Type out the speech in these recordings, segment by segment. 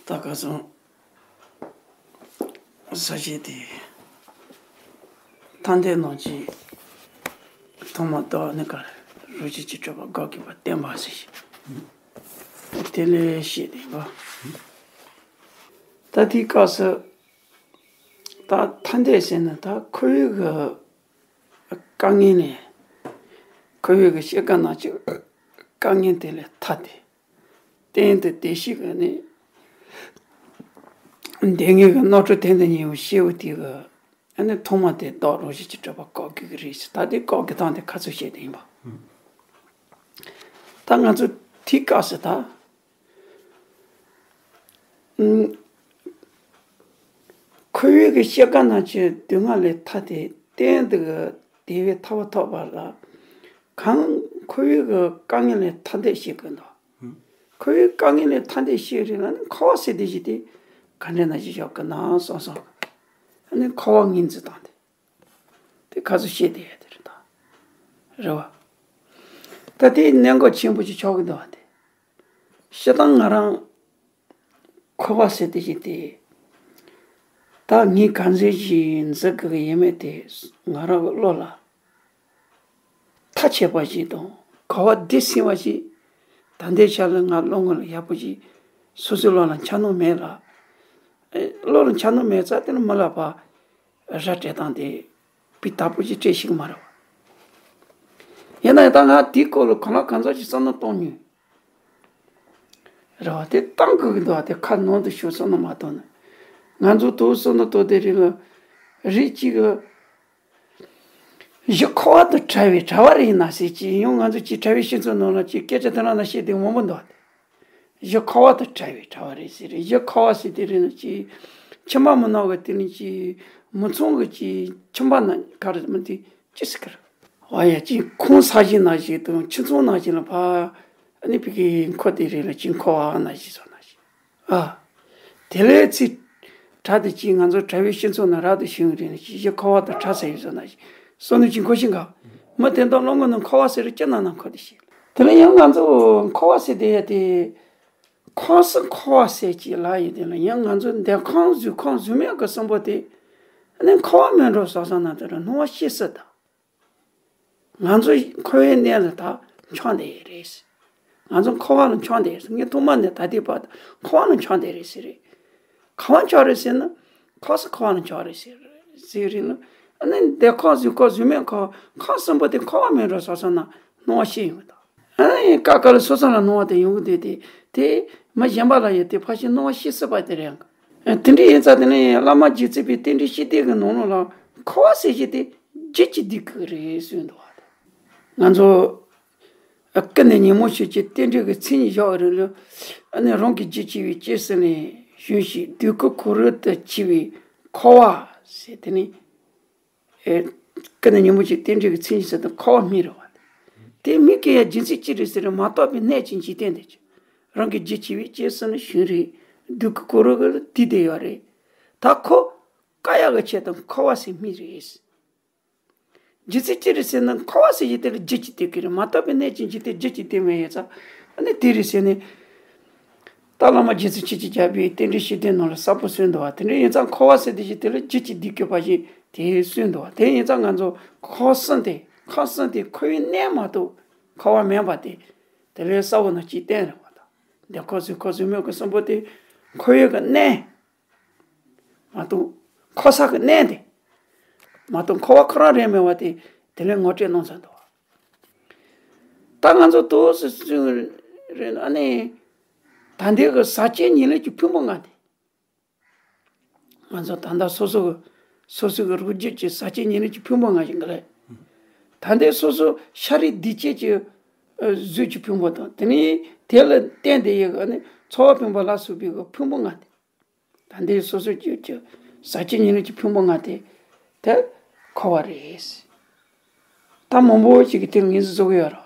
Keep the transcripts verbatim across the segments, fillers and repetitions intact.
ད་ག་སོང་། ས་གཞི་དེ་ཐ་དད་ནང་གི་ཐོག་མ་ལྟ་བ་ནི་ག་རེ། རོ་གཅིག་གིས་གྲུབ་པ་དགག་དགོས་པ་བསྟན་པ་ཟེར་ཞིང་། དེ་ལས་བཤད་དེ་ཡིན་པ། ད་དེའི་སྐབས་སུ་ད་ཐ་དད་ཟེར་ན་ད་ཁོ་བོའི་གི་དཀའ་ངལ་ནས། ཁོ་བོའི་གི་ཤེས་དཀའ་ནང་གི་དཀའ་ངལ་དེ་ལས་ཐར་ཏེ། གཏན་དུ་བདེ་གཤེགས་ཀྱི་ནི་བདེ་ངེས་ཀྱི་རྣམ་གྲོལ་དོན་དུ་གཉེར་བའི་སྐྱེས་བུ་དེ་གི་ཨ་ནི་ཐོག་མ་དེ་བདག་རང་བཞིན་གྱིས་གྲུབ་པ་བཀག་དགོས་ཀྱི་རེད་ཟེར། ད་དེ་བཀག་དགོས་སྟངས་དེ་ཁ་ཚུར་བཤད་དེ་ཡིན་པ། ད་ང་ཚོ་དེའི་སྐབས་སུ་ད་ཨུམ། ཁོ་བོའི་གི་ཤེས་དཀའ་ནང་གི་སྡུག་བསྔལ་ལས་ཐར་ཏེ་གཏན་དུ་གི་བདེ་བའི་ཐར་པ་ཐོབ་པ་ལ། གང་ཁོ་བོའི་གི་དཀའ་ངལ་ལས་ཐར་འདོད་བྱེད་ཀྱི་འདུག་ཁོ་བོའི་དཀའ་ངལ་ལས་ཐར་འདོད་བྱེད་རིགས་ལ་ནི་འཁོར་བ་ཟེར་དེ་ཞིག་དེ་ག་འདྲ་ནང་བཞིན་བཞག་གི་ན་བསམ་བསམ། ཨ་ནི་འཁོར་བ་ངོས་འཛིན་སྟངས་དེ་དེ་ཁ་ཚུར་བཤད་དེ་ཡོད་དེ་རེད་ད། རེད་བ། ད་དེའི་གནད་འགག་ཆེན་པོ་ཅིག་ཆགས་ཀྱི་འདུག་བ་དེ། སྤྱིར་བཏང་ང་རང་འཁོར་བ་ཟེར་དེ་ཞིག་དེ། ད་ངས་ག་ཚོད་ཅིག་འཛིན་དགོས་ཀྱི་ཡོད་མེད་དེ་ང་རང་གི་བློ་ལ་ཐག་ཆོད་པ་ཞིག་དང་གོ་བ་བདེ་སྲིང་བ་ཞིག་ད་ལྟའི་ཆ་ལ་ང་བློ་ངོ་ལ་ཡག་པོ་ཞིག་སོ་སོའི་བློ་ལ་འཆར་སྣང་མེད་ལ། ཨེ། བློ་ལ་འཆར་སྣང་མེད་ཙང་དེ་ནི་མི་ལ་ཕར་ར་སྤྲད་སྟངས་དེ་སྤུས་དག་པོ་ཞིག་སྤྲད་ཤེས་ཀྱི་མ་རེད་བ། ཡིན་ན་ཡང་ད་ང་དེའི་སྐོར་ལ་གང་ལ་གང་འཚམ་ཞིག་བསམ་བློ་གཏོང་མྱོང་། རེད་བ། དེ་བཏང་དགོས་ཀྱི་འདུག་བ། དེ་ཁ་ནང་དུ་ཞུགས་བསམ་བློ་མ་གཏོང་ན། ང་ཚོ་དུ་བསམ་བློ་གཏོང་དེ་རིགས་ལ་རིགས་གཅིག་གི་གཞི་འཁོར་བ་དང་བྲལ་བའི་བྲལ་བ་རེད་ན་ཟེར་གྱི་ཡང་ང་ཚོ་གཅིག་བྲལ་བའི་བཤད་ཚུལ་ནང་ལ་གཅིག་སྐད་ཆ་དེ་ནང་ན་བཤད་དེ་མང་པོ་འདུག་བ། གཞི་འཁོར་བ་དང་བྲལ་བའི་བྲལ་བ་རེད་ཟེར་རེད། གཞི་འཁོར་བ་ཟེར་དེ་རེད་ན་གཅིག་ཁྱིམ་པ་མི་ནག་གི་དེ་ནི་གཅིག་མི་ཚང་གི་གཅིག་ཁྱིམ་པ་ན་ག་རེ་མི་དེ་ཅི་ཟེར་གི་རེད། འོ་ཡ། ཅིག་ཁང་ས་གཞི་ནང་བཞིན་དང་ཁྱིམ་ཚང་ནང་བཞིན་ལ་ཕ། ཨ་ནི་ཕ་གི་འཁོར་དེ་རེད་ལ་ཅིག་འཁོར་བ་ནང་བཞིན་སོང་ནང་བཞིན། ཨ། དེ་ལས་ཚིག་གྲགས་དེ་ཅིག་ང་ཚོ་བྲལ་བའི་སྤྱི་ཚོགས་ནང་རབ་ཏུ་བྱུང་རེད་ན་ཅིག་གཞི་འཁོར་བ་དང་བྲལ་ཟེར་ཡོད་སོང་ནང་བཞིན་སོང་ནི་ཅིག་འཁོར་ཞིང་ག་མི་དེ་དག་བློ་ངོ་ནང་འཁོར་བ་ཟེར་ཅི་ན་ན་འཁོར་དེ་ཞིག་དེ་ལ་ཡང་ང་ཚོ་འཁོར་བ་ཟེར་དེ་ཡ་དེ། ཁང་སང་འཁོར་བ་ཟེར་གྱི་ལ་ཡི་དེ་ལ་ཡང་ང་ཚོ་འདས་ཁང་བཟོས་ཁང་བཟོས་མེད་ཀྱི་གསུམ་པོ་དེ། ཨ་ནི་འཁོར་བ་མིན་འགྲོ་བསམ་བསམ་ན་དེ་རུ་སྣང་བ་ཤེས་སྲིད་ད། ང་ཚོ་འཁོར་བའི་གནས་ལ་ད་འཁྱམས་བསྡད་ཡོད་རེད། ང་ཚོ་འཁོར་བ་ལ་འཁྱམས་བསྡད་ཡོད་རེད། ངས་ཐོག་མ་ནས་ད་ལྟའི་བར་དུ་འཁོར་བ་ལ་འཁྱམས་བསྡད་རེད་ཟེར་རེད། ག་བ་འཁྱམས་རེད་ཟེར་ན། ཁང་སང་འཁོར་བ་ལ་འཁྱམས་རེད་ཟེར་ཟེར་རེད་ན། ཨ་ནི་འདས་ཁང་བཟོས་ཁང་བཟོས་མེད་ཁང་ཁང་གསུམ་པོ་དེ་འཁོར་བ་མིན་འགྲོ་བསམ་བསམ་ན་སྣང་བ་ཤེས་ཡོང་གི་ད། ཨ་ནི་ཀ་ཀ་ལ་སོ་སོ་ལ་སྣང་བ་དེ་ཡོང་གི་འདུག་དེ། དེ་མི་གཞན་པ་ལ་ཡང་དེ་ཕར་ཕྱིན་སྣང་བ་ཤེས་སྲིད་པ་དེ་རེད། ཨ། དེ་འདྲ་ཡིན་ཙང་དེ་ནས་བླ་མ་རྗེ་བཙུན་པས་རྟེན་འབྲེལ་བཤེས་གཏེར་གྱི་ནང་ལོགས་ལ་འཁོར་བ་ཟེར་གྱི་དེ་རྒྱུད་ཀྱི་སྡུག་གི་རེད་གསུངས་འདུག་བ། ང་ཚོ་ཨ། ཀུན་ནས་ཉོན་མོངས་ཞེས་བྱའི་རྟེན་འབྲེལ་གྱི་མཚན་ཉིད་བཞག་རེད་ལ། ཨ་ནི་རང་གི་རྒྱུད་བྱས་པའི་སྐྱེ་ས་ནས་བྱུང་ཞིང་སྡུག་གི་གོ་རིམ་དུ་འཆི་བའི་འཁོར་བ་ཟེར་དེ་ནི། ཨེ། ཀུན་ནས་ཉོན་མོངས་ཀྱི་རྟེན་འབྲེལ་གྱི་མཚན་ཉིད་ཟེར་དུས་འཁོར་བ་སྨིན་རེད་བ། དེ་སྨིན་དགོས་ཡ་རྒྱུ་མཚན་ཅི་རེད་ཟེར་ན་མ་རྟོགས་པའི་གནས་ཀྱི་འཇིག་རྟེན་འདི་ཀྱི། རང་གི་རྒྱུད་བྱས་པའི་སྐྱེ་ས་ནས་བྱུང་རེད། སྡུག་གི་གོ་རིམ་ལ་དུས་དེ་ཡོད་རེད། ད་ཁོ་བཀག་ཡག་གི་ཆེད་དུ་འཁོར་བ་ཟེར་སྨིན་རེད། རྒྱུ་མཚན་ཅི་རེད་ཟེར་ན་འཁོར་བ་ཟེར་གྱི་དེ་ལ་རྒྱུད་ཀྱི་སྡུག་གི་རེད། མ་རྟོགས་པའི་གནས་ཀྱི་འཇིག་རྟེན་རྒྱུད་ཀྱི་སྡུག་མེད་ཡོད་ཙང་། ཨ་ནི་དེ་རེད་ཟེར་ནས། ད་བླ་མ་རྗེ་བཙུན་ཆོས་ཀྱི་རྒྱལ་པོས་རྟེན་འབྲེལ་བཤེས་གཏེར་ནང་ལ་གསལ་པོ་གསུངས་འདུག་བ། དེ་འདྲ་ཡིན་ཙང་འཁོར་བ་ཟེར་དེ་བཞིན་དེ་ལ་རྒྱུད་ཀྱི་སྡུག་གི་བ་ཞིག་དེ་གསུངས་འདུག་བ། དེ་ཡིན་ཙང་ང་ཚོ་འཁོར་གསུམ་དེ་འཁོར་གསུམ་དེ་འཁོར་བའི་གནས་མ་གཏོགས་འཁོར་བ་མིན་པ་དེ་དེ་ལས་གསལ་བོ་ནང་གཅིག་བསྟན་རེད་བ། ད་འདས་འཁོར་ཚུན་འཁོར་ཚུན་མོས་ཀྱི་གསུམ་པོ་དེ་འཁོར་བའི་གི་གནས། མ་གཏོགས་འཁོར་ས་གི་གནས་དེ། མ་གཏོགས་འཁོར་བ་ཁོ་རང་རེད་མེད་པ་དེ་དེ་ལས་ངོ་སྤྲོད་གནང་ཚར་འདུག་ད་ང་ཚོ་ཏོག་ཙམ་སུ་རེད་ཨ་ནི། ད་ལྟའི་གི་ཟག་བཅས་ཉེར་ལེན་གྱི་ཕུང་པོ་ལྔ་དེ། ང་ཚོ་ད་ལྟ་སོ་སོ་གི་སོ་སོ་གི་རུས་རྒྱུད་ཀྱི་ཟག་བཅས་ཉེར་ལེན་གྱི་ཕུང་པོ་ལྔ་ཞིག་གི་རེད། ད་ལྟའི་སོ་སོ་ཤ་རུས་གདུལ་བྱ་གི་གཟུགས་ཀྱི་ཕུང་པོ་དང་དེ་ནས་དེ་ལ་བརྟེན་ཏེ་ཡོད་གི་ཨ་ནི་ཚོར་བ་ཕུང་པོ་ལ་སོགས་པའི་གི་ཕུང་པོ་ལྔ་དེ། ད་ལྟའི་སོ་སོ་རྒྱུད་ཀྱི་ཟག་བཅས་ཉེར་ལེན་གྱི་ཕུང་པོ་ལྔ་དེ་དེ་འཁོར་བ་རེད། ད་མང་པོ་ཞིག་གིས་དེ་ལ་ངོས་འཛིན་བཟོ་གི་ཡོད་རེད།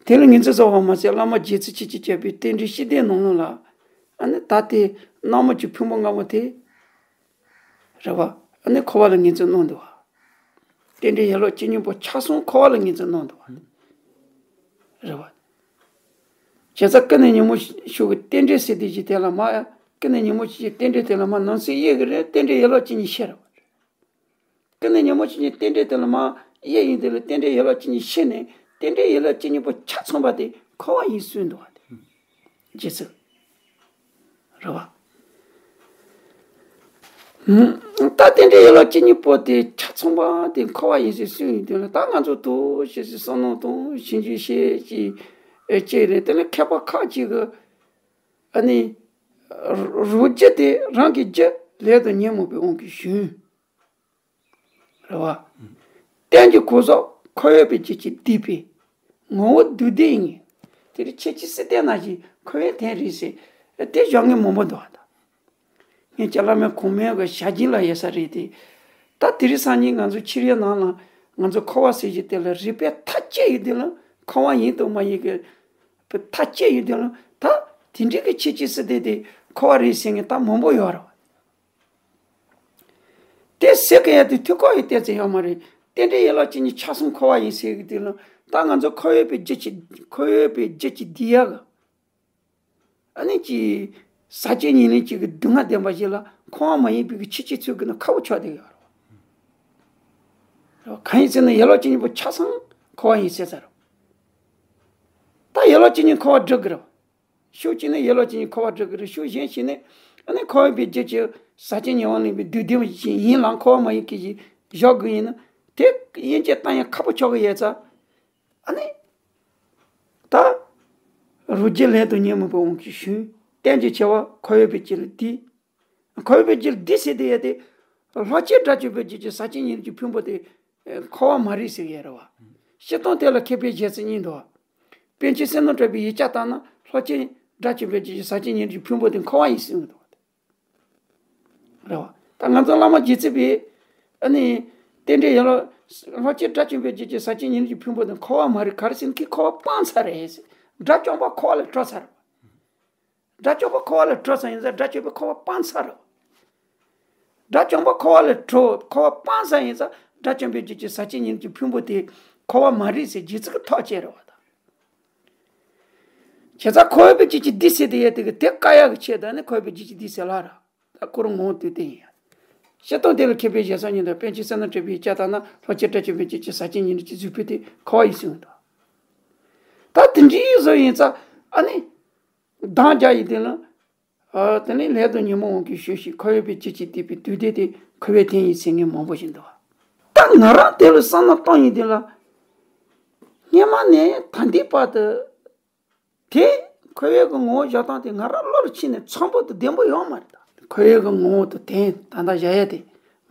དེ་ལ་ངོས་འཛིན་བཟོ་བ་མ་ཟད་བླ་མ་རྗེ་བཙུན་ཆོས་ཀྱི་རྒྱལ་པོས་རྟེན་འབྲེལ་བཤེས་གཏེར་ནང་ལོགས་ལ་ཨ་ནི་ད་ལྟའི་རྣམ་སྨིན་གྱི་ཕུང་པོ་ལྔ་པོ་དེ་རེད་བ། ཨ་ནི་འཁོར་བ་ལ་ངོས་འཛིན་གནང་འདུག་བ། རྟེན་འབྲེལ་ཡན་ལག་བཅུ་གཉིས་པོ་ཆ་ཚང་འཁོར་བ་ལ་ངོས་འཛིན་གནང་འདུག་བ། རེད་བ། བྱས་ཙང་ཀུན་ནས་ཉོན་མོངས་ཤུགས་ཀྱི་རྟེན་འབྲེལ་ཟེར་དེ་ཅིག་དེ་ལ་མ། ཀུན་ནས་ཉོན་མོངས་ཤུགས་ཀྱི་རྟེན་འབྲེལ་དེ་ལ་མ་ནང་གསེས་གཡས་ཀྱི་རེད། རྟེན་འབྲེལ་ཡན་ལག་བཅུ་གཉིས་ཤེས་རེད་བ། ཀུན་ནས་ཉོན་མོངས་ཤུགས་ཀྱི་རྟེན་འབྲེལ་དེ་ལ་མ་གཡས་ཡིན་དེ་ལ་རྟེན་འབྲེལ་ཡན་ལག་བཅུ་གཉིས་ཤེས་ནས་རྟེན་འབྲེལ་ཡན་ལག་བཅུ་གཉིས་པོ་ཆ་ཚང་པ་དེ་འཁོར་བ་ཡིན་གསུངས་འདུག་བ་དེ། རྗེས་སུ། རེད་བ། ད་རྟེན་འབྲེལ་ཡན་ལག་བཅུ་གཉིས་པོ་དེ་ཆ་ཚང་པ་དེ་འཁོར་བ་ཡིན་ཟེར་གསུངས་ཡོད་དུས་ལ། ད་ང་ཚོ་ཐུགས་ཤེས་ཤིག་བསམ་མནོ་དང་ཞིབ་འཇུག་བྱེད་ཅིག་ཨེ་ཅིག་རེད། དེ་ནི་མཁས་པ་ཁ་ཅིག་གིས་ཨ་ནི་རོ་རོ་རྒྱུ་དེ་རང་གི་རྒྱུ་ལས་དང་ཉོན་མོངས་པའི་དབང་གིས་བྱུང་། རེད་བ། རྟེན་གྱི་གོ་ཟོག་འཁོར་བའི་རྒྱུ་གཅིག་བསྡུས་པའི་ངོ་བོ་བསྡུས་བསྡུས་ཡིན། དེ་རིང་ཁྱེད་ཀྱིས་སྲིད་དེ་ན་བཞིན་འཁོར་བའི་རྟེན་རེད་ཟེར་དེ་བཞག་མཁན་མང་པོ་འདུག་བ་ད། ངས་ཅ་ལག་མེད་གོང་མའི་གི་བྱ་སྦྱིན་ལ་ཡོད་ས་རེད་དེ། ད་དེ་རིང་སང་ཉིན་ང་ཚོ་ཕྱི་རོལ་ནང་ལ་ང་ཚོ་འཁོར་བ་ཟེར་གྱི་དེ་ལ་རིགས་པས་ཐག་བཅད་ཡོད་དེ་ལ་འཁོར་བ་ཡིན་དང་མ་ཡིན་གི་ཐག་བཅད་ཡོད་དེ་ལ་ད་དེ་འདྲའི་གི་ཁྱེད་ཀྱིས་སྲིད་དེ་དེ་འཁོར་བ་རེད་ཟེར་མཁན་ད་མང་པོ་ཡོད་རེད་བ། དེ་ཟེར་གི་ཡ་དེ་ཐུགས་ཁོག་ཡི་ཏོག་ཙམ་ཡོད་མ་རེད། རྟེན་འབྲེལ་ཡན་ལག་བཅུ་གཉིས་ཆ་གསུམ་འཁོར་བ་ཡིན་ཟེར་གི་དེ་ལ་ད་ང་ཚོ་འཁོར་བའི་རྒྱུ་གཅིག་འཁོར་བའི་རྒྱུ་གཅིག་བསྡུས་ཡ་གི་ཨ་ནི་ཅི། ཟག་བཅས་ཉེར་ལེན་གཅིག་གི་སྡུག་བསྔལ་བདེན་པ་ཞིག་ལ་འཁོར་བ་མ་ཡིན་པའི་གི་ཁྱད་ཆོས་ཚུལ་གྱི་ནི་ཁ་བོ་ཆགས་བསྡད་ཡོད་རེད། གང་ཡིན་ཟེར་ན་ཡན་ལག་བཅུ་གཉིས་པོ་ཆ་ཚང་འཁོར་བ་ཡིན་ཟེར་ས་རེད། ད་ཡན་ལག་བཅུ་གཉིས་འཁོར་བ་སྒྲུབ་ཀྱི་རེད། ཕྱོགས་གཅིག་ནས་ཡན་ལག་བཅུ་གཉིས་འཁོར་བ་སྒྲུབ་ཀྱི་རེད། ཕྱོགས་གཞན་ཞིག་ནས་ཨ་ནི་འཁོར་བའི་རྒྱུ་གཅིག་ཟག་བཅས་ཉེ་བར་ལེན་པའི་སྡུག་བདེན་པ་ཞིག་ཡིན་ལ་འཁོར་བ་མ་ཡིན་གྱི་ཞིག་བཞག་དགོས་ཡིན་ན་དེ་དབྱེ་འབྱེད་བཏང་ཡ་ཁག་པོ་ཆགས་ཀྱི་ཡོད་ཙང་། ཨ་ནི། ད། རོ་རྒྱུ་ལས་དང་ཉོན་མོངས་པའི་དབང་གིས་བྱུང་། རྟེན་གྱི་ཆེ་བ་འཁོར་བའི་རྒྱུ་ལ་བསྡུས། འཁོར་བའི་རྒྱུ་ལ་བསྡུས་ཟེར་དེ་ཡ་དེ། ལྷག་བཅས་དགྲ་བཅོམ་པའི་རྒྱུ་གཅིག་ཟག་བཅས་ཉེར་ལེན་གྱི་ཕུང་པོ་དེ། འཁོར་བ་མ་རེད་ཟེར་ཡ་རེད་བ། སྤྱིར་བཏང་དེ་ལ་མཁས་པའི་བཞེད་ཚུལ་གཉིས་འདུག་བ། པཎ་ཆེན་བསོད་ནམས་གྲགས་པས་ཡིག་ཆ་བཏང་ན་ལྷག་བཅས་དགྲ་བཅོམ་པའི་རྒྱུ་གཅིག་ཟག་བཅས་ཉེར་ལེན་གྱི་ཕུང་པོ་དེ་འཁོར་བ་ཡིན་གསུངས་འདུག་བ། རེད་བ། ད་ང་ཚོ་བླ་མ་རྗེ་བཙུན་པས་ཨ་ནི་རྟེན་འབྲེལ་ཡན་ལག་ལྷག་བཅས་དགྲ་བཅོམ་པའི་རྒྱུ་གཅིག་ཟག་བཅས་ཉེར་ལེན་གྱི་ཕུང་པོ་དེ་འཁོར་བ་མ་རེད། ག་རེ་ཟེར་ན་ཁོས་འཁོར་བ་སྤངས་ཚར་རེད་ཟེར། དགྲ་བཅོམ་པ་འཁོར་བ་ལས་གྲོལ་ཚར་རེད། དགྲ་བཅོམ་པ་འཁོར་བ་ལས་གྲོལ་ཚར་ཡིན་ཙང་དགྲ་བཅོམ་པས་འཁོར་བ་སྤངས་ཚར་རེད། དགྲ་བཅོམ་པ་འཁོར་བ་ལས་གྲོལ་འཁོར་བ་སྤངས་ཚར་ཡིན་ཙང་དགྲ་བཅོམ་པའི་རྒྱུ་གཅིག་ཟག་བཅས་ཉེར་ལེན་གྱི་ཕུང་པོ་དེ་འཁོར་བ་མ་རེད་ཟེར་རྗེ་བཙུན་གྱི་ཐག་བཅད་རེད་བ་ད། བྱས་ཙང་འཁོར་བའི་རྒྱུ་གཅིག་བསྡུས་ཟེར་དེ་ཡ་དེ་གི་དེ་བཀག་ཡག་གི་ཆེད་དུ་ནི་འཁོར་བའི་རྒྱུ་གཅིག་བསྡུས་ཟེར་ལ་ར། ད་ཁོ་རང་ངོ་བོ་དེ་བསྟན་ཡིན་ཡ། སྤྱིར་བཏང་དེ་ལ་མཁས་པའི་བཞེད་ཚུལ་གཉིས་འདུག་པཎ་ཆེན་བསོད་ནམས་གྲགས་པས་ཡིག་ཆ་བཏང་ན་ལྷག་བཅས་དགྲ་བཅོམ་པའི་རྒྱུ་གཅིག་ཟག་བཅས་ཉེར་ལེན་གྱི་བཟོད་པ་དེ་འཁོར་བ་ཡིན་གསུངས་འདུག་ད་དེ་འདྲའི་བཟོ་ཡིན་ཙང་ཨ་ནི། གདངས་རྒྱག་ཡིན་དེ་ལ། ཨ་དེ་ནི་ལས་དང་ཉོན་མོངས་དབང་གིས་བྱུང་ཞིང་འཁོར་བའི་རྒྱུ་གཅིག་བསྡུས་པའི་དུས་དེ་དེ་འཁོར་བའི་རྟེན་ཡིན་ཟེར་མཁན་མང་པོ་ཞིག་འདུག་ད་ང་རང་དེ་ལ་བསམ་བློ་གཏོང་ཡིན་དེ་ལ། སྔོན་མ་ནས་ད་ལྟའི་བར་དུ། དེ་འཁོར་བའི་གི་ངོ་བོ་བཞག་སྟངས་དེ་ང་རང་བློ་ལ་ཕྱིན་ནས་འཚམ་པོ་དང་བདེ་པོ་ཡོད་མ་རེད་ད། འཁོར་བའི་གི་ངོ་བོ་དང་དོན་ད་ལྟ་བཞག་ཡ་དེ་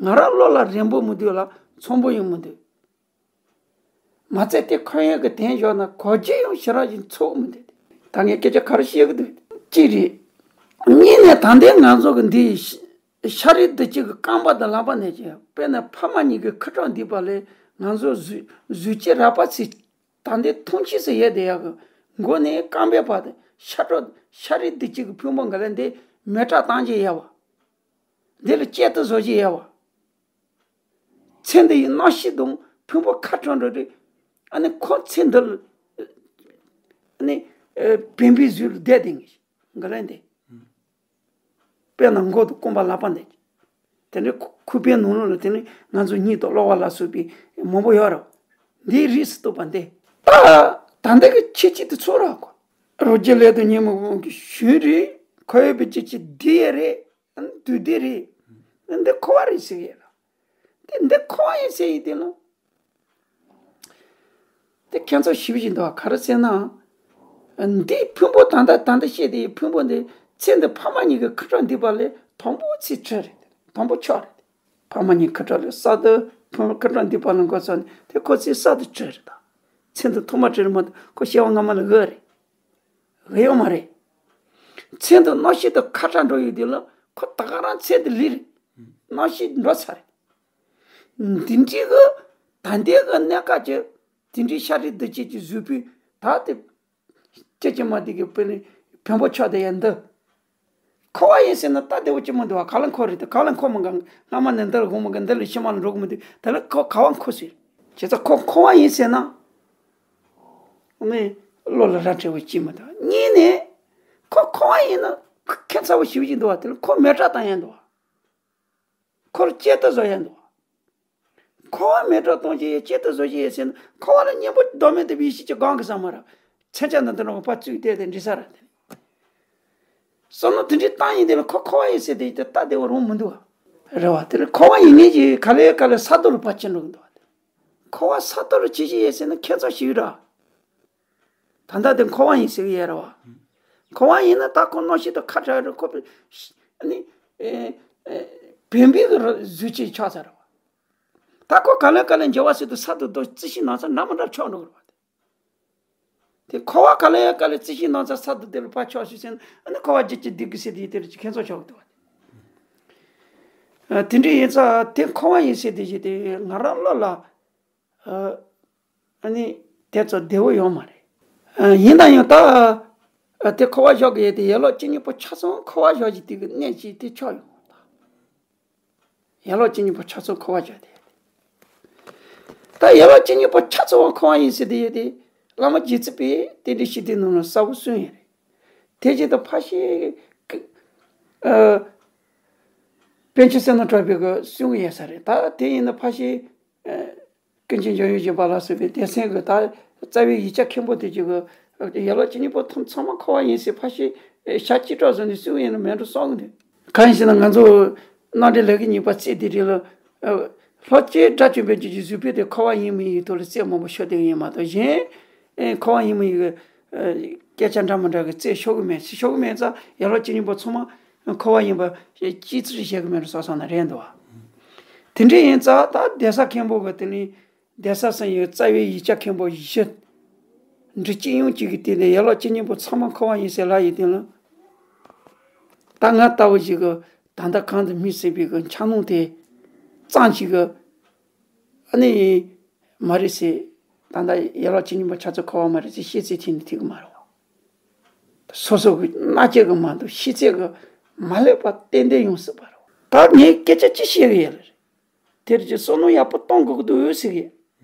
ང་རང་བློ་ལ་རན་པོ་མི་འདུག་ལ་འཚམ་པོ་ཡང་མི་འདུག་མ་ཚད་དེ་འཁོར་བའི་གི་དོན་བཞག་ན་གོ་རྒྱུ་ཡང་ཞེ་དྲག་ཅིག་ཚོར་མི་འདུག་ད་ངས་སྐད་ཆ་ག་རེ་བཤད་གི་འདུག་གཅིག་རེད། གཉིས་ནས་ད་ལྟའི་ང་ཚོ་གི་འདི་ཤ་རུས་གདུལ་བྱ་གི་རྐང་པ་དང་ལག་པ་ནས་ཀྱང་དཔེར་ན་ཕ་མ་གཉིས་ཀྱི་ཁུ་ཁྲག་འདུས་པ་ལས་ང་ཚོ་གཟུགས་གཟུགས་ཅན་རགས་པ་ཚོས། ད་ལྟའི་མཐོང་ཆོས་སུ་ཡོད་དེ་ཡག་གི་མགོ་ནས་རྐང་པའི་བར་དུ་ཤ་ཁྲག་ཤ་རུས་གདུལ་བྱ་གི་ཕུང་པོ་འགའ་ལ་འདི་མེ་སྲེག་བཏང་བྱས་ཡོད་པ། འདི་ལ་གཅད་དུ་བཟོ་བྱས་ཡོད་པ། ཚེ་འདི་ཡི་རྣམ་ཤེས་དང་ཕུང་པོ་ཁ་ཁྲག་འགྲོ་དུས་ཨ་ནི་ཁོ་ཚེ་འདི་ལ་ཨ་ནི་བེམ་པོའི་གཟུགས་ལ་བསྡད་དེ་ངེས་འགའ་ལ་འདི། དཔེར་ན་མགོ་དང་རྐང་པ་ལག་པ་འདི། དེ་ནས་ཁུ་ཁུ་པའི་ནང་ལོགས་ལ་དེ་ནས་ང་ཚོ་གཉིད་དང་གློ་བ་ལ་སོགས་པའི་མང་པོ་ཡོད་རེད། འདིའི་རིགས་སུ་གཏོགས་པ་འདི། ད་ད་འདི་གི་ཁྱད་ཆོས་དེ་ཚོ་རག་གོ། རོ་རྒྱུ་ལས་དང་ཉོན་མོངས་དབང་གིས་བྱུང་རེད། འཁོར་བའི་རྒྱུ་གཅིག་བསྡུས་ཡས་རེད། བསྡུས་བསྡུས་རེད། འདི་འཁོར་བ་རེད་ཟེར་གི་ཡོད་རེད། དེ་འདི་འཁོར་བ་ཡིན་ཟེར་ཡིན་དེ་ལ། དེ་ཁྱེད་ཚོ་ཞིབ་ཞིག་འདུག་ག་རེ་ཟེར་ན། འདིའི་ཕུང་པོ་ད་ལྟ་ད་ལྟ་བཤད་དེའི་ཕུང་པོ་འདི་ཚེ་འདི་ཕ་མ་གཉིས་ཀྱི་ཁུ་ཁྲག་འདུས་པ་ལས་དང་པོ་ཚེ་འཕྲལ་རེད། དང་པོ་ཆགས་རེད། ཕ་མ་གཉིས་ཁུ་ཁྲག་ལས་གསར་དུ་ཕུང་པོ་ཁུ་ཁྲག་འདུས་པ་ལ་འགོ་བཙུགས་ནས་དེ་ཁོ་ཚེ་གསར་དུ་འཕྲལ་རེད་ད། ཚེ་འདི་ཐོག་མ་འཕྲལ་མ་གཏོགས་ཁོ་སྐྱེ་བ་སྔ་མ་ལ་འོས་རེད། འོས་ཡོད་མ་རེད། ཚེ་འདི་རྣམ་ཤེས་དང་ཁ་ཁྲག་འགྲོ་ཡོད་དུས་ལ་ཁོ་ད་ག་རང་ཚེ་འདི་ལུས་རེད། རྣམ་ཤེས་འགྲོ་ཚར་རེད། འདི་འདྲའི་གི་ད་ལྟའི་གི་གནས་སྐབས་ཀྱི་དེ་འདྲའི་ཤ་རུས་གདུལ་བྱ་གི་གཟུགས་པོའི་ད་དེ་ཅི་ཅི་མ་དེ་གི་དཔེ་ནི་བེམ་པོ་ཆགས་དེ་ཡང་འདི་འཁོར་བ་ཡིན་ཟེར་ན་ད་བདེ་བོ་ཅི་མ་འདུག་བ། ག་ལ་འཁོར་རེད་དེ་ག་ལ་འཁོར་མ་ག་སྔ་མ་ནས་འདི་ལ་འོང་མ་ག་འདི་ལ་ཕྱི་མ་ལ་འགྲོ་གི་མི་འདུག་ད་ལ་ཁོ་ག་བ་འཁོར་ཟེར། བྱས་ཙང་ཁོ་འཁོར་བ་ཡིན་ཟེར་ན། ཨ་ནི་ བློ་ལ་ར་འཕྲོད་པོ་ཅིག་མི་འདུག་གཉིས་ནས་ཁོ་འཁོར་བ་ཡིན་ན་ཁོ་ཁྱད་མཚར་པོ་ཞེ་པོ་ཅིག་འདུག་བ། དེ་ལ་ཁོ་མེ་སྲེག་བཏང་ཡ་འདུག་བ། ཁོར་གཅད་དུ་བཟོ་ཡ་འདུག་བ། འཁོར་བ་མེ་སྲེག་གཏོང་བྱེད་ཡས་གཅད་དུ་བཟོ་བྱེད་ཡས་ཟེར་ན་འཁོར་བ་ལ་གཉེན་པོ་བདོ་མེད་དུ་བའི་ཤི་ཅི་གང་གི་ས་མ་ར། མཚོན་ཆ་འདི་འདི་རང་གི་ཕར་བཙུགས་བསྡད་དེ་འདྲི་ས་ར་དེ། བསམ་བློ་དེ་འདྲའི་བཏང་ཡིན་དེ་ལ་ཁོ་འཁོར་བ་ཡིན་ཟེར་དེ་ཡིན་དེ་ལྟ་བདེ་བོ་རང་མི་འདུག་བ། རེད་བ། དེ་ལ་འཁོར་བ་ཡིན་ངེས་ཀྱི་ག་ལེ་ག་ལེ་ས་རྡོ་ལ་ཕར་ཕྱིན་འགྲོ་གི་འདུག་བ། འཁོར་བ་ས་རྡོ་ལ་ཅི་ཞིག་ཡས་ཟེར་ན་ཁྱད་མཚར་ཞིག་ར། ད་ལྟ་དེ་འཁོར་བ་ཡིན་ཟེར་གི་ཡོད་རེད་བ། འཁོར་བ་ཡིན་ན་ད་ཁོ་གནམ་གཤིས་དང་ཁ་བྲལ་རེད། ཁོ་ཨ་ནི་ཨེ་ཨེ་བེམ་པོའི་གི་ར་གཟུགས་ཅན་ཆགས་ཚར་རེད་བ། ད་ཁོ་ག་ལེ་ག་ལེ་འགྱུར་བ་ཟེར་དུས་ས་རྡོ་རྡོ་རྩི་ཤིང་ནང་ཚ་འདྲ་མི་འདྲ་ཆགས་འགྲོ་གི་རེད་བ། དེ་འཁོར་བ་ག་ལེ་ག་ལེ་རྩི་ཤིང་ནང་ཚ་ས་རྡོ་དེ་ལ་ཕར་ཆགས་ཤིག་ཟེར་ན་ཨ་ནི་འཁོར་བ་རྒྱུད་ཀྱི་སྡིག་གི་ཟེར་དེ་ཡི་དེ་རུ་ཅིག་ཁྱད་མཚར་ཆགས་གི་འདུག་བ། དེ་འདྲ་ཡིན་ཙང་དེ་འཁོར་བ་ཡིན་ཟེར་དེ་ཞིག་དེ་ང་རང་བློ་ལ། ཨ་ཨ་ནི་དེ་ཚོ་བདེ་བོ་ཡོད་མ་རེད། ཨ་ཡིན་ད་ཡང་ད་ཨ་དེ་འཁོར་བ་བཞག་གི་ཡོད་དེ་ཡན་ལག་བཅུ་གཉིས་པོ་ཆ་ཚང་འཁོར་བ་བཞག་གི་དེ་གི་གནས་ཀྱི་དེ་ཆགས་ཡོང་ད། ཡན་ལག་བཅུ་གཉིས་པོ་ཆ་ཚང་འཁོར་བ་བཞག་དེ། ད་ཡན་ལག་བཅུ་གཉིས་པོ་ཆ་ཚང་བ་འཁོར་བ་ཡིན་ཟེར་དེ་ཡོད་དེ། བླ་མ་རྗེ་བཙུན་པས་རྟེན་འབྲེལ་ཞུས་དེ་ནང་ལ་གསལ་པོ་གསུངས་ཡོད་རེད། དེ་བཞིན་དུ་ཕར་ཕྱིན་ཨ་པཎ་ཆེན་བསོད་ནམས་གྲགས་པའི་གི་གསུང་གི་ཡོད་ས་རེད། ད་དེ་ཡིན་ན་ཕར་ཕྱིན་ཨ་ཀུན་མཁྱེན་འཇམ་དབྱངས་བཞད་པ་ལ་སོགས་པའི་སྡེ་ཚན་གི་ད་རྩ་བའི་ཡིག་ཆ་མཁན་པོ་དེ་ཅིག་གི་ཡན་ལག་བཅུ་གཉིས་པོ་ཐམས་ཚང་མ་འཁོར་བ་ཡིན་ཟེར་ཕར་ཕྱིན་ཞག་གཅིག་གྲོགས་བཟོ་ནས་གསུང་གི་ཡིན་ན་མེད་འགྲོ་བསམ་གི་འདུག་གང་ཡིན་ཟེར་ན་ང་ཚོ་རྣམ་འགྲེལ་ལས་ཀྱི་གཉིས་པ་ཚིག་དེ་རིང་ལ་ཨ་ལྷོ་སྤྱོད་དགྲ་བཅོམ་པའི་རྒྱུད་ཀྱི་གཟུགས་པོ་དེ་འཁོར་བ་ཡིན་མིན་ཡིན་ཐོག་ལ་རྩོད་མང་པོ་ཤོར་བསྡད་ཡིན་མ་གཏོགས་གཞན་ཨེ་འཁོར་བ་ཡིན་མིན་ཡིན་གི་ཨ་སྐད་ཆ་འདྲ་མི་འདྲ་གི་རྩོད་ཤོར་གི་མེད། ཤོར་གི་མེད་ཙང་ཡན་ལག་བཅུ་གཉིས་པོ་ཚང་མ་འཁོར་བ་ཡིན་པ་ཅིའི་ཕྱིར་བཤད་གི་མེད་རུ་སོ་སོ་ན་རེད་འདུག་བ། དེ་འདྲ་ཡིན་ཙང་ད་གདན་ས་མཁན་པོ་གི་དེ་ནི་གདན་ས་གསུམ་ཡོད། རྩ་བའི་ཡིག་ཆ་མཁན་པོ་བཞི། འབྲི་སྤྱི་ཡོངས་གཅིག་གི་སྟེང་ནས་ཡན་ལག་བཅུ་གཉིས་པོ་ཚང་མ་འཁོར་བ་ཡིན་ཟེར་ལབ་ཡོད་དེ་ལ། ད་ང་ལྟ་བུ་ཞིག་གི་ད་ལྟ་གང་དུ་སྨིན་སྲིད་པའི་གི་འཆར་སྣང་དེ་ཙམ་ཞིག་གི་ཨ་ནི་མ་རེད་ཟེར། ད་ལྟ་ཡན་ལག་བཅུ་གཉིས་པོ་ཆ་ཚང་འཁོར་བ་མ་རེད་ཟེར་བཤད་ཚད་ཐིག་ནི་ཐིག་གི་མ་རེད་བ། སོ་སོ་གི་རྣ་བཅད་གི་མ་འདུག་ཤེས་ཚད་གི་མ་སླེབས་པ་ཏན་ཏན་ཡོང་སྲིད་པ་རེད་བ། ད་ངས་སྐད་ཆ་ཅི་བཤད་གི་ཡོད་རེད། དེར་གྱི་བསམ་བློ་ཡག་པོ་གཏོང་དགོས་ཀྱི་འདུག་ཟེར་གི།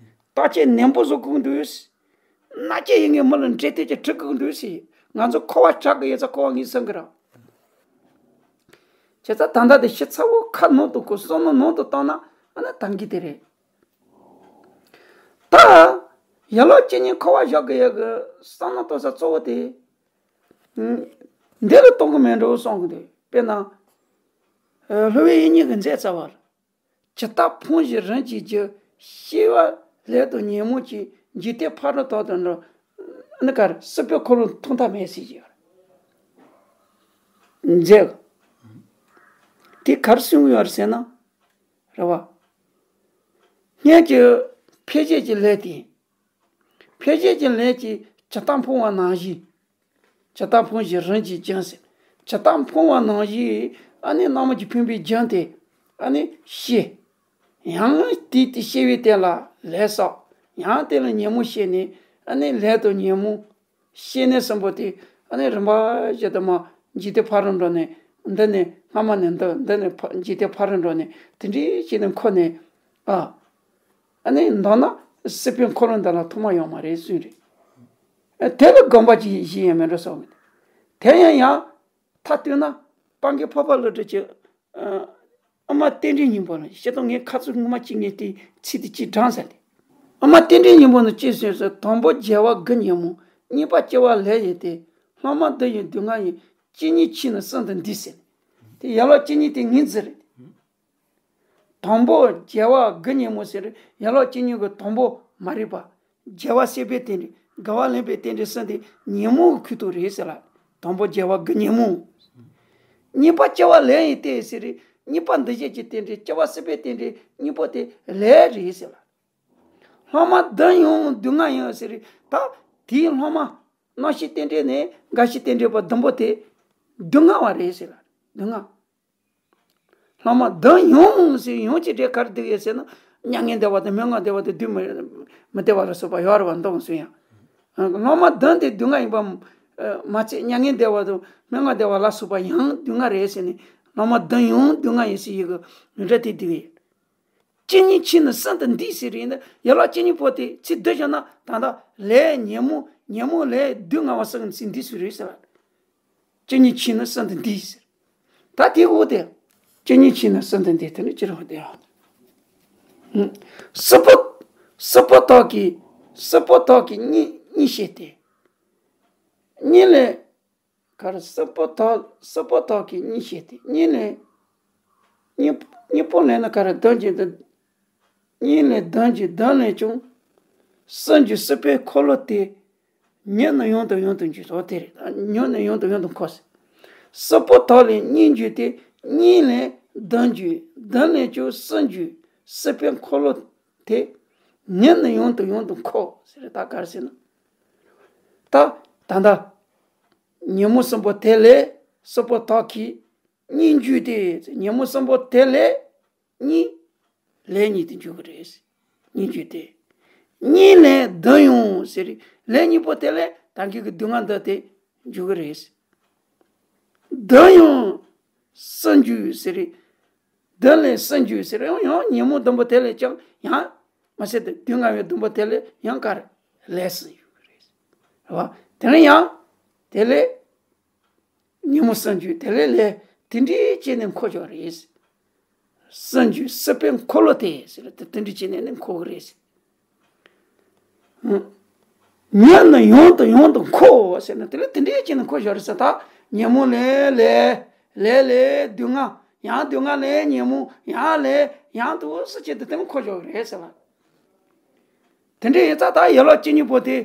བརྟག་དཔྱད་ནན་པོ་བཟོ་དགོས་ཀྱི་འདུག་རྣ་བཅད་ཡིན་ངེས་མི་ལ་འབྲེལ་གཏད་ཀྱི་ཁྲིད་དགོས་ཀྱི་འདུག་ཟེར། ང་ཚོ་འཁོར་བ་དྲག་གི་ཡོད་ཙང་འཁོར་བ་ངས་བསམ་གི་ར། བྱས་ཙང་ད་ལྟ་དེ་ཤི་ཚ་བོ་ཁ་ནང་དུ་བསྐོར་བསམ་བློ་ནང་དུ་བཏང་ན་ཨ་ན་ཐང་གི་དེ་རེད། ད་ཡན་ལག་བཅུ་གཉིས་འཁོར་བ་བཞག་གི་ཡོད་གི་བསམ་བློ་གཏོང་ས་གཙོ་བོ་དེ་འདི་ལ་གཏོང་གི་མེད་འགྲོ་བསམ་གི་འདུག་དཔེར་ན་ཨ་སློབ་དཔོན་དབྱིག་གཉེན་གྱི་མཛད་རྩ་བར། ཇི་ལྟར་ཕུང་བཞིན་རིམ་གྱིས་འགྱུར། སྐྱེ་བ་ལས་དང་ཉོན་མོངས་སྐྱེས། འཇིག་རྟེན་ཕ་རོལ་ཏོ་དང་འགྲོ། ཨ་ནི་ག་རེ་སྲིད་པའི་འཁོར་ལོ་མཐོང་ཐབས་མེད་ཟེར་གྱི་ཡོད་རེད། མཛད། དེ་ག་རེ་གསུང་གི་ཡོད་རེད་ཟེར་ན། རེད་བ། སྔོན་གྱི་འཕེལ་བྱེད་ཀྱི་ལས་དེ། འཕེལ་བྱེད་ཀྱི་ལས་ཀྱིས་ཇི་ལྟར་ཕུང་བ་ནང་བཞིན། ཇི་ལྟར་ཕུང་བཞིན་རིམ་གྱིས་འགྱུར་ཟེར། ཇི་ལྟར་ཕུང་བ་ནང་བཞིན་ཨ་ནི་རྣམ་སྨིན་གྱི་ཕུང་པོའི་རྒྱུན་དེ་ཨ་ནི་སྐྱེ། ཡང་དེ་དེ་སྐྱེ་བའི་རྟེན་ལ་ལས་བསགས། ཡང་དེ་ལ་ཉོན་མོངས་སྐྱེས་ནས་ཨ་ནི་ལས་དང་ཉོན་མོངས་སྐྱེས་ནས་གསུམ་པོ་དེ་ཨ་ནི་རིམ་པ་བཞིན་དུ་མ་འཇིག་རྟེན་ཕ་རོལ་འགྲོ་ནས་འདི་ནས་སྔ་མ་ནས་འདི་འདི་ནས་ཕ་འཇིག་རྟེན་ཕ་རོལ་འགྲོ་ནས་དེ་འདྲའི་བྱས་ནས་འཁོར་ནས་ཨ། ཨ་ནི་མདོར་ན་སྲིད་པའི་འཁོར་ལོ་འདི་ལ་ཐོག་མ་ཡོད་མ་རེད་གསུངས་རེད། དེ་ལ་དགོངས་པ་ཅི་བཞེས་ཡང་མི་འགྲོ་བསམ་གི། དེ་ཡང་ཡང་མཐའ་བསྟུན་ན་སྤང་གི་འཕགས་པ་ཀླུ་སྒྲུབ་ཀྱི་ཨ་ཨ་མ་རྟེན་འབྲེལ་སྙིང་པོ་ལ་བཤད་དོ། ངས་ཁ་ཚུགས་ངོ་མ་གཅིག་ངས་དེ་ཚིག་དེ་གཅིག་དྲངས་ཟེར་ཏེ། ཨ་མ་རྟེན་འབྲེལ་སྙིང་པོ་ནི་ཅི་ཟེར་ཟེར། དང་པོ་རྒྱལ་བ་དགུ་ཉོན་མོངས། གཉིས་པ་སྐྱེ་བ་ལས་ཡིན་ཏེ། སློབ་མ་བདུན་ཡི་སྡུག་བསྔལ་ཡིན། བཅུ་གཉིས་ཕྱིས་ནི་གསུམ་དུ་འདུས་ཟེར། དེ་ཡན་ལག་བཅུ་གཉིས་དེ་ངོས་འཛིན་རེད། དང་པོ་རྒྱལ་བ་དགུ་ཉོན་མོངས་ཟེར། ཡན་ལག་བཅུ་གཉིས་ཀྱི་དང་པོ་མ་རིག་པ། རྒྱལ་བ་སྲིད་པའི་རྟེན་འབྲེལ། དགའ་བ་ལེན་པའི་རྟེན་འབྲེལ་གསུམ་དེ་ཉོན་མོངས་ཀྱི་ཁུལ་དུ་རེད་ཟེར་ལ། དང་པོ་རྒྱལ་བ་དགུ་ཉོན་མོངས། གཉིས་པ་སྐྱེ་བ་ལས་ཡིན་ཏེ་ཟེར། གཉིས་པ་འདུ་བྱེད་ཀྱི་རྟེན་འབྲེལ་སྐྱེ་བ་སྲིད་པའི་རྟེན་འབྲེལ་གཉིས་པོ་དེ་ལས་རེད་ཟེར་ལ། སློབ་མ་བདུན་ཡོང་སྡུག་བསྔལ་ཡིན་ཟེར། ད་དེའི་སློབ་མ་རྣམ་ཤེས་རྟེན་འབྲེལ་ནས་རྒ་ཤི་རྟེན་འབྲེལ་བར་བདུན་པོ་དེ་སྡུག་བསྔལ་བ་རེད་ཟེར་ལ། སྡུག་བསྔལ། སློབ་མ་བདུན་ཡོང་ཟེར། ཡོང་གི་སྒྲས་ག་རེ་སྡུག་ཡོད་ཟེར་ན། མྱ་ངན་འདས་པ་དང་མི་མངོན་འདས་པ་དང་བདུད་མི་མི་བདེ་བ་ལ་སོགས་པ་ཡོད་རེད་བ། འདུག་གསུང་ཡང་། སློབ་མ་བདུན་དེ་སྡུག་བསྔལ་ཡིན་པ་མ་ཚད་མྱ་ངན་འདས་པ་དང་མི་མངོན་འདས་པ་ལ་སོགས་པ་ཡང་སྡུག་བསྔལ་རེད་ཟེར་ནས། སློབ་མ་བདུན་ཡོང་སྡུག་བསྔལ་ཡིན་ཟེར་ཡི་གེ་འདྲ་དེ་སྡུག་ཡོད། གཅིག་གཉིས་ཕྱིས་ནས་གསུམ་དུ་འདུས་ཟེར་ཡིན་ན། ཡན་ལག་བཅུ་གཉིས་པོ་དེ་ཚིག་བསྡུ་བྱས་ན། ད་ལྟ་ལས་ཉོན་མོངས། ཉོན་མོངས་ལས་སྡུག་བསྔལ་བ་གསུམ་གྱི་ཚིག་འདུས་སུ་རེད་ཟེར་བ། གཅིག་གཉིས་ཕྱིས་ནས་གསུམ་དུ་འདུས་ཟེར། ད་དེ་འོ་དེ། གཅིག་གཉིས་ཕྱིས་ནས་གསུམ་དུ་འདུས། དེ་ནི་ཅི་རུང་དེ་ཡང་། སྲིད་པ། སྲིད་པ་དག་གི། སྲིད་པ་དག་གི་གཉིས། གཉིས་བྱས་ཏེ། གཉིས་ལས། ག་རེ། སྲིད་པ་དག་སྲིད་པ་དག་གི་གཉིས་བྱས་ཏེ། གཉིས་ལས། གཉིས། གཉིས་པོ་ལས་ནི་ག་རེ། བདུན་གྱི་འདི། གཉིས་ལས་བདུན་གྱི། བདུན་ལས་ཀྱང་གསུམ་གྱི་སྲིད་པའི་འཁོར་ལོ་དེ། ཉིད་ནི་ཡང་དང་ཡང་དུ་འགྱུར་ཏོ། དེ་རེད། ཉིད་ནི་ཡང་དང་ཡང་དུ་འཁོར་ཟེར། སྲིད་པ་དག་ལས་གཉིས་འགྱུར་ཏེ། གཉིས་ལས་བདུན་འགྱུར། བདུན་ལས་ཀྱང་གསུམ་འགྱུར། སྲིད་པའི་འཁོར་ལོ་དེ། ཉིད་ནི་ཡང་དང་ཡང་དུ་འཁོར་ཟེར། ད་ག་རེ་ཟེར་ན། ད། ད་ལྟ། ཉོན་མོངས་གསུམ་པོ་དེ་ལས། སྲིད་པ་དག་གི་གཉིས་འགྱུར་ཏེ། ཉོན་མོངས་གསུམ་པོ་དེ་ལས། གཉིས། ལས་གཉིས་དེ་འགྱུར་གི་རེད། གཉིས་འགྱུར་ཏེ། གཉིས་ལས་བདུན་ཡང་ཟེར། ལས་གཉིས་པོ་དེ་ལས་ད་གིན་གྱི་སྡུག་བསྔལ་འདི་དེ་འགྱུར་གི་རེད། བདུན་ཡང་གསུམ་འགྱུར་ཟེར། བདུན་ལས་གསུམ་འགྱུར་ཟེར། ཡང་ཡང་ཉོན་མོངས་བདུན་པོ་དེ་ལས་ཀྱང་ཡང་མ་ཟད་དེ་སྡུག་བསྔལ་བའི་བདུན་པོ་དེ་ལས་ཡང་ག་རེ། ལས་གསུམ་འགྱུར་གི་རེད། རེད་བ། དེ་ནས་ཡང་དེ་ལས། ཉོན་མོངས་གསུམ་འགྱུར། དེ་ལས་ལས་དེ་འདྲའི་བྱས་ནས་འཁོར་ཆོག་རེད། གསུམ་འགྱུར། སྲིད་པའི་འཁོར་ལོ་དེ་ཟེར་ཏེ། དེ་འདྲའི་བྱས་ནས་ནི་འཁོར་གི་རེད། ཉིད་ནི་ཡང་དང་ཡང་དུ་འཁོར་ཟེར་ན། དེ་ལས་དེ་འདྲའི་བྱས་ནས་འཁོར་ཆོག་རེད་ཟེར། ད་ཉོན་མོངས་ལས་ལས། ལས་ལས་སྡུག་བསྔལ། ཡང་སྡུག་བསྔལ་ལས་ཉོན་མོངས། ཡང་ལས་ཡང་དུ་སུ་བྱས་ཏེ་དེ་ནི་འཁོར་ཆོག་གི་རེད་ཟེར་ལ། དེ་འདྲའི་ཡིན་ཙང་ད་ཡན་ལག་བཅུ་གཉིས་པོ་དེ།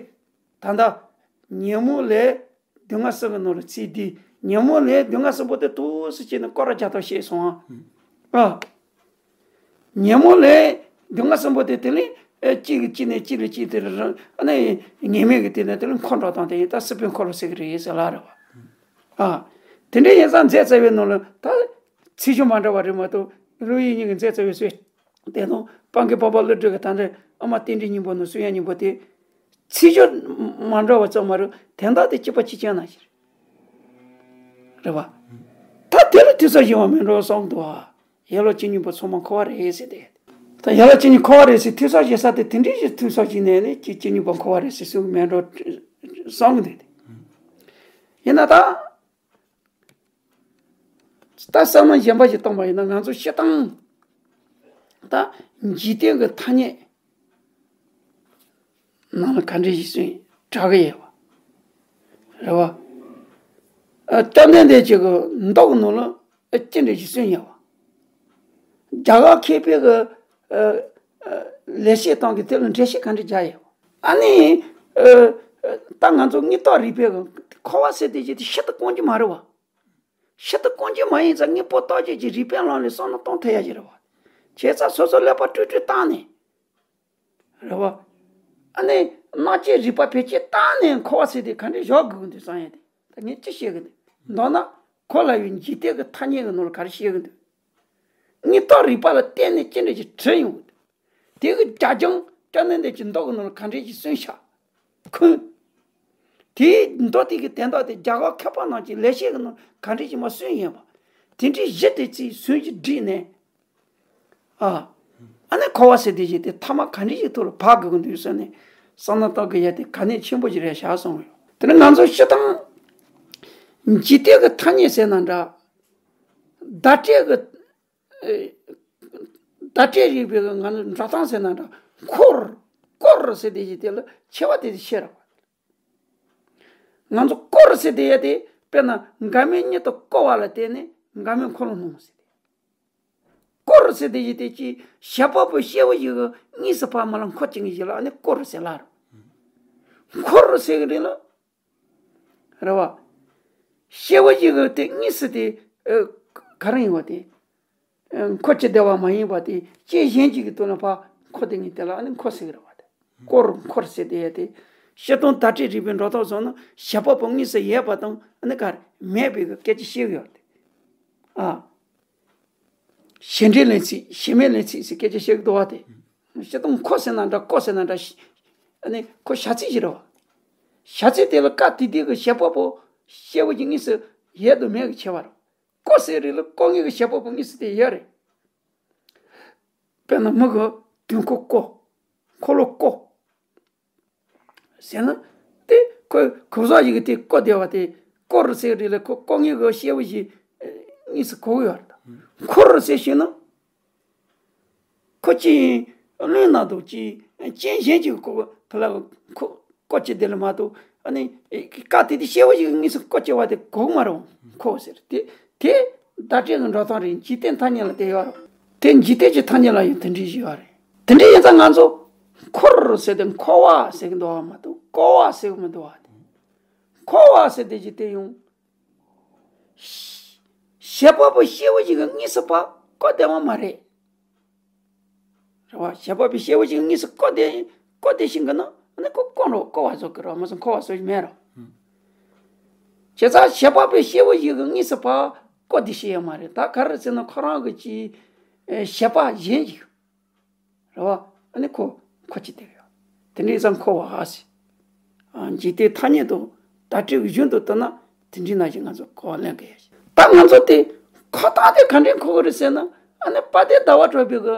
ད་ལྟ་ཉོན་མོངས་ལས་སྡུག་བསྔལ་གསུམ་གྱི་ནང་ལ་ཚིག་འདི། ཉོན་མོངས་ལས་སྡུག་བསྔལ་གསུམ་པོ་དེ་ཏོག་ཙམ་བྱས་ནས་སྐོར་ར་རྒྱག་ཐབས་བྱས་སོང་ཨ། ཨ། ཉོན་མོངས་ལས་སྡུག་བསྔལ་གསུམ་པོ་དེ། དེ་ལས་ཨེ་གཅིག་གིས་གཅིག་ནས་གཅིག་ལས་གཅིག་དེ་རེ་རེ། ཨ་ནི་ངེས་མེད་ཀྱི་དེ་ནས་དེ་ལས་འཁོར་འགྲོ་སྟངས་དེ་ཡིན་ད་སྲིད་པའི་འཁོར་ལོ་ཟེར་གི་རེད་ཟེར་ལ་རེད་བ། ཨ། དེ་འདྲའི་ཡིན་ཙང་མཛད་རྩ་བའི་ནང་ལ་ད་ཚིག་སྦྱོར་མ་འདྲ་བ་རེད་མ་གཏོགས། བློ་ཡི་གཉིས་ཀྱི་མཛད་རྩ་བའི་སྲོལ། དེ་དང་སྤང་གི་པ་པ་ཀླུ་སྒྲུབ་ཀྱི་ད་ལྟ་ཨ་མ་རྟེན་འབྲེལ་སྙིང་པོ་ནང་གསུང་ཡ་སྙིང་པོ་དེ། ཚིག་སྦྱོར་མ་འདྲ་བ་ཙམ་མ་རེད། དོན་དག་དེ་གཅིག་པ་གཅིག་རྐྱང་ནང་བཞིན་རེད་བ། ད་དེ་ལ་ཐུག་ས་གཞན་པ་མེད་འགྲོ་བསམ་འདུག་བ། ཡན་ལག་བཅུ་གཉིས་པོ་ཚང་མ་འཁོར་བ་རེད་ཟེར་ཏེ། ད་ཡན་ལག་བཅུ་གཉིས་འཁོར་བ་རེད་ཟེར། ཐུག་ས་གཞན་ས་དེ་དེ་འདྲའི་ཞིག་ཐུག་ས་ཞིག་ནས་ནི་བཅུ་གཉིས་པོ་འཁོར་བ་རེད་ཟེར་གསུང་གི་མེད་འགྲོ་བསམ་གི་འདུག་སྟེ། ཡིན་ན་ད། ད་བསམ་བློ་གཞན་པ་ཞིག་བཏང་པ་ཡིན་ན། ང་ཚོ་སྤྱིར་བཏང་ད་འཇིག་རྟེན་གྱི་ཐ་སྙད་ནང་ལ་ག་འདྲ་ཞིག་གསུངས་དྲག་གི་ཡོད་པ་རེད་བ། ཨ། བཅོམ་ལྡན་འདས་ཀྱི་གི་མདོ་གི་ནང་ལ་ཨ་ཅི་འདྲ་ཞིག་གསུངས་ཡོད་པ། རྒྱ་གར་མཁས་པའི་གི་ཨ་ཨ་ལེགས་བཤད་སྟངས་ཀྱི་དེ་ལ་འགྲེལ་བཤད་ག་འདྲ་རྒྱག་ཡོད་པ། ཨ་ནི་ཨ་ཨ་ད་ང་ཚོ་དངོས་སྟོབས་རིག་པའི་གི་འཁོར་བ་ཟེར་དེ་ཅིག་དེ་ཤིན་ཏུ་དཀོན་རྒྱུ་མ་རེད་བ། ཤིན་ཏུ་དཀོན་རྒྱུ་མ་ཡིན་ཙང་དངོས་པོ་རྟོགས་བྱེད་ཀྱི་རིགས་པའི་ལམ་ལས་བསམ་བློ་གཏོང་ཐུབ་ཡ་ཞིག་རེད་བ། བྱས་ཙང་སོ་སོ་ཀླད་པ་དཀྲུག་དཀྲུག་བཏང་ནས་རེད་བ། ཨ་ནི་རྣམ་དཔྱོད་རིག་པ་བེད་སྤྱོད་བཏང་ནས་འཁོར་བ་ཟེར་དེ་ག་འདྲས་བཞག་དགོས་ཀྱི་འདུག་བསམ་ཡ་དེ། ད་ངས་ཅི་བཤད་གི་འདུག་མདོར་ན་གོ་སླ་བའི་འཇིག་རྟེན་གྱི་ཐ་སྙད་ཀྱི་ནང་ལ་ག་རེ་བཤད་གི་འདུག་དངོས་སྟོབས་རིག་པ་ལ་བརྟེན་ནས་ཅི་འདྲ་ཞིག་བྲི་ཡོང་གི་འདུག་དེ་གི་རྒྱ་ལྕང་བཅོམ་ལྡན་འདས་ཀྱི་མདོ་གི་ནང་ལ་ག་འདྲ་ཞིག་གསུངས་ཤག་ཁུངས། དེའི་མདོ་དེ་གི་དོན་དག་དེ་རྒྱ་གར་མཁས་པ་རྣམས་ཀྱིས་ལེགས་བཤད་ཀྱི་ནང་ག་འདྲ་ཞིག་མར་གསུངས་ཡོད་པ། དེ་འདྲའི་གཞི་དེ་ཚིག་ཟུང་གིས་བསྒྲིལ་ནས། ཨ། ཨ་ནི་འཁོར་བ་ཟེར་དེ་ཞིག་དེ་ཐ་མ་ག་འདྲ་ཞིག་ཐོག་ལ་བབས་དགོས་ཀྱི་འདུག་ཟེར་ནས་བསམ་བློ་གཏོང་དགོས་ཡ་དེ་གལ་གནད་ཆེན་པོ་ཞིག་རེད་ཤག་བསམ་ཡོད། དེ་ནི་ང་ཚོ་སྤྱིར་བཏང་འཇིག་རྟེན་གྱི་ཐ་སྙད་ཟེར་ན་འདྲ། བརྡ་སྤྲོད་ཀྱི། ཨེ། བརྡ་སྤྲོད་རིག་པའི་ང་ཚོ་འགྲོ་སྟངས་ཟེར་ན་འདྲ། འཁོར། བསྐོར་ཟེར་དེ་ཞིག་དེ་ལ་ཆེ་བ་དེ་ཤེས་ར་བ། ང་ཚོ་བསྐོར་ཟེར་དེ་ཡ་དེ་དཔེར་ན་འགལ་མེད་གཉིས་སུ་བསྐོར་བ་ལ་བརྟེན་ནས་འགལ་མེད་འཁོར་ལོ་སྣང་ཟེར་དེ། བསྐོར་ཟེར་དེ་ཞིག་དེ་ཅི་ཞེ་པོ་པོ་སྐྱེ་བོ་ཞིག་གི་གཉིས་སུ་བར་མ་ལ་འཁོར་བཅུག་ཞིག་ལ་ཨ་ནི་བསྐོར་ཟེར་ལ་ར། འཁོར་ཟེར་གི་རེད་ལ། རེད་བ། སྐྱེ་བོ་གཅིག་གི་དེ་གཉིས་སུ་དེ། ཨ། ག་རེ་ཡིན་བ་དེ། ཨ། འཁོར་གྱི་བདེ་བ་མ་ཡིན་པ་དེ་སྐྱེ་གཞན་གཅིག་གི་དོན་ལ་ཕར་འཁོར་དེ་གཉིས་དེ་ལ་ཨ་ནི་འཁོར་ཟེར་གི་རེད་བ་དེ། བསྐོར་འཁོར་ཟེར་དེ་ཡ་དེ། སྤྱིར་བཏང་བརྡ་སྤྲོད་རིག་པའི་འགྲོ་སྟངས་སོགས་ནི་བྱེད་པ་པོ་དངོས་སུ་ཡོད་པ་དང་ཨ་ནི་ག་རེ་མེད་པའི་གི་སྐད་ཆ་བཤད་གི་ཡོད་རེད། ཨ། བྱེད་འབྲེལ་ལས་ཚིག་བྱེད་མེད་ལས་ཚིག་ཟེར་སྐད་ཆ་བཤད་གི་འདུག་བ་དེ། སྤྱིར་བཏང་འཁོར་ཟེར་ན་འདྲ་བསྐོར་ཟེར་ན་འདྲ། ཨ་ནི་ཁོ་བྱ་ཚིག་ཅིག་རེད་བ། བྱ་ཚིག་དེ་ལ་སྐབས་དེ་དུས་ཀྱི་བྱེད་པ་པོ་སྐྱེ་བོ་གཅིག་དངོས་སུ་ཡོད་དང་མེད་ཀྱི་ཁྱད་པར། བསྐོར་ཟེར་རེད་ལ་བསྐོར་མཁན་གྱི་བྱེད་པ་པོ་དངོས་སུ་དེ་ཡོད་རེད། དཔེར་ན་མི་གི་དུས་འཁོར་བསྐོར། འཁོར་ལོ་བསྐོར། ཟེར་ན། དེ་ཁོས་གོ་ས་ཞིག་གི་དེ་བསྐོར་བསྡད་པ་དེ་བསྐོར་ཟེར་རེད་ལ། ཁོ་བསྐོར་མཁན་གི་སྐྱེས་བུ་ཞིག་དངོས་སུ་གོ་གི་ཡོད་རེད། འཁོར་ཟེར་ཞུས་ན། ཁོ་ཅི་ཡིན། བློན་ན་འདུག་ཅི་རྐྱེན་གཞན་གྱིས་ཁོ་དེ་ལ་ཁོ་བསྐོར་གྱི་དེ་ལ་མ་གཏོགས། ཨ་ནི་སྐབས་དེ་དུས་སྐྱེས་བུ་ཞིག་གི་དངོས་སུ་བསྐོར་གྱི་བ་དེ་གོ་གི་མ་རེད། འཁོར་ཟེར་དེ་དེ་བརྡ་སྤྲོད་ཀྱི་འགྲོ་སྟངས་རེད། འཇིག་རྟེན་ཐ་སྙད་ལ་དེ་ཡོད་རེད། དེ་འཇིག་རྟེན་གྱི་ཐ་སྙད་ལ་ཡང་དེ་འདྲའི་ཞིག་ཡོད་རེད། དེ་འདྲའི་ཡིན་ཙང་ང་ཚོ་འཁོར་ཟེར་དེ་འཁོར་བ་ཟེར་གི་འདུག་བ་མ་གཏོགས་བསྐོར་བ་ཟེར་གི་མི་འདུག་བ། དེ་འཁོར་བ་ཟེར་དེ་ཅི་སྟེ་ཡོང་། བྱེད་པ་པོ་སྐྱེས་བུ་ཞིག་གི་དངོས་སུ་ཕར་བསྐོར་བསྡད་པ་མ་རེད། རེད་བ། བྱེད་པ་པོ་སྐྱེས་བུ་ཞིག་གི་དངོས་སུ་བསྐོར་བསྡད་བསྐོར་བསྡད་ཤིང་གི་ན་ཨ་ནི་ཁོ་བསྐོར་རོགས་བསྐོར་བ་བཟོ་གི་རོགས་མ་སོང་འཁོར་བ་བཟོ་ཞིག་མེད་རོགས། བྱས་ཙང་བྱེད་པ་པོ་སྐྱེས་བུ་ཞིག་གི་དངོས་སུ་ཕར་བསྐོར་བསྡད་ཤེས་ཡ་མ་རེད། ད་ག་རེ་ཟེར་ན་ཁོ་རང་གི་ཅི་བྱེད་པ་གཞན་ཞིག་རེད་བ། ཨ་ནི་ཁོ་ཁོ་ཅི་སྟེ་ཡོད། དེ་འདྲའི་ཙང་འཁོར་བ་ཨ་སི། འཇིག་རྟེན་ཐ་སྙད་དུ་བརྡ་སྤྲོད་ཀྱི་རྒྱུན་དུ་བཏོན་ན་དེ་འདྲའི་ནང་བཞིན་ང་ཚོ་གོ་བ་ལེན་གི་ཡོད། ད་ང་ཚོ་དེ་ཁོ་ཐག་དེ་ག་འདྲའི་འཁོར་གི་རེད་ཟེར་ན། ཨ་ནི་དཔལ་ལྡན་ཟླ་བ་གྲགས་པའི་གི་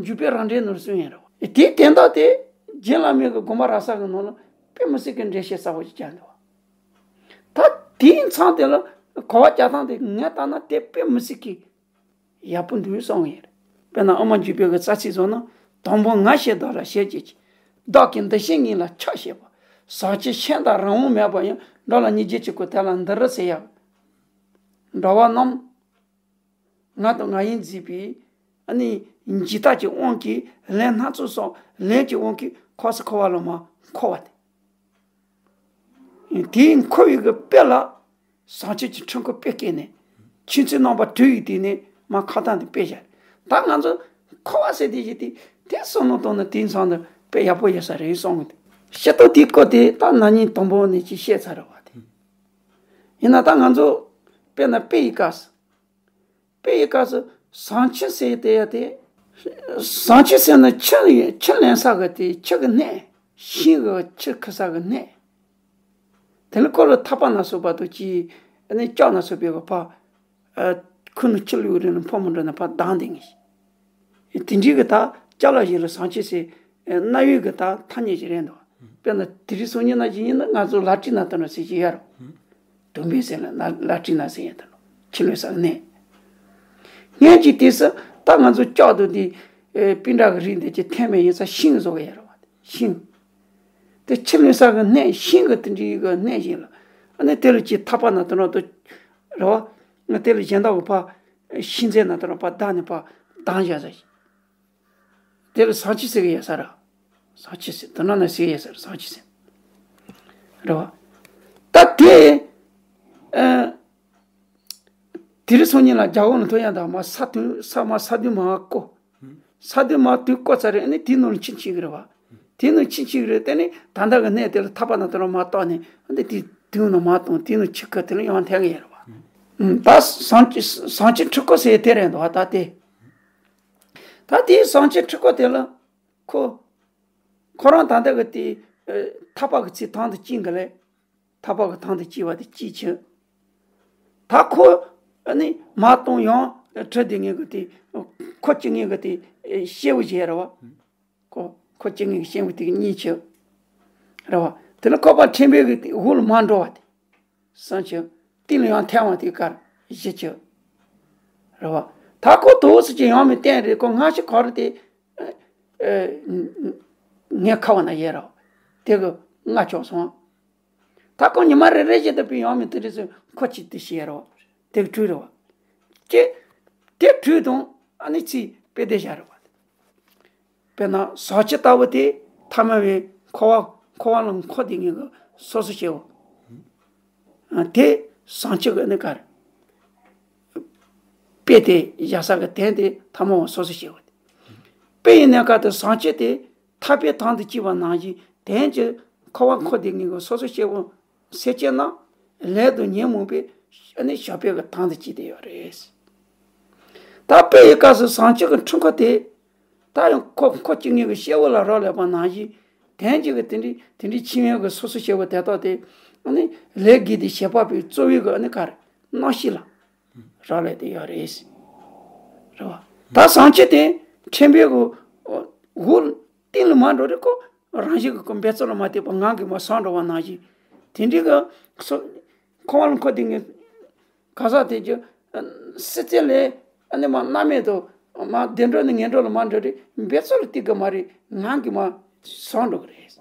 འཇུག་པའི་རང་འགྲེལ་ནོར་གསུམ་ཡིན་རེད་བ། དེའི་དོན་དག་དེ་རྗེ་བླ་མའི་གི་དགོངས་པ་རབ་གསལ་གི་ནང་ལ་དཔེ་མི་སྲིད་ཀྱི་འགྲེལ་བཤད་གསལ་པོ་ཞིག་བརྒྱབ་འདུག་བ། ད་དེའི་མཚམས་དེ་ལ་གོ་བ་རྒྱག་སྟངས་དེ་ངས་ལྟ་ན་དེ་དཔེ་མི་སྲིད་ཀྱི་ཡག་པོ་འདུག་བསམ་གྱི་ཡོད་རེད། དཔེར་ན་ཨ་མ་འཇུ་པའི་གི་རྩ་ཚིག་བཟུང་ན། དང་པོ་ང་ཞེས་བདག་ལ་ཞེས་བྱ་བྱེད། བདག་གི་འདུ་ཤེས་ཉིད་ལ་ཆགས་ཞེས་པ། ཟག་བཅས་ཆད་དང་རང་དབང་མེད་པ་ཡང་། འགྲོ་ལ་སྙིང་རྗེ་གཅིག་པུ་དེ་ལ་འདི་རུ་ཟེར་ཡང་། འགྲོ་བ་རྣམས་ང་དང་ང་ཡིན་བརྫིས་པའི་ཨ་ནི་འཇིག་ལྟ་གི་དབང་གིས་ལས་སྣ་ཚོགས་སོགས་ལས་ཀྱི་དབང་གིས་འཁོར་ས་འཁོར་བ་ལ་མ་འཁོར་བ་དེ། དེའི་འཁོར་བའི་གི་དཔེ་ལ་བྱང་ཆུབ་ཀྱི་འཕྲུལ་འཁོར་དཔེ་བཀལ་ནས། ཆོས་ཚུལ་རྣམ་པ་དྲུག་ཡི་སྟེང་ནས་མ་ཁ་སྟངས་དེ་དཔེ་བཞག་ད་ང་ཚོ་འཁོར་བ་ཟེར་དེ་ཞིག་དེ་དེ་བསམ་བློ་བཏང་ན་དེའི་མཚམས་དུ་དཔེ་ཡག་པོ་ཡོད་ས་རེད་གསུང་གི་འདུག་ཤེས་རྟོགས་དེའི་སྐོར་དེ་ད་ན་ནིང་དང་པོ་ནས་ཅིག་བཤད་ཚར་བ་དེ། ཡིན་ན་ད་ང་ཚོ་དཔེར་ན་དཔེ་ཡི་སྐབས་སུ། དཔེ་ཡི་སྐབས་སུ་བྱང་ཆུབ་ཟེར་དེ་ཡ་དེ། བྱང་ཆུབ་ཟེར་ན་ཆུ་ཆུ་ལེན་ས་གི་དེ་ཆུ་གི་གནས། ཤིང་གི་ཆུ་ཁུ་ས་གི་གནས། དེ་ནི་ཁོ་ལ་ཐག་པ་ན་སོ་བ་དུ་ཅི། ཨ་ནི་ལྕགས་ན་སོ་བའི་གི་ཕ། ཁུ་ནུ་ཆུ་ལུག་རིང་ལ་ཕོ་མོ་འགྲོ་ན་ཕ་ལྡང་དེ་ངེས། དེ་འདྲའི་གི་ད་ཅ་ལག་ཞིག་ལ་བྱང་ཆུབ་ཟེར། གནའ་བོའི་གི་ད་ཐ་སྙད་ཞིག་རེད་འདུག་དཔེར་ན་དེ་རིང་སང་ཉིན་ན་ཞིག་ཡིན་ན་ང་ཚོ་ལ་ཏྲི་ན་ད་ནོ་ཟེར་གྱི་ཡ་རོ། དུམ་བེ་ཟེར་ལ་ན་ལ་ཏྲི་ན་ཟེར་ཡ་ད་ནོ། ཆུ་ལོན་ས་གནས། སྔོན་གྱི་དུས་སུ་ད་ང་ཚོ་ལྕགས་དུ་འདི། པིན་ཏྲ་གི་རིགས་འདི་ཅི་འཐེན་མེད་ཡིན་ས་ཤིང་བཟོ་གི་ཡ་རོ་བ། ཤིང་། དེ་ཆུ་ལོན་ས་གི་གནས་ཤིང་གི་དེ་འདྲའི་གི་གནས་ཤིང་ལ། ཨ་ནི་དེ་ལ་ཅི་ཐག་པ་ན་ད་ནོ་དུ། རེད་བ། ང་དེ་ལ་གཞན་དག་གི་ཕ། ཤིང་ཚད་ན་ད་ནོ་ཕ་བདག་ནི་ཕ་བདག་བཞག་ས་ཞིག་དེ་ལ་བྱང་ཆུབ་ཟེར་གི་ཡོད་ས་ར། བྱང་ཆུབ་ཟེར་དེ་ན་ན་ཟེར་གི་ཡོད་ས་ར་བྱང་ཆུབ་ཟེར། རེད་བ། ད་དེ། ཨ། དེ་རིང་སང་ཉིན་ལ་རྒྱ་གར་ལ་ཐོན་ཡ་ད་མ་ས་དུ་ས་མ་ས་དུ་མ་བརྐོ། ས་དུ་མ་དུ་བརྐོ་ཚར་རེད། ཨ་ནི་དེ་ནང་ལ་ཕྱིན་ཕྱིན་གི་རེད་བ། དེ་ནང་ཕྱིན་ཕྱིན་གི་རེད། དེ་ནི་ད་ལྟ་གི་གནས་དེ་ལ་ཐག་པ་ན་དུ་ར་མ་བཏགས་ནས། ཨ་ནི་དེ་དུ་ནང་མ་བཏང་དེ་ནང་ཕྱི་ཁ་དེ་ལ་ཡང་འཐེན་གི་ཡོད་རེད་བ། ད་བྱང་ཆུབ་བྱང་ཆུབ་འཕྲུལ་འཁོར་ཟེར་དེ་རེད་འདུག་བ་ད་དེ། ད་དེའི་བྱང་ཆུབ་འཕྲུལ་འཁོར་དེ་ལ་ཁོ། ཁོ་རང་ད་ལྟ་གི་དེ། ཐག་པ་གི་ཚིག་དང་དུ་བཅིངས་གི་ལས། ཐག་པ་གི་དང་དུ་བཅིངས་པ་དེ་གཅིག་བྱས། ད་ཁོ། ཨ་ནི་མ་གཏོང་ཡང་བྲི་དེ་ངེས་གི་དེ། ཁོ་གཅིག་ངེས་གི་དེ། སྐྱེས་བུ་བྱས་རེད་བ། ཁོ་ཁོ་གཅིག་ངེས་གི་སྐྱེས་བུ་དེ་གཉིས་བྱས། རེད་བ། དེ་ནི་ཁོ་པ་ཕྲན་བུ་གི་དེ་འོག་ལ་མ་འགྲོ་བ་དེ། གསུམ་བྱས། སྟེང་ལ་ཡང་འཐེན་པ་དེ་ཀར་བཞི་བྱས། རེད་བ། ད་ཁོ་དོགས་སུ་ཅི་ཡང་མི་བསྟན་རེད། ཁོ་སྔ་ཕྱི་ག་རེ་དེ། ཨ། ཨ། ངས་ཁ་བ་ན་ཡས་རོ། དེ་གི་ང་ཆོག་སོང་། ད་ཁོ་ཉི་མ་རེ་རེ་བཞིན་དུ་པི་ཡང་མི་དེ་རེ་ཚོས་ཁོ་ཅི་དེ་བཤད་རོ། དེ་གི་བྲུས་རེད་བ། ཀྱེ། དེ་བྲུས་དང་ཨ་ནི་ཚིག་དཔེ་དེ་བཞག་རེད་བ། དཔེར་ན་ཟག་བཅས་ལྟ་བུ་དེ་ཐ་མལ་བའི་འཁོར་བ་འཁོར་བ་ལ་འཁོར་དེ་ངེས་གི་སོ་སོ་སྐྱེ་བོ། ཨ། དེ་བྱང་ཆུབ་ཀྱི་ཨ་ནི་ག་རེ། དཔེ་དེ་བཞག་ས་གི་དོན་དེ་ཐ་མལ་བ་སོ་སོ་སྐྱེ་བོ་དེ། དཔེ་ཡི་གནས་སྐབས་དུ་བྱང་ཆུབ་དེ་ཐག་པའི་དང་དུ་བཅིངས་པ་ནང་བཞིན་དོན་གྱི་འཁོར་བ་འཁོར་དེ་ངེས་གི་སོ་སོ་སྐྱེ་བོ་སེམས་ཅན་རྣམས་ལས་དང་ཉོན་མོངས་པའི་ཨ་ནི་ཞགས་པའི་གི་དང་དུ་བཅིངས་ཏེ་ཡོད་རེད། ད་དཔེ་ཡི་སྐབས་སུ་བྱང་ཆུབ་ཀྱི་འཕྲུལ་འཁོར་དེ། ད་ཡང་ཁོ་ཁོ་གཅིག་ངེས་ཀྱི་སྐྱེ་བོ་ལ་རག་ལས་པ་ནང་བཞིན། དོན་གཅིག་གི་དེ་འདྲའི་དེ་འདྲའི་ཕྱི་མའི་གི་སོ་སོ་སྐྱེ་བོ་དེ་དག་དེ། ཨ་ནི་ལས་དགེ་དེ་བྱེད་པ་པོའི་གཙོ་བོའི་གི་ཨ་ནི་ག་རེ་རྣམ་ཤེས་ལ་རག་ལས་དེ་ཡོད་རེད། རེད་བ། ད་བྱང་ཆུབ་དེ་ ཕྲེང་བའི་གི་འོ་འོག་གཏིང་ལ་མར་འགྲོ་རེད་ཁོ། རང་བཞིན་གྱི་འབད་རྩོལ་ལ་མ་བརྟེན་པར་ངང་གིས་མར་ཟགས་འགྲོ་བ་ནང་བཞིན། དེ་འདྲའི་གི་སོ་འཁོར་བ་ལ་འཁོར་དེ་ངས་ག་ཟག་དེ་གྱི་སྲིད་རྩེ་ལས་ཨ་ནི་མར་སྣང་མེད་དུ་མར་བདེ་འགྲོ་ནས་ངན་འགྲོ་ལ་མར་འགྲོ་རེད། འབད་རྩོལ་ལ་བརྟེན་གི་མ་རེད། ངང་གིས་མར་ཟགས་འགྲོ་གི་རེད།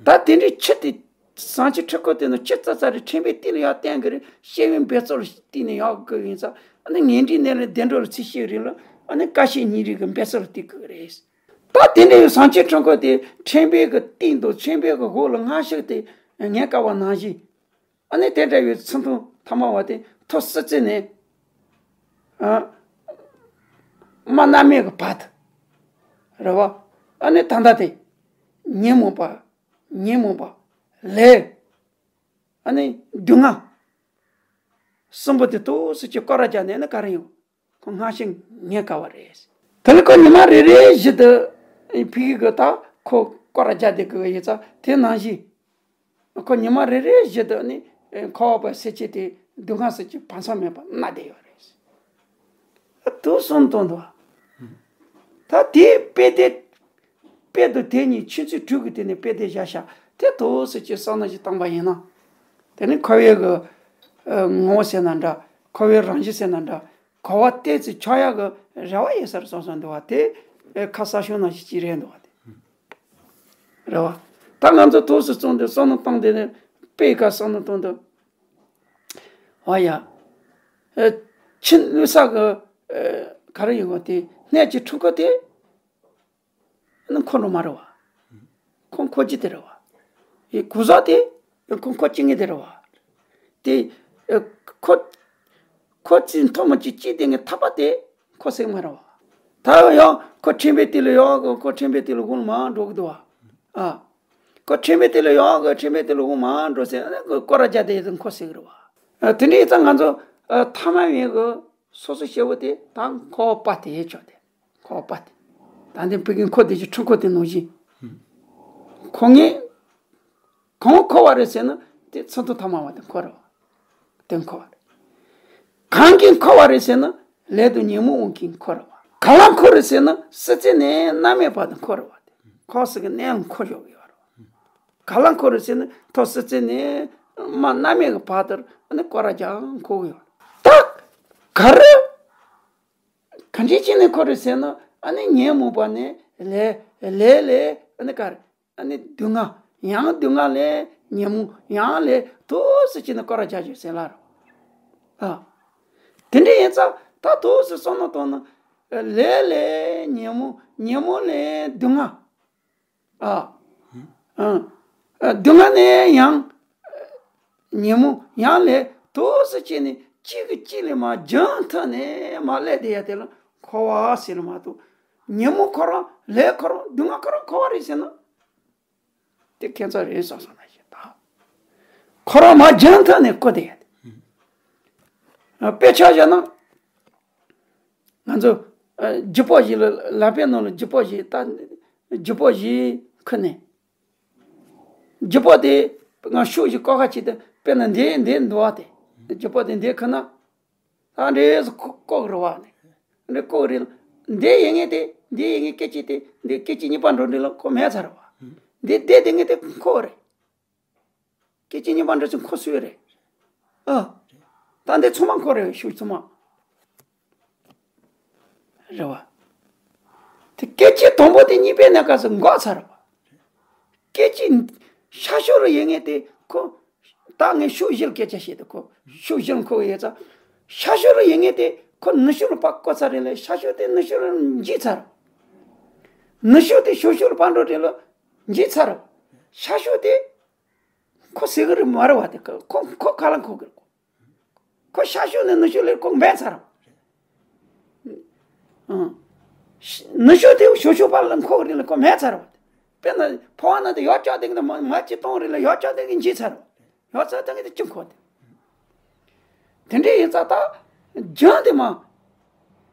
ད་དེ་འདྲའི་ཆུ་དེ་ཟངས་ཆུ་ཁྲག་ཁོལ་དེ་ནི་ཆུ་ཙག་ཙག་རེད། ཕྲེང་བའི་གཏིང་ལ་ཡར་བསྟན་གི་རེད། སྐྱེ་བོའི་འབད་རྩོལ་ལ་བརྟེན་ནས་ཡར་གི་ཡིན་ཙང་ཨ་ནི་ངན་འགྲོའི་གནས་ལས་བདེ་འགྲོ་ལ་ཚུར་སྐྱེ་གི་རེད་ལ། ཨ་ནི་ཀ་ཤེད་གཉིས་རིགས་ཀྱི་འབད་རྩོལ་ལ་བརྟེན་གི་རེད། ད་དེ་འདྲ་ཡི་ཟངས་ཆུ་ཁྲག་ཁོལ་དེ་ཕྲེང་བའི་གི་སྟེང་དུ་ཕྲེང་བའི་གི་འོག་ལ་སྔར་བཞག་དེ་ངན་དཀའ་བ་ནང་བཞིན། ཨ་ནི་དེ་འདྲ་བའི་ཚུར་མཐོང་ཐ་མལ་པ་དེ་ཐོག་སྲིད་རྩེ་ནས་ཨ་མར་སྣང་མེད་གི་བར་དུ་རེད་བ། ཨ་ནི་ད་ལྟ་དེ་ཉོན་མོངས་པ་ཉོན་མོངས་པ་ལས་ཨ་ནི་སྡུག་བསྔལ་གསུམ་པོ་དེ་ཐོག་སྲིད་ཀྱི་སྐོར་ར་རྒྱག་ནས་ནི་ག་རེ་ཡོང་། ཁོ་སྔར་བཞིན་ཉེན་ཁ་བ་རེད། དེ་ལ་ཁོ་ཉི་མ་རེ་རེ་བཞིན་དུ་ཕ་གི་གི་ད་ཁོ་སྐོར་ར་རྒྱག་བསྡད་གི་ཡོད་ཙང་དེ་ནང་བཞིན་ཁོ་ཉི་མ་རེ་རེ་བཞིན་དུ་ནི་འཁོར་བ་པ་སྲིད་ཀྱི་དེ་སྡུག་བསྔལ་སྲིད་ཀྱི་བར་མཚམས་མེད་པ་མནར་བསྡད་ཡོད་རེད། དུ་གསུངས་དོན་དུ་ད་དེའི་དཔེ་དེ། དཔེ་དེ་དེ་ཉིད་ཆོས་ཚུལ་དྲུག་གི་སྟེང་ནས་དཔེ་དེ་བཞག་ཤག་དེ་ཐོག་སྲིད་ཀྱི་བསམ་བློ་ཞིག་བཏང་པ་ཡིན་ན། དེ་ནི་འཁོར་བའི་གི་ངོ་བོ་ཟེར་ན་འདྲ། འཁོར་བའི་རང་བཞིན་ཟེར་ན་འདྲ། འཁོར་བ་གཏན་ཚིགས་ཆགས་ཡག་གི་རེ་བ་ཡོད་སར་སོང་སོང་འདུག་བ་དེ། ཁ་གསལ་ཤོས་ནང་བཞིན་ཅིག་རེད་འདུག་བ་དེ། རེད་བ། ད་ང་ཚོ་ཐོག་སྲིད་བཙོང་དེ་བསམ་བློ་བཏང་དེ་ནི་དཔེ་ཁ་བསམ་བློ་གཏོང་དུ། འོ་ཡ། ཨེ། ཕྱི་ལུས་ས་གི་ཨེ། ག་རེ་ཡོད་གོ་དེ་གནས་ཀྱི་འཁྲུལ་འཁོར་དེ་ནི་འཁོར་འགྲོ་མ་རེད་བ། ཁོ་འཁོར་གྱི་དེ་རེད་བ། ཡི་གུ་ཟག་དེ་ཁོ་འཁོར་གྱི་ངེས་དེ་རེད་བ། དེ་ཨེ། ཁོ་ཁོ་ཅི་མཐོ་མ་ཅི་ཅི་དེ་ངས་ཐག་པ་དེ་འཁོར་སྲིད་མ་རེད་བ། ད་ཡང་ཁོ་ཕྲེང་བའི་དེ་ལ་ཡོང་གི་ཁོ་ཕྲེང་བའི་དེ་ལ་དགོངས་མ་འགྲོ་གི་འདུག་བ། ཨ། ཁོ་ཕྲེང་བའི་དེ་ལ་ཡོང་གི་ཕྲེང་བའི་དེ་ལ་དགོངས་མ་འགྲོ་ཟེར་ན་ཁོ་སྐོར་ར་རྒྱག་དེ་ཡིན་ཁོ་ཟེར་གི་རེད་བ། ཨ། དེ་འདྲ་ཡིན་ཙང་ང་ཚོ་ཨ། ཐ་མལ་བའི་གི་སོ་སོ་སྐྱེ་བོ་དེ་ད་འཁོར་བ་པ་དེ་ཡེ་ཆོག་དེ་འཁོར་བ་པ་དེ། ད་འདི་བོད་ཀྱི་འཁོར་དེ་ཅིག་འཁྲུལ་འཁོར་དེ་ནང་བཞིན། འཁོར་ངེས། གང་འཁོར་བ་རེད་ཟེར་ན་དེ་ཚུར་མཐོང་ཐ་མལ་པ་དེ་འཁོར་རེད་བ། དེ་འཁོར་བ་རེད། གང་གིས་འཁོར་བ་རེད་ཟེར་ན་ལས་དང་ཉོན་མོངས་དབང་གིས་འཁོར་རེད་བ། ག་ལ་འཁོར་རེད་ཟེར་ན་སྲིད་རྩེ་ནས་མནར་མེད་བར་དུ་འཁོར་རེད་བ། དེ་འཁོར་སྲིད་ཀྱི་གནས་ལ་འཁོར་ཞོག་གི་ཡོད་རེད་བ། ག་ལ་འཁོར་རེད་ཟེར་ན་ཐོག་སྲིད་རྩེ་ནས་མར་མནར་མེད་ཀྱི་བར་དུ་ཨ་ནི་སྐོར་ར་རྒྱག་འཁོར་གི་ཡོད་རེད། ད་ག་རེ། གང་ཅི་ཅི་ནས་འཁོར་རེད་ཟེར་ན་ཨ་ནི་ཉོན་མོངས་པ་ནས་ལས་ལས་ལས་ཨ་ནི་ག་རེ། ཨ་ནི་སྡུག་བསྔལ། ཡང་སྡུག་བསྔལ་ལས་ཉོན་མོངས། ཡང་ལས་ཐོག་སྲིད་ཀྱི་ནི་སྐོར་ར་རྒྱག་རྒྱུ་ཟེར་ལ་རོ། ཨ། དེ་འདྲ་ཡིན་ཙང་ད་ཐོག་སྲིད་བསམ་བློ་གཏོང་ན། ལས་ལས་ཉོན་མོངས། ཉོན་མོངས་ལས་སྡུག་བསྔལ། ཨ། ཨ། སྡུག་བསྔལ་ནས་ཡང་། ཉོན་མོངས་ཡང་ལས་ཐོག་སྲིད་ཀྱི་ནི་གཅིག་གིས་གཅིག་ལ་མར་རྒྱང་མཐུད་ནས་མར་སླེབས་བསྡད་ཡ་དེ་ལ་འཁོར་བ་ཟེར་ལ་མ་གཏོགས། ཉོན་མོངས་འཁོར་རམ་ལས་འཁོར་རམ་སྡུག་བསྔལ་འཁོར་རམ་འཁོར་བ་རེད་ཟེར་ན། དེ་ཁྱད་མཚར་རེད་བསམ་སོང་ན་ཞེས་ད། འཁོར་བ་མར་རྒྱང་མཐུད་ནས་བསྐོར་བསྡད་ཡ་དེ། དཔེ་ཆ་བཞག་ན། ང་ཚོ་ཨ། རྒྱུ་སྤོགས་བཞི་ལ་ལག་པའི་ནང་ལ་རྒྱུ་སྤོགས་བཞི་ད། རྒྱུ་སྤོགས་བཞི་ཁུར་ནས། རྒྱུ་སྤོགས་དེ་ང་ཤུགས་ཀྱིས་བཀོག་ཁ་བྱེད་དུ་དཔེར་ན་འདི་འདི་འདུག་བ་དེ། རྒྱུ་སྤོགས་དེ་འདི་ཁུར་ན། ད་འདྲེས་བཀོག་རེད་བ་ནི། འདྲེ་བཀོག་རེད། འདི་ཡིན་ངེས་དེ་འདི་ཡིན་ངེས་སྐད་ཅིག་དེ་འདི་སྐད་ཅིག་གཉིས་པ་འགྲོ་འདི་ལ་ཁོ་མེད་ཚར་བ། འདི་འདི་དེ་ངེས་དེ་འཁོར་རེད། སྐད་ཅིག་གཉིས་པ་འདྲ་ཅིག་འཁོར་སྲིད་རེད། ཨ། ད་འདི་ཚང་མ་འཁོར་རེད་ཤུགས་ཚང་མ། རེད་བ། དེ་སྐད་ཅིག་དང་པོ་དེ་གཉིས་པའི་གནས་སྐབས་སུ་འགོག་ཚར་བ། སྐད་ཅིག་ཤ་ཤོ་རུ་ཡིན་ངེས་དེ་ཁོ། ད་ངས་ཤུགས་བཞི་ལ་སྐད་ཆ་བཤད་དུ་ཁོ་ཤུགས་བཞི་ལ་འཁོར་ཡོད་ཙང་། ཤ་ཤོ་རུ་ཡིན་ངེས་དེ་ཁོ་ནུ་ཤོ་རུ་ཕར་བཀོག་ཚར་རེད་ལ་ཤ་ཤོ་དེ་ནུ་ཤོ་རུ་འཇིག་ཚར། ནུ་ཤོ་དེ་ཤོ་ཤོ་རུ་ཕར་འགྲོ་རེད་ལ་འཇིག་ཚར། ཤ་ཤོ་དེ། ཁོ་ཟེར་གི་རེད་མ་རེད་བ་དེ་ཁོ་ཁོ་ག་ལ་འཁོར་གི་རེད། ཁོ་ཤ་ཤོ་ནས་ནུ་ཤོ་ལས་ཁོ་འབད་ཚར། ཨང་། ནུ་ཤོ་དེ་ཤོ་ཤོ་པ་ལ་འཁོར་གི་རེད་ལ་ཁོ་མེད་ཚར་བ་དེ། དཔེར་ན་ཕོ་བ་ན་དེ་ཡོག་ཅོག་དེ་གི་དེ་མ་མ་ཅི་གཏོང་རེད་ལ་ཡོག་ཅོག་དེ་གི་འཇིག་ཚར། ཡོག་ཚར་དེ་གི་དེ་ཅི་འཁོར་དེ། དེ་འདྲ་ཡིན་ཙང་ད་རྒྱང་དེ་མ།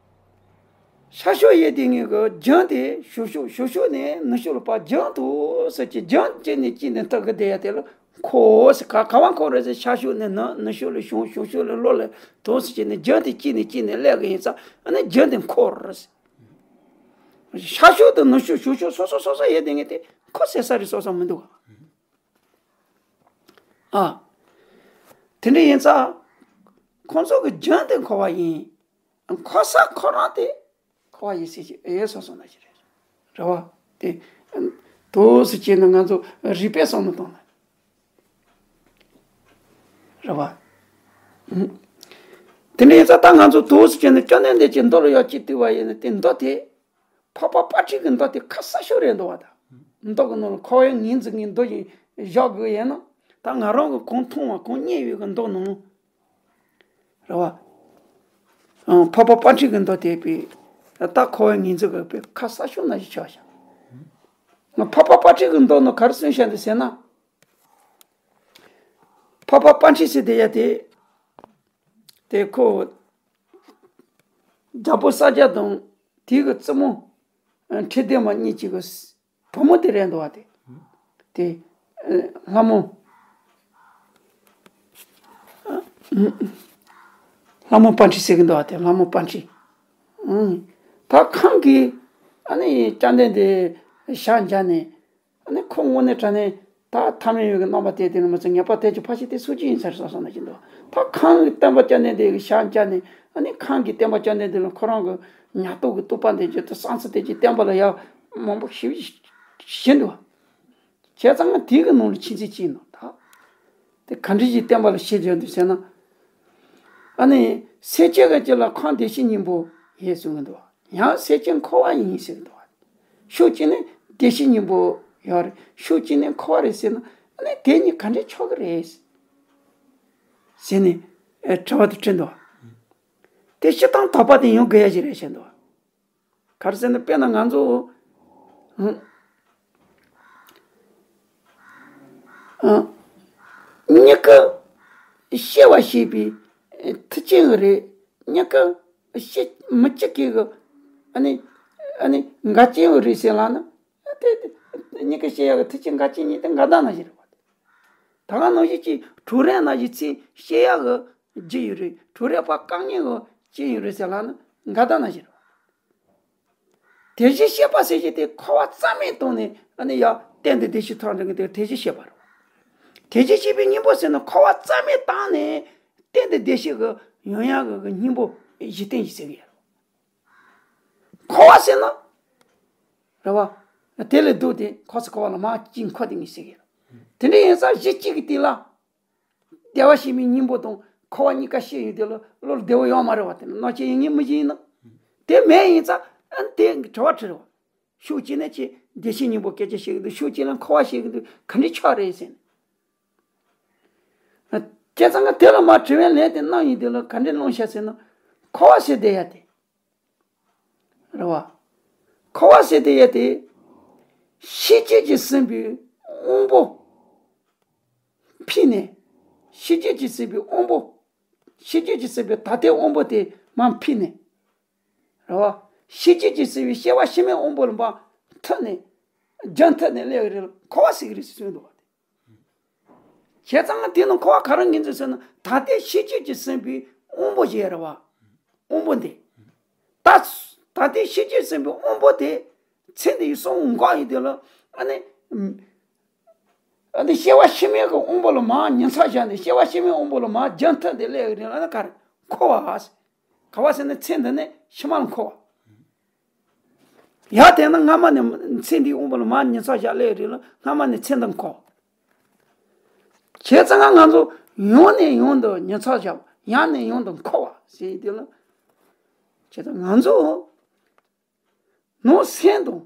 ཤ་ཤོ་ཡེ་དེ་ངེས་གི་རྒྱང་དེ་ཤོ་ཤོ་ཤོ་ཤོ་ནས་ནུ་ཤོ་ལ་ཕར་རྒྱང་དུ་ཟེར་གྱི་རྒྱང་གཅིག་ནས་གཅིག་ནས་ཐག་གི་བསྡད་ཡ་དེ་ལ་འཁོར་ཟེར་ག་ག་བ་འཁོར་རེད་ཟེར་ཤ་ཤོ་ནས་ན་ནུ་ཤོ་ལ་ཤོང་ཤོ་ཤོ་ལ་ལོ་ལ་དུ་ཟེར་གྱི་ནས་རྒྱང་དེ་གཅིག་ནས་གཅིག་ནས་སླེབས་གི་ཡིན་ཙང་ཨ་ནི་རྒྱང་དེ་འཁོར་ཟེར། ཤར་ཕྱོགས་དང་ནུབ་ཕྱོགས་བྱང་ཕྱོགས་སོ་སོ་སོ་སོ་ཡོད་དེ་ངས་དེ་ཁོ་ཟེར་ས་རེད་སོ་སོ་མི་འདུག་ག་ཨ། དེ་འདྲ་ཡིན་ཙང་ཁོང་ཚོ་གི་རྒྱུན་དེ་འཁོར་བ་ཡིན། འཁོར་ས་ཁོ་རང་དེ་འཁོར་བ་ཡིན་ཟེར་གྱི་ཨེ་སོ་སོ་ན་ཞིག་རེད། རེད་བ། དེ་དུས་སུ་བྱས་ན་ང་ཚོ་རིགས་པས་བསམ་བློ་གཏོང་ན། རེད་བ། དེ་འདྲ་ཡིན་ཙང་ད་ང་ཚོ་དུས་སུ་བྱས་ན་བཅོམ་ལྡན་འདས་ཀྱི་མདོ་ལ་ཡར་ཅིག་བལྟས་པ་ཡིན་ན་དེ་མདོ་དེ། འཕགས་པ་དཔལ་སྤྲུལ་གྱི་མདོ་དེ་ཁ་གསལ་ཤོས་རེད་འདུག་བ་ད། མདོ་གི་ནང་ལ་འཁོར་བའི་ངོས་འཛིན་གྱི་མདོ་ཞིག་བཞག་དགོས་ཡིན་ན། ད་ང་རང་གི་གོང་མཐོང་བ་གོང་རྙེད་ཡོད་ཀྱི་མདོ་ནང་། རེད་བ། ཨང་། འཕགས་པ་དཔལ་སྤྲུལ་གྱི་མདོ་དེ་པའི། ད་འཁོར་བའི་ངོས་འཛིན་གྱི་པའི་ཁ་གསལ་ཤོས་ན་ཞིག་ཆགས་ཤག་འཕགས་པ་དཔལ་སྤྲུལ་གྱི་མདོ་ནང་ག་རེ་གསུངས་བཞག་འདུག་ཟེར་ན། འཕགས་པ་དཔལ་སྤྲུལ་ཟེར་དེ་ཡ་དེ། དེ་ཁོ། རྒྱལ་པོ་ས་སྐྱ་དང་དེའི་གི་བཙུན་མོ། ཨ། ཁྲི་ལྡེ་མ་གཉིས་ཀྱི་གི་བུ་མོ་དེ་རེད་འདུག་བ་དེ། དེ། ཨ། ལྷ་མོ། ཨ། ལྷ་མོ་དཔལ་སྤྲུལ་ཟེར་གི་འདུག་བ་དེ་ལྷ་མོ་དཔལ་སྤྲུལ། ཨང་། ད་ཁོང་གིས་ཨ་ནི་བཅོམ་ལྡན་འདས་ཞལ་མཇལ་ནས། ཨ་ནི་ཁོ་དངོས་གནས་དྲང་གནས་ད་ཐ་མལ་ཡུལ་གྱི་རྣམ་པ་དེ་དེ་ནི་མ་ཚད་ངེས་པར་དེ་ཀྱི་ཕ་ཤི་དེ་སུ་ཅི་ཡིན་ཟེར་བསམ་བསམ་ན་ཅི་འདུག་ད་ཁོང་གིས་སྟོན་པ་བཅོམ་ལྡན་འདས་ཀྱི་ཞལ་མཇལ་ནས་ཨ་ནི་ཁོང་གིས་སྟོན་པ་བཅོམ་ལྡན་འདས་ལ་ཁོ་རང་གི་ཉག་ཐོག་གི་རྟོགས་པ་འདི་བརྗོད་དུ་བསམ་ཚུལ་དེ་ཀྱི་བསྟན་པ་ལ་ཡང་མང་པོ་ཞིག་བྱིན་འདུག་བྱས་ཙང་ང་དེའི་གི་ནང་ལ་ཆེས་ཆེ་ཅི་ཡིན་ནོ་ད། དེ་ག་འདྲ་ཞིག་བསྟན་པ་ལ་ཤེས་བྱ་འདུག་ཟེར་ན། ཨ་ནི་སེམས་ཅན་གྱི་ལ་ཁོང་བདེ་གཤེགས་སྙིང་པོ་ཡིན་གསུང་གི་འདུག་ཡང་སེམས་ཅན་འཁོར་བ་ཡིན་ཟེར་གི་འདུག་ཕྱོགས་གཅིག་ནས་བདེ་གཤེགས་སྙིང་པོ་ཡོད་རེད། ཕྱོགས་གཅིག་ནས་འཁོར་བ་རེད་ཟེར་ན་ཨ་ནི་དེ་གཉིས་ག་འདྲས་ཆགས་ཀྱི་རེད། ཟེར་ནས་ཨེ་དྲི་བ་དེ་དྲིས་འདུག་དེ་སྤྱིར་བཏང་དོགས་པ་དེ་ཡོང་དགོས་ཡ་ཞིག་རེད་ཟེར་འདུག་ག་རེ་ཟེར་ན་དཔེར་ན་ང་ཚོ་ཨ་ཨ་མྱུ་གུ་སྐྱེ་བ་བྱེད་པའི་མཐུ་ཅན་རེད། མྱུ་གུ་སྐྱེ་མི་སྐྱེ་མཁན་གྱི་ཨ་ནི་ཨ་ནི་འགལ་རྐྱེན་རེད་ཟེར་ལབ་ན། དེ་དེ་མྱུ་གུ་སྐྱེ་ཡག་གི་མཐུ་ཅན་འགལ་རྐྱེན་གཉིས་དེ་འགལ་ཟླ་ན་བཞིན་རེད་བ། ད་ག་ནང་བཞིན་གྱི་གྲོགས་རེག་ན་བཞིན་ཚེ་སྐྱེ་ཡག་གི་རྒྱུ་ཡོད་རེད། གྲོགས་རེག་པ་བཀག་ཉན་གྱི་རྐྱེན་ཡོད་རེད་ཟེར་ལབ་ན་འགལ་ཟླ་ན་བཞིན་རེད་བ། དེ་བཞིན་གཤེགས་པ་ཟེར་གྱི་དེ་འཁོར་བ་རྩ་མེད་བཏང་ནས་ཨ་ནི་ཡང་གཏན་དུ་བདེ་གཤེགས་ཐོབ་འགྲོ་གི་དེ་དེ་བཞིན་གཤེགས་པ་རེད། དེ་བཞིན་གཤེགས་པའི་སྙིང་པོ་ཟེར་ན་འཁོར་བ་རྩ་མེད་བཏང་ནས་གཏན་དུ་བདེ་གཤེགས་ཀྱི་ཡོང་ཡག་གི་སྙིང་པོ་གཞི་རྟེན་གྱི་ཟེར་གི་ཡོད། འཁོར་བ་ཟེར་ན། རེད་བ། དེ་ལས་ལྡོག་སྟེ་འཁོར་ས་འཁོར་བ་ལ་མར་གཅིག་འཁོར་དེ་ངས་ཟེར་གི་ཡོད། དེ་འདྲ་ཡིན་ཙང་གཞི་གཅིག་གི་སྟེང་ལ། བདེ་བར་གཤེགས་པའི་སྙིང་པོ་དང་འཁོར་བ་གཉིས་ཀ་ཤེས་ཡོད་དེ་ལ་བློ་ལ་བདེ་བ་ཡོད་མ་རེད་བ། དེ་ནི་སྣང་ཆ་ཡིན་ངེས་མི་ཡིན་ན། དེ་མེད་ཡིན་ཙང་ཨ་ནི་དེ་དྲི་བ་དྲི་རེད་བ། ཕྱོགས་གཅིག་ནས་ཁྱེད་བདེ་གཤེགས་སྙིང་པོ་སྐད་ཆ་བཤད་གི་འདུག་ཕྱོགས་གཅིག་ལ་འཁོར་བ་བཤད་གི་འདུག་ག་འདྲའི་ཆགས་རེད་ཟེར་ནས། བྱས་ཙང་ང་དེ་ལ་མར་དྲི་བའི་ལན་དེ་གནང་ཡིན་དེ་ལ་ག་འདྲའི་གནང་ཤག་ཟེར་ན། འཁོར་བ་ཟེར་བསྡད་ཡ་དེ། རེད་བ། འཁོར་བ་ཟེར་དེ་ཡ་དེ། ཤེས་བྱེད་ཀྱིས་ཟིན་པའི་དབང་པོ། ཕུད་ནས། ཤེས་བྱེད་ཀྱིས་ཟིན་པའི་དབང་པོ། ཤེས་བྱེད་ཀྱིས་ཟིན་པའི་ད་ལྟའི་དབང་པོ་དེ་མར་ཕུད་ནས། རེད་བ། ཤེས་བྱེད་ཀྱིས་ཟིན་པའི་སྐྱེ་བ་ཕྱི་མའི་དབང་པོ་ལ་མར་ཐུག་ནས། རྒྱུན་མཐུད་ནས་སླེབས་ཡོད་རེད་ལ་འཁོར་བ་ཟེར་གི་རེད་ཟེར་གསུངས་འདུག་བ། བྱས་ཙང་ང་དེ་ནི་འཁོར་བ་ག་རེ་ངོས་འཛིན་ཟེར་ན་ད་ལྟའི་ཤེས་བྱེད་ཀྱིས་ཟིན་པའི་དབང་པོ་ཞིག་རེད་བ། དབང་པོ་འདི། ད་ད་ལྟའི་ཤེས་བྱེད་ཟིན་པའི་དབང་པོ་དེ་ཚེ་འདི་ཡི་གསང་བ་འགོག་ཡིན་དེ་ལ་ཨ་ནི། ཨ་ནི་སྐྱེ་བ་ཕྱི་མའི་གི་དབང་པོ་ལ་མར་ཉི་ཚ་བཞག་ནས་སྐྱེ་བ་ཕྱི་མའི་དབང་པོ་ལ་མར་རྒྱུན་མཐུད་དེ་སླེབས་ཡོད་རེད་ལ་ཨ་ནི་ག་རེ་འཁོར་བ། ག་བ་ཟེར་ན་ཚེ་འདི་ནས་ཕྱི་མ་ལ་འཁོར་བ། ཡར་དེ་ན་སྔ་མ་ནས་ཚེ་འདིའི་དབང་པོ་ལ་མར་ཉི་ཚ་བཞག་སླེབས་རེད་ལ་སྔ་མ་ནས་ཚེ་འདི་འཁོར། བྱས་ཙང་ང་ང་ཚོ་ཡང་ནས་ཡང་དུ་ཉི་ཚ་བཞག་ཡང་ནས་ཡང་དུ་འཁོར་བ་ཟེར་དེ་ལ། བྱས་ཙང་ང་ཚོ་ནང་སེམས་དང་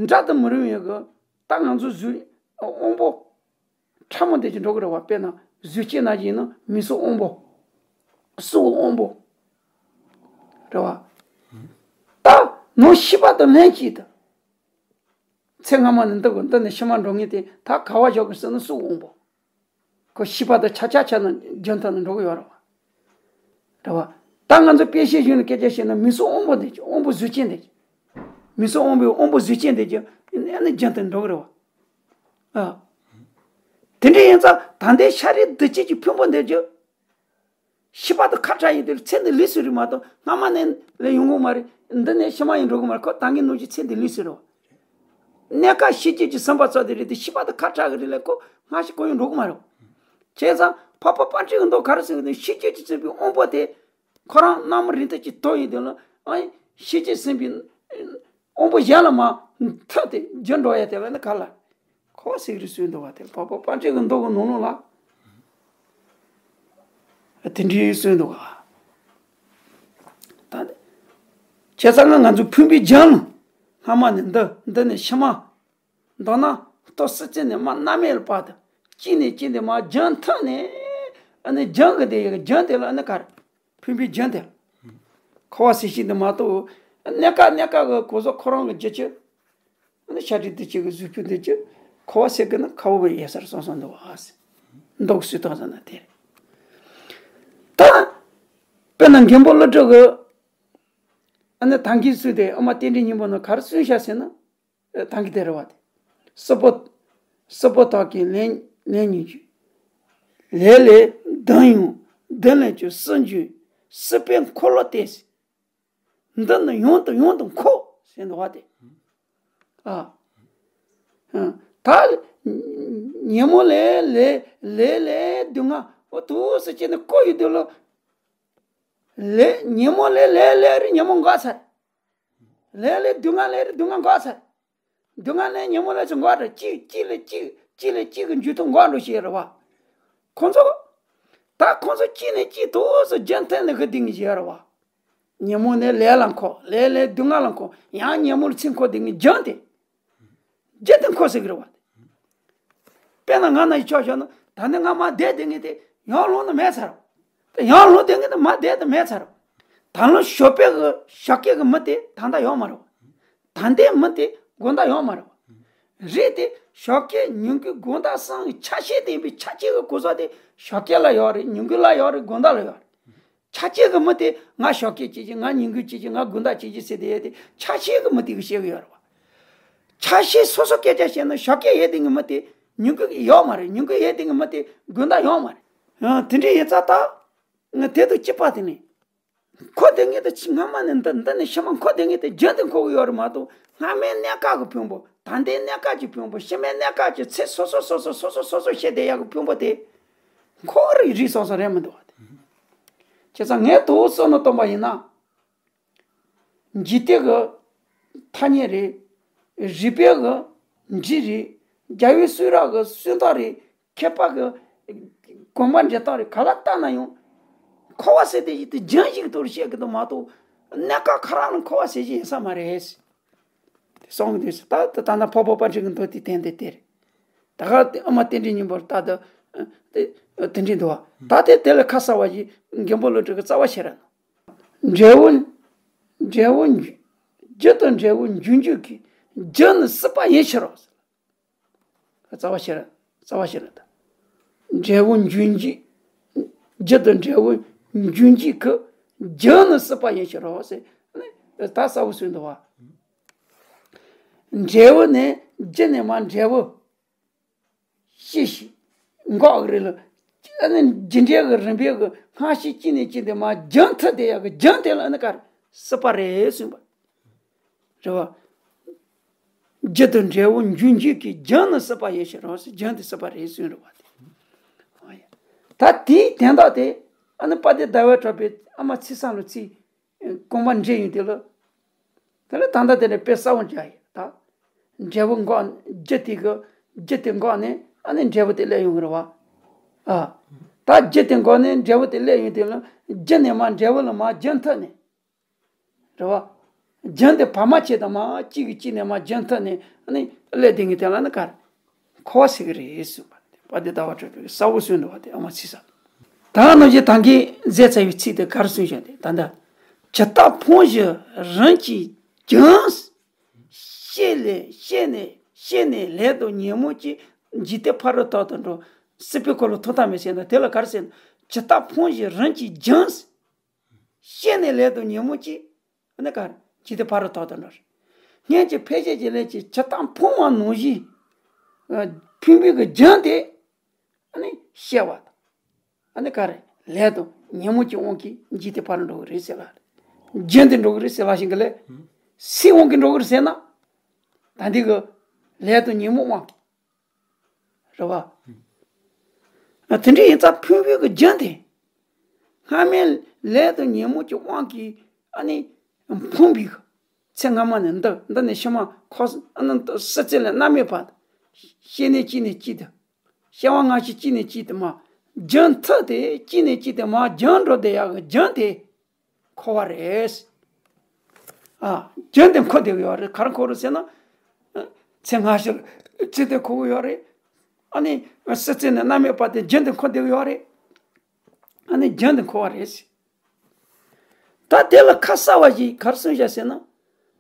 འདྲ་དུ་མི་རུང་བའི་གི་ད་ང་ཚོ་གཟུགས་དབང་པོ། ཕྲ་མོ་དེ་ཅིག་འགྲོ་གི་རེད་བ། དཔེར་ན་གཟུགས་ཅན་ན་ཅིག་ཡིན་ན་མིག་ཟུར་དབང་པོ། སོ་དབང་པོ། རེད་བ། ད་ནང་ཤེས་པ་དང་ལྷན་ཅིག་ཏུ། ཚེ་སྔ་མ་ནས་འདི་གི་འདི་ནས་ཕྱི་མ་འགྲོ་ངེས་དེ་ད་ག་བ་ཞོག་གི་ཟེར་ན་སོ་དབང་པོ། ཁོ་ཤེས་པ་དང་ཆ་ཆ་ཆ་ན་རྒྱུན་མཐུད་ནས་འགྲོ་གི་ཡོད་རེད་བ། རེད་བ། ད་ང་ཚོ་དཔེ་བཤད་གཞུང་ནས་སྐད་ཆ་བཤད་ན་མིག་ཟུར་དབང་པོ་འདི་ཀྱི་དབང་པོ་གཟུགས་ཅན་འདི་ཀྱི། མིག་ཟུར་དབང་པོའི་དབང་པོ་གཟུགས་ཅན་འདི་ཀྱི་ཨ་ནི་རྒྱུན་མཐུད་འགྲོ་གི་རེད་བ། ཨ། དེ་འདྲ་ཡིན་ཙང་ད་ལྟའི་ཤ་རིགས་འདུ་བྱེད་ཀྱི་ཕུང་པོ་འདི་ཀྱི། ཤི་བ་དང་ཁ་བྲལ་ཡིན་དུས་ཚེ་འདི་ལུས་སུ་རེད་མ་གཏོགས་སྔ་མ་ནས་ལས་ཡོང་གི་མ་རེད། འདི་ནས་ཕྱི་མ་ཡིན་འགྲོ་གི་མ་རེད། ཁོ་ད་གིན་ནང་བཞིན་ཚེ་འདི་ལུས་སུ་རེད་བ། གནས་སྐབས་ཤི་རྒྱུ་གྱི་བསམ་པ་ཙམ་དེ་རེད་དེ་ཤི་བ་དང་ཁ་བྲལ་གི་རེད་ལས་ཁོ་སྔ་ཕྱི་གང་ཡང་འགྲོ་གི་མ་རེད་བ། བྱས་ཙང་འཕགས་པ་དཔལ་སྤྲུལ་གྱི་མདོ་ག་རེ་ཟེར་གི་འདུག་ཤི་རྒྱུ་གྱི་བསམ་པའི་དབང་པོ་དེ། ཁོ་རང་རྣམ་རིག་ཏུ་ཅིག་དོ་ཡིན་དུས་ལ་ཨ་ནི་ཤེས་བྱའི་སེམས་པའི་དབང་པོ་གཞན་ལ་མ་ཐུག་སྟེ་འགྱུར་འགྲོ་ཡ་དེ་ལ་ནི་ག་ལ་ཁོ་ཟེར་རེ་གསུངས་འདུག་བ། དེ་འཕགས་པ་དཔལ་སྤྲུལ་གྱི་མདོ་གི་ནང་ལོགས་ལ་དེ་འདྲའི་གསུངས་འདུག་བ། ད་བྱས་ཙང་ང་ང་ཚོ་ཕུང་པོའི་རྒྱན་ལ་སྔ་མ་ནས་འདི་འདི་ནས་ཕྱི་མ། མདོར་ན་ལྟོ་སྲིད་རྩེ་ནས་མར་རྣམ་སྨིན་བར་དུ་གཅིག་ནས་གཅིག་འདི་མར་རྒྱུན་མཐུད་ནས་ཨ་ནི་རྒྱུན་གྱི་དེ་ཡི་རྒྱུན་དེ་ལ་ཨ་ནི་ག་རེ་ཕུང་པོའི་རྒྱུན་དེ་ལ་འཁོར་བ་ཟེར་ཞིང་དུ་མ་གཏོགས་གནས་སྐབས་གནས་སྐབས་ཀྱི་གོ་ཟོ་ཁོ་རང་གི་རྒྱུ་ཆ་ཨ་ནི་ཤ་དྲི་དུ་ཆེ་གི་གཟུགས་ཕུང་དུ་ཆེ་འཁོར་བ་ཟེར་གི་ན་ཁ་བོ་བའི་ཡེ་སར་སོང་སོང་འདུག་ཨ་སི་མདོག་སུས་བཏང་ཟེར་ན་དེ་རེད། ད་དཔེར་ན་མགོན་པོ་ཀླུ་སྒྲུབ་ཀྱི་ཨ་ནི་ད་གིན་གསུངས་ཏེ་ཨ་མ་རྟེན་འབྲེལ་སྙིང་པོ་ན་ག་རེ་གསུངས་བཞག་ཟེར་ན། ད་གིན་དེ་རེད་བ། དེ་སྲིད་པོ། སྲིད་པོ་དག་གི་ལན་ལན་ཉིད་ཀྱི། ལས་ལས་བདུན་ཡང་བདུན་ལས་ཀྱང་སྲིད་འབྱུང་སྲིད་པའི་འཁོར་ལོ་སྟེ། འདི་ནི་ཡང་དང་ཡང་དུ་འཁོར་ཟེར་འདུག་བ་དེ། ཨ། ད་ཉོན་མོངས་ལས་ལས་ལས་ལས་སྡུག་བསྔལ་འོ་དུ་སུ་བྱས་ནས་བསྐོར་ཡོད་དུས་ལ། ལས་ཉོན་མོངས་ལས་ལས་ལས་རེ་ཉོན་མོངས་འགག་ཚར། ལས་ལས་སྡུག་བསྔལ་ལས་རེ་སྡུག་བསྔལ་འགག་ཚར། སྡུག་བསྔལ་ལས་ཉོན་མོངས་ལས་སུ་འགག་འགྲོ། གཅིག་གཅིག་ལས་གཅིག་གཅིག་ལས་གཅིག་གི་འཇུག་ཐུབ་འགག་འགྲོ་ཞེས་རེད་བ། ཁོང་ཚོ། ད་ཁོང་ཚོ་གཅིག་ནས་གཅིག་ཏུ་སུ་རྒྱུན་མཐུད་ནས་ཤི་སྡིག་ངེས་ཞེས་རེད་བ། ཉོན་མོངས་ནས་ལས་ལ་འཁོར། ལས་ལས་སྡུག་བསྔལ་ལ་འཁོར། ཡང་ཉོན་མོངས་ལ་ཚིག་འཁོར་སྡིག་ངེས་རྒྱུན་དེ། རྒྱུན་དུ་འཁོར་སྲིད་ཀྱི་རེད་བ། དཔེར་ན་ང་ན་ཡི་ཆོག་ཤོག་ན་ད་ནི་ང་མ་བསྡད་དེ་ངས་དེ་ཡང་ལོང་ན་མེད་ཚར། དེ་ཡང་ལོང་དེ་ངས་དེ་མ་བསྡད་དེ་མེད་ཚར། ད་ལོ་ཞོགས་པའི་གི་ཞོགས་ཀས་གི་མི་དེ་ད་ལྟ་ཡོང་མ་རེད། ད་ལྟའི་མི་དེ་དགོང་དག་ཡོང་མ་རེད། རེད་དེ་ཞོགས་ཀས་ཉིན་གུང་དགོང་དག་སང་གི་ཆ་ཤས་ལྡན་པའི་ཆ་ཤས་གི་གོ་ས་དེ་ཞོགས་ཀས་ལ་ཡོད་རེད། ཉིན་གུང་ལ་ཡོད་རེད། དགོང་དག་ལ་ཡོད་རེད། ཆ་ཤས་ཀྱི་མི་དེ་ང་ཞོགས་ཀས་བྱེད་ཀྱི། ང་ཉིན་གུང་བྱེད་ཀྱི། ང་དགོང་དག་བྱེད་ཀྱི་ཟེར་དེ་ཡོད་དེ་ཆ་ཤས་ཀྱི་མི་དེ་གི་བཤད་གི་ཡོད་རེད་བ། ཆ་ཤས་སོ་སོ་སྐད་ཆ་བཤད་ན་ཞོགས་ཀས་ཡོད་དེ་གི་མི་དེ་ཉིན་གུང་གི་ཡོད་མ་རེད། ཉིན་གུང་ཡོད་དེ་གི་མི་དེ་དགོང་དག་ཡོད་མ་རེད། ཡང་དེ་འདྲའི་ཡིན་ཙང་ད་ང་དེ་དང་གཅིག་པ་དེ་ནི་འཁོར་དེ་ངེས་དེ་ཕྱི་སྔ་མ་ནས་འདི་འདི་ནས་ཕྱི་མ་འཁོར་དེ་ངེས་དེ་རྒྱུན་དུ་འཁོར་གི་ཡོད་རེད་མ་གཏོགས་སྔ་མའི་གནས་སྐབས་ཀྱི་ཕུང་པོ། ད་ལྟའི་གནས་སྐབས་ཀྱི་ཕུང་པོ། ཕྱི་མའི་གནས་སྐབས་ཀྱི་ཚེ་སོ་སོ་སོ་སོ་སོ་སོ་སོ་བཤད་བསྡད་ཡག་གི་ཕུང་པོ་དེ་འཁོར་རིགས་རིགས་སོ་སོ་རེད་མི་འདུག་བ་དེ། བྱས་ཙང་ངས་དོ་བསམ་བློ་གཏོང་པ་ཡིན་ན། འཇིག་རྟེན་གྱི་ཐ་སྙད་རེད། རིག་པའི་གི་འབྲི་རེད། རྒྱལ་བའི་གསུང་རབ་ཀྱི་གསུང་སྟངས་རེད། མཁས་པ་གི་དགོངས་པ་འགྲེལ་སྟངས་རེད། ག་ལ་བལྟས་ན་ཡང་འཁོར་བ་ཟེར་དེ་ཞིག་དེ་རྒྱུན་ཞིག་ཏུ་བཤད་གི་འདུག་མ་གཏོགས་གནས་སྐབས་ཁོ་རང་ལ་འཁོར་བ་ཟེར་ཞིག་ཡིན་ས་མ་རེད། དེ་སོང་གི་འདུག་ད་ད་ད་ལྟ་འཕགས་པ་དཔལ་སྤྲུལ་གྱི་མདོ་དེ་བསྟན་དེ་དེ་རེད། ད་ག་དེ་ཨ་མ་རྟེན་འབྲེལ་སྙིང་པོར་ད་ད་དེ་དེ་འདྲ་འདུག་བ། ད་དེ་དེ་ལས་ཁ་གསལ་བ་ཞིག་མགོན་པོ་ཀླུ་སྒྲུབ་ཀྱི་རྩ་བ་ཤེས་རབ། འབྲས་བུ། འབྲས་བུ་འབྱུང་། རྒྱུ་དང་འབྲས་བུ་འབྱུང་འགྱུར་གྱི། རྒྱུ་ནི་སྲིད་པ་ཡིན་ཕྱིར་རོ། རྩ་བ་ཤེས་རབ། རྩ་བ་ཤེས་རབ་དང་། འབྲས་བུ་འབྱུང་འགྱུར། རྒྱུ་དང་འབྲས་བུ་འབྱུང་འགྱུར་གྱི། རྒྱུ་ནི་སྲིད་པ་ཡིན་ཕྱིར་རོ་ཟེར། ད་གསལ་བོ་གསུངས་འདུག་བ། འབྲས་བུ་ནི་རྒྱུ་ནས་མ་འབྲས་བུ། ཤེས་ཤིང་འགོག་གི་རེད་ལ། ཨ་ནི་རྒྱུ་འབྲས་ཀྱི་རིམ་པས་ཀྱི་སྔ་ཕྱི་གཅིག་ནས་གཅིག་དེ་མ་རྒྱུན་མཐུད་དེ་ཡག་གི་རྒྱུན་དེ་ལ་ཨ་ནི་ག་རེ་སྲིད་པ་རེད་གསུངས་པ། རེད་བ། རྒྱུ་དང་འབྲས་བུ་འབྱུང་འགྱུར་གྱི། རྒྱུ་ནི་སྲིད་པ་ཡིན་ཕྱིར་རོ་ཟེར། རྒྱུན་དེ་སྲིད་པ་རེད་གསུངས་རེད་བ་དེ། ད་དེའི་དོན་དག་དེ་ཨ་ནི་དཔལ་ལྡན་ཟླ་བ་གྲགས་པས་ཨ་མ་ཚེ་བཟང་ལ་ཚིག་རྐང་པ་འདྲེན་ཡོང་དུས་ལ། དེ་ལ་ད་ལྟ་དེ་ནས་དཔེ་གསལ་བོ་འཇལ་ཡོད་ད། འབྲས་བུ་འགོག་རྒྱུ་དེ་གི་རྒྱུ་དེ་འགོག་ནས་ཨ་ནི་འབྲས་བུ་དེ་སླེབས་ཡོང་གི་རེད་བ། ཨ། ད་རྒྱུ་དེ་འགོག་ནས་འབྲས་བུ་དེ་སླེབས་ཡོང་དུས་ལ་རྒྱུ་ནས་མ་འབྲས་བུ་ལ་མ་རྒྱུན་མཐུད་ནས། རེད་བ། རྒྱུན་དེ་བར་མ་ཆད་དང་མ་གཅིག་གིས་གཅིག་ནས་མ་རྒྱུན་མཐུད་ནས་ཨ་ནི་སླེབས་དེ་གི་དེ་ལ་ནི་ག་རེ། འཁོར་བ་ཟེར་གི་རེད་གསུངས་པ་དེ་དཔལ་ལྡན་ཟླ་བ་གྲགས་པས་གསལ་བོ་གསུངས་འདུག་བ་དེ་ཨ་མ་ཚེ་བཟང་། ད་ནང་བཞིན་ད་གིན་མཛད་ཚར་བའི་ཚིག་དེ་ག་རེ་གསུངས་བཞག་དེ་ད་ལྟ། ཇི་ལྟར་ཕུང་བཞི་རིམ་གྱིས་འབྱུང་། ཤེས་ནས་ཤེས་ནས་ཤེས་ནས་ལས་དང་ཉོན་མོངས་ཀྱིས། འཇིག་རྟེན་ཕ་རོལ་ཐོག་ཏུ་འགྲོ། སྲིད་པའི་འཁོར་ལོ་ཐོག་མཐའ་མེད་ཟེར་ན་དེ་ལ་ག་རེ་ཟེར་ན། ཇི་ལྟར་ཕུང་བཞི་རིམ་གྱིས་འབྱུང་། ཤེས་ནས་ལས་དང་ཉོན་མོངས་ཀྱིས། ཨ་ནི་ག་རེ། འཇིག་རྟེན་ཕ་རོལ་ཐོག་ཏུ་འགྲོ་རེད། སྔོན་གྱི་འཕེལ་ཕྱེད་ཀྱི་ལས་ཀྱིས་ཇི་ལྟར་ཕུང་བ་ནང་བཞིན། ཨ། ཕུང་པོའི་གི་རྒྱུན་དེ། ཨ་ནི་ཤེས་པ་དང་། ཨ་ནི་ག་རེ། ལས་དང་ ཉོན་མོངས་ཀྱི་དབང་གིས་འཇིག་རྟེན་ཕར་འགྲོ་གི་རེད་ཟེར་ལ། རྒྱུན་དུ་འགྲོ་གི་རེད་ཟེར་ལ་ཞིག་གི་ལས། སའི་དབང་གིས་འགྲོ་གི་རེད་ཟེར་ན། ད་འདི་གི་ལས་དང་ཉོན་མོངས་དབང་གིས། རེད་བ། དེ་འདྲ་ཡིན་ཙང་ཕུང་པོའི་གི་རྒྱུན་དེ། སྔ་མའི་ལས་དང་ཉོན་མོངས་ཀྱི་དབང་གིས་ཨ་ནི་ཕུང་པའི་གི། ཚེ་སྔ་མ་ནས་འདི་འདི་ནས་ཕྱི་མ་ཁོ་ཨ་ནི་སྲིད་རྩེ་ལས་མནར་མེད་བར། སྐྱེ་གནས་གཅིག་ནས་གཅིག་ཏུ། སྐྱེ་བ་སྔ་ཕྱི་གཅིག་ནས་གཅིག་ཏུ་མར། རྒྱུན་མཐུད་དེ་གཅིག་ནས་གཅིག་ཏུ་མར་རྒྱུན་འགྲོ་བསྡད་ཡག་གི་རྒྱུན་དེ། འཁོར་བ་རེད། ཨ། རྒྱུན་དེ་འཁོར་བསྡད་ཀྱི་ཡོད་རེད། ག་རེ་འཁོར་རེད་ཟེར་ན། ཚེ་སྔ་ཕྱིར་ཚེ་དེ་འཁོར་གྱི་ཡོད་རེད། ཨ་ནི་སྲིད་རྩེ་ནས་མནར་མེད་བར་དེ་རྒྱུན་དེ་འཁོར་བསྡད་ཀྱི་ཡོད་རེད། ཨ་ནི་རྒྱུན་དེ་འཁོར་བ་རེད། ད་དེ་ལ་ཁ་གསལ་བ་ཞིག་ག་རེ་གསུངས་བཞག་ཟེར་ན།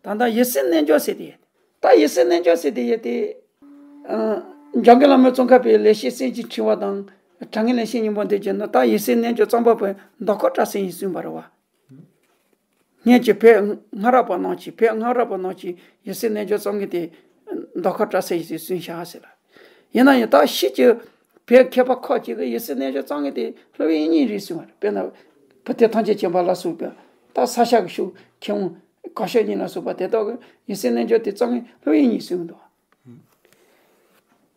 ད་ལྟ་ཡིད་སེམས་རྣལ་འབྱོར་ཟེར་དེ་ཡོད། ད་ཡིད་སེམས་རྣལ་འབྱོར་ཟེར་དེ་ཡོད་དེ། ཨ། འཇམ་མགོན་བླ་མའི་ཙོང་ཁ་པའི་ལེགས་བཤད་སེམས་ཀྱི་ཕྲེང་བ་དང་། དྲང་ངེས་ལེགས་བཤད་སྙིང་པོ་འདི་བརྒྱུད་ན་ད་ཡིད་སེམས་རྣལ་འབྱོར་རྩོམ་པ་པོས་ཟློས་གར་སྒྲ་གསལ་ཡིས་གསུངས་པ་རེད་བ། སྔོན་གྱི་བོད་སྔ་རབས་པ་རྣམས་ཀྱིས་བོད་སྔ་རབས་པ་རྣམས་ཀྱིས་ཡིད་སེམས་རྣལ་འབྱོར་རྩོམ་མཁན་དེ་ཟློས་གར་སྒྲ་གསལ་ཡིས་གསུངས་བཞག་ཟེར་ལ། ཡིན་ན་ཡང་ད་ཕྱིས་ཀྱི་བོད་མཁས་པ་ཁག་ཅིག་གིས་ཡིད་སེམས་རྣལ་འབྱོར་རྩོམ་མཁན་དེ་སློབ་དཔོན་དབྱིག་གཉེན་རེད་གསུངས་པ་རེད། དཔེར་ན། བུ་སྟོན་ཐམས་ཅད་མཁྱེན་པ་ལ་སོགས་པ། ད་ས་སྐྱ་གི་ཤོག་མཁས་དབང་གོ་ཤཱཀ་གཉིས་ལ་སོགས་པ་དེ་དག་གིས་ཡིད་སེམས་རྣལ་འབྱོར་དེ་རྩོམ་མཁན་སློབ་དཔོན་དབྱིག་གཉེན་གསུངས་འདུག།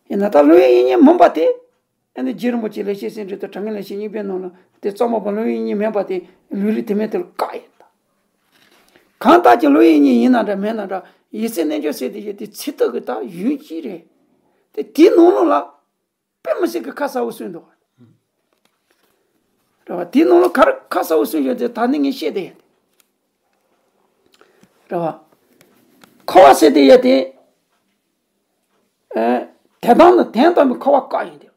ཡིན་ན་ད་སློབ་དཔོན་དབྱིག་གཉེན་མིན་པ་དེ། ཨ་ནི་རྗེ་རིན་པོ་ཆེ་ལེགས་བཤད་སེམས་འགྲེལ་དང་དྲང་ངེས་ལེགས་བཤད་སྙིང་པོའི་ནང་ལ་དེ་རྩོམ་པ་པོ་སློབ་དཔོན་དབྱིག་གཉེན་མིན་པ་དེ་ལུང་རིགས་དེ་མེད་དེ་ལ་བཀག་ཡིན་ད། གང་ལྟར་ཀྱང་སློབ་དཔོན་དབྱིག་གཉེན་ཡིན་ན་འདྲ་མིན་ན་འདྲ་ཡིད་སེམས་རྣལ་འབྱོར་ཟེར་དེ་ཡོད་དེ་ཚིག་ཐོག་གི་ད་ཡུན་གཅིག་རེད། དེ་དེའི་ནང་ལོགས་ལ་དཔེ་མི་སྲིད་ཀྱི་ཁ་གསལ་བོ་གསུངས་འདུག། རེད་བ། དེའི་ནང་ལོགས་ག་རེ་ཁ་གསལ་བོ་གསུངས་ཡོད་དེ་ད་ནི་ངས་བཤད་དེ་ཡིན། རེད་བ། འཁོར་བ་ཟེར་དེ་ཡོད་དེ། ཨ། དོན་དམ་ནི་དོན་དམ་པའི་འཁོར་བ་བཀག་ཡིན་དེ།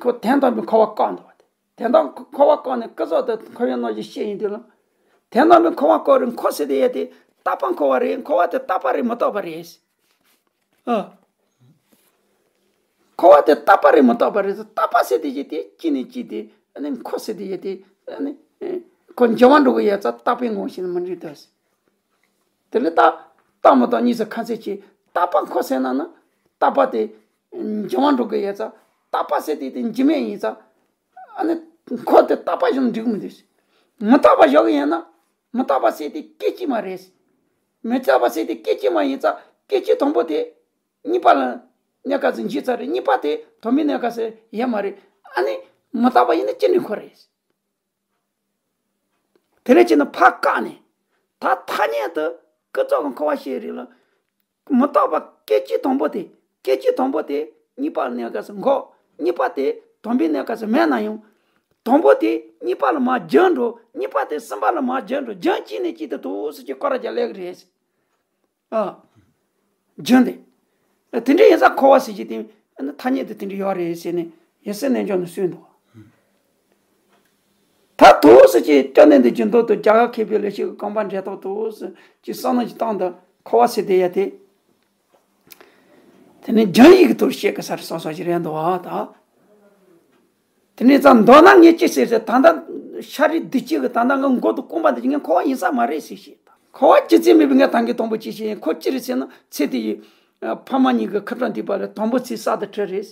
ཁོ་དོན་དམ་པའི་འཁོར་བ་བཀག་འདུག་པ་དེ། དོན་དམ་འཁོར་བ་བཀག་ནས་ཀུན་རྫོབ་ཏུ་འཁོར་བའི་རྣམ་གཞག་བཤད་ཡིན་དུས་ལ། དོན་དམ་པའི་འཁོར་བ་བཀག་རེད། འཁོར་ཟེར་དེ་ཡོད་དེ་རྟག་པ་འཁོར་བ་རེད། འཁོར་བ་དེ་རྟག་པ་རེད་མི་རྟག་པ་རེད། ཨ། འཁོར་བ་དེ་རྟག་པ་རེད་མི་རྟག་པ་རེད། རྟག་པ་ཟེར་དེ་ཡོད་དེ་གཅིག་ནས་གཅིག་དེ་ཨ་ནི་འཁོར་ཟེར་དེ་ཡོད་དེ་ཨ་ནི། ཁོ་འགྱུར་བ་འགྲོ་གི་ཡོད་ཙང་རྟག་པའི་ངོ་བོ་ཞིག་ནི་མི་འགྲིག་ད། དེ་ལས་རྟག་རྟག་མི་རྟག་གཉིས་སུ་ཁ་འཚལ་གྱི་རྟག་པ་འཁོར་ཟེར་ན་ནི་རྟག་པ་དེ་འགྱུར་བ་འགྲོ་གི་ཡོད་ཙང་རྟག་པ་ཟེར་དེ་དེ་འགྱུར་མེད་ཡིན་ཙང་ཨ་ནི་འཁོར་དེ་རྟག་པ་བཞག་ན་འགྲིག་གི་མི་འདུག། མི་རྟག་པ་བཞག་གི་ཡོད་ན་མི་རྟག་པ་ཟེར་དེ་སྐད་ཅིག་མ་རེད། མི་རྟག་པ་ཟེར་དེ་སྐད་ཅིག་མ་ཡིན་ཙང་སྐད་ཅིག་དང་པོ་དེ་གཉིས་པ་ལ་གནས་སྐབས་སུ་འཇིག་ཚར་རེད། གཉིས་པ་དེ་དང་པོའི་གནས་སྐབས་སུ་ཡོད་མ་རེད། ཨ་ནི་མི་རྟག་པ་ཡིན་ན་ཅི་ནས་འཁོར་རེད། དེ་ལས་ཅི་ནས་ཕར་བཀག་ནས། ད་ཐ་སྙད་དུ་ཀུན་རྫོབ་ཀྱི་འཁོར་བ་བཤད་རིགས་ལ། མི་རྟག་པ་སྐད་ཅིག་དང་པོ་དེ། སྐད་ཅིག་དང་པོ་དེ་གཉིས་པ་གནས་སྐབས་སུ་འགོག། གཉིས་པ་དེ་དང་པོའི་གནས་སྐབས་སུ་མེད་ན་ཡང་། དང་པོ་དེ་གཉིས་པ་ལ་མར་རྒྱུན་འགྲོ། གཉིས་པ་དེ་གསུམ་པ་ལ་མར་རྒྱུན་འགྲོ། རྒྱུན་གཅིག་ནས་གཅིག་ཏུ་དུས་སུ་གཅིག་སྐོར་ར་རྒྱག་ལས་ཀྱི་རེད། ཨ། རྒྱུན་དེ། དེ་འདྲའི་ཡིན་ཙང་འཁོར་བ་ཟེར་གྱི་དེ་ཐ་སྙད་དེ་དེ་འདྲ་ཡོད་རེད་ཟེར་ནས་ཡིད་སེམས་རྣལ་འབྱོར་ནས་གསུངས་འདུག། ད་དུས་སུ་ཅིག་སྐྱབས་གནས་འདི་ཀྱི་མདོ་དང་རྒྱ་གར་མཁས་པའི་ལེགས་བཤད་ཀྱི་རྐང་པ་འགྲེལ་ཐོག་ཏུ་ཅིག་བསམ་བློ་ཅིག་བཏང་དང་འཁོར་བ་ཟེར་དེ་ཡ་དེ། དེ་ནས་རྒྱུན་ཡིག་གི་ཐོག་བཤད་དགོས་ས་རེད་བསམ་བསམ་ཞིག་རེད་འདུག་ཨ་ད། དེ་ནས་ཙང་མདོར་ན་ངས་ཅི་ཟེར་ཟེར་ད་ལྟ་ཤཱ་རིའི་བདུད་བཞི་གི་ད་ལྟ་ངས་མགོ་དང་རྐང་པ་འདི་ངས་འཁོར་བ་ཡིན་ས་མ་རེད་ཟེར་ཞེས་དང་། འཁོར་བ་ཅི་ཙམ་མེད་པའི་ངས་ད་གིན་དང་པོ་ཅི་ཞེས་ཡིན་ཁོ་ཅི་རེད་ཟེར་ན་ཚེ་དེ་ཡི་ཕ་མ་གཉིས་ཀྱི་ཁ་གྲངས་འདུས་པ་ལས་དང་པོ་ཚེ་གསར་དུ་འཁྲུལ་རེད།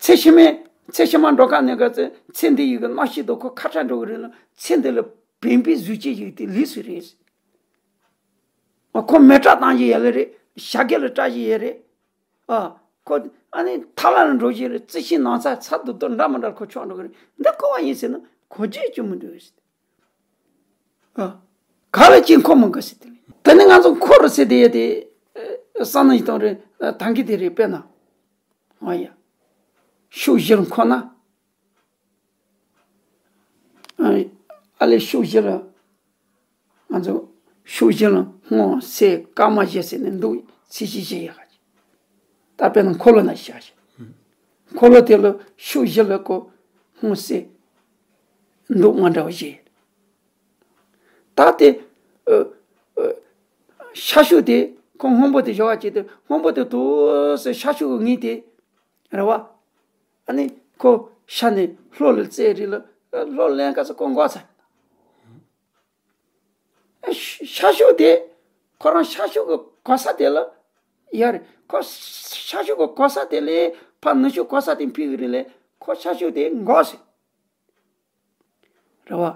ཚེ་ཕྱི་མའི་ཚེ་ཕྱི་མ་འགྲོ་ཁ་ནས་ག་ཚེ་ཚེ་འདི་ཡི་གི་རྣམ་ཤེས་དང་ཁོ་ཁ་གྲངས་འགྲོ་གི་རེད་ལ་ཚེ་འདི་ལ་བེམ་པོའི་གཟུགས་ཅན་ཡི་གེ་དེ་ལུས་སུ་རེད། ཁོ་མེ་སྲེག་བཏང་བཞིན་ཡོད་ལེ་རེད། བྱ་རྒོད་ལ་སྲེག་བཞིན་ཡོད་རེད། ཨ། ཁོ་ཨ་ནི་ཐར་ལམ་ལ་འགྲོ་བཞིན་རེད། རྩི་ཤིང་ནགས་ཚལ་ཚ་དུ་དུ་འདྲ་མི་འདྲ་ཁོ་ཆགས་འགྲོ་གི་རེད། འདི་འཁོར་བ་ཡིན་ཟེར་ན་གོ་རྒྱུ་ཅི་མི་འདུག་ཟེར། ཨ། ག་ལ་ཅི་འཁོར་མི་དགོས་ཟེར་དེ་ལས། དེ་ནི་ང་ཚོ་འཁོར་རོ་ཟེར་དེ་ཡོད་དེ། བསམ་བློ་ཞིག་གཏོང་རེད། ཐང་གི་དེ་རེད་དཔེར་ན། ཨ་ཡ། ཕྱོགས་བཞིར་འཁོར་ན། ཨ་ལས་ཕྱོགས་བཞི་ལ་ང་ཚོ་ཕྱོགས་བཞི་ལ་སྔོ་སེར་དཀར་དམར་ཞེས་ཟེར་ནས་འདུག་ཚད་གཞི་བཞི་ཡོད་ཀ། ད་དཔེར་ན་འཁོར་ལོ་ན་བཞག་ཞིང་། འཁོར་ལོ་དེ་ལ་ཕྱོགས་བཞི་ལ་ཁོ་སྔོ་སེར་མདོག་མི་འདྲ་བ་བཞི་ཡོད། ད་དེ་ཨ་ཨ་ཤར་ཕྱོགས་དེ་ཁོ་སྔོན་པོ་དེ་བཞག་པ་ཅིག་དེ་སྔོན་པོ་དེ་དུས་སུ་ཤར་ཕྱོགས་ཀྱི་ངོས་དེ་རེད་བ། ཨ་ནི་ཁོ་ཤར་ནས་ལྷོ་ལ་རྩེ་རེད་ལ་ལྷོ་ལེན་སྐབས་སུ་ཁོ་འགོག་ཚར། ཤར་ཕྱོགས་དེ་ཁོ་རང་ཤར་ཕྱོགས་ཀྱི་གོ་ས་དེ་ལ་ཡོད་རེད། ཁོ་ཤར་ཕྱོགས་ཀྱི་གོ་ས་དེ་ལས་ཕར་ནུབ་ཕྱོགས་གོ་ས་དེ་འཕེལ་གི་རེད་ལས་ ཁོ་ཤར་ཕྱོགས་དེ་འགོག་ཟེར། རེད་བ།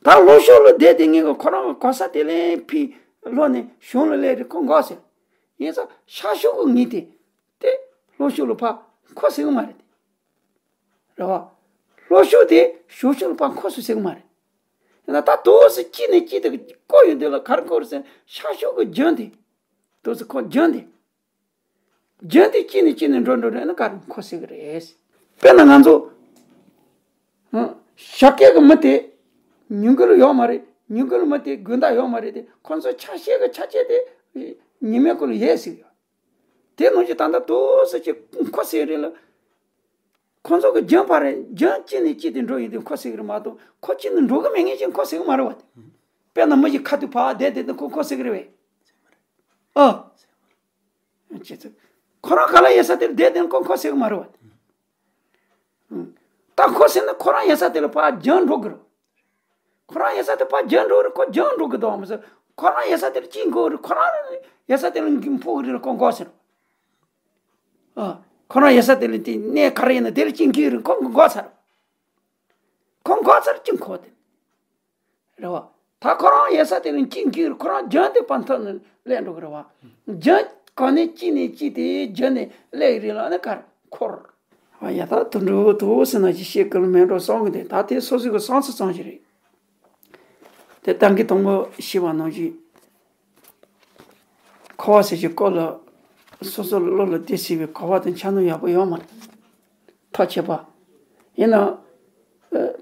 ད་ལྷོ་ཕྱོགས་ལ་བསྡད་དེ་ངས་ཁོ་རང་གི་གོ་ས་དེ་ལས་ཕྱིར་ལོག་ནས་གཞུང་ལ་སླེབས་རེད། ཁོ་འགོག་ཟེར། ཡིན་ཙང་ཤར་ཕྱོགས་ཀྱི་ངོས་དེ་དེ་ལྷོ་ཕྱོགས་ལ་ཕར་འཁོར་ཟེར་གི་མ་རེད་དེ། རེད་བ། ལྷོ་ཕྱོགས་དེ་ཞོར་ཕྱོགས་ལ་ཕར་འཁོར་སོང་ཟེར་གི་མ་རེད། ཡིན་ན་ད་དུས་སུ་གཅིག་ནས་གཅིག་དེ་བསྐོར་ཡོང་དུས་ལ་ག་རེ་འཁོར་ཟེར། ཤར་ཕྱོགས་ཀྱི་རྒྱུན་དེ། དུས་སུ་ཁོ་རྒྱུན་དེ། རྒྱུན་དེ་གཅིག་ནས་གཅིག་ནས་འགྲོ་འགྲོ་འགྲོ་ན་ག་རེ་འཁོར་ཟེར་གི་རེད། དཔེར་ན་ང་ཚོ། ཧུམ། ཤར་སྐད་ཀྱི་མི་དེ་ཉིན་དགུ་ལ་ཡོད་མ་རེད། ཉིན་དགུ་ལ་མི་དེ་དགོང་དག་ཡོད་མ་རེད་དེ། ཁོ་ཚོ་ཆ་ཤས་ཀྱི་ཆ་ཤས་དེ་ཉི་མའི་སྐོར་ལ་ཡལ་ཟེར་གི་ཡོད། དེ་ནང་བཞིན་ད་ལྟ་དུས་སུ་གཅིག་འཁོར་ཟེར་གི་རེད་ལ། ཁོ་ཚོ་གི་རྒྱུན་ཕར་རེད། རྒྱུན་གཅིག་ནས་གཅིག་དེ་འགྲོ་ཡོང་དུས་འཁོར་ཟེར་གི་རེད་མ་གཏོགས། ཁོ་གཅིག་ནས་འགྲོ་གི་མེད་ངེས་ཅན་འཁོར་ཟེར་གི་མ་རེད་བ་དེ། དཔེར་ན་མི་ཞིག་ཁ་ཐུག་ཕར་བསྡད་དེ་དེ་ཁོ་འཁོར་ཟེར་གི་རེད་བས། ཨ། ཅི་ཚོད། ཁོ་རང་ག་ལ་ཡལ་ས་དེར་བསྡད་དེ་ཁོ་འཁོར་ཟེར་གི་མ་རེད་བ་དེ། ད་ཁོ་ཟེར་ན་ཁོ་རང་ཡལ་ས་དེ་ལ་ཕར་རྒྱུན་འགྲོ་གི་རེད། ཁོ་རང་ཡལ་ས་དེ་ཕར་རྒྱུན་འགྲོ་རེད། ཁོ་རྒྱུན་འགྲོ་གི་འདུག་མི་ཟེར། ཁོ་རང་ཡལ་ས་དེ་ལ་གཅིག་འགོ་རེད། ཁོ་རང་ཡལ་ས་དེ་ལ་འཕུར་གི་རེད། ཁོ་འགོག་ཟེར། ཨ། ཁོ་རང་ཡལ་ས་དེ་ལ་དེ་གནས་ག་རེ་ཡིན་ན་དེ་ལ་གཅིག་འགོ་རེད། ཁོ་འགོག་ཚར། ཁོ་འགོག་ཚར་གཅིག་འཁོར་དེ། རེད་བ། ད་ཁོ་རང་ཡལ་ས་དེ་ལ་གཅིག་འགོ་རེད། ཁོ་རང་རྒྱུན་དེ་ཕར་འཐོར་ནས་སླེབས་འགྲོ་གི་རེད་བ། རྒྱུན་ག་ནས་གཅིག་ནས་གཅིག་དེ་རྒྱུན་ནས་སླེབས་ཡི་རེད་ལ་ནི་ག་རེ་འཁོར། ཨ་ཡ། ད་དུད་འགྲོ་དུ་ཟེར་ན་ཅི་བཤད་ཀྱི་ལ་མེད་འགྲོ་བསམ་གི་འདུག་ད་དེ་སོ་སོ་གི་བསམ་ཚུལ་ཙམ་ཞིག་རེད། དེ་ད་གིན་དང་པོ་ཞུས་པ་ནང་བཞིན། འཁོར་བ་ཟེར་གྱི་སྐོར་ལ། སོ་སོ་བློ་ལ་དེ་སྲིད་པའི་གོ་བ་དང་འཆར་སྣང་ཡག་པོ་ཡོད་མ་རེད། ཐག་ཆད་པ། ཡིན་ན། ཨ།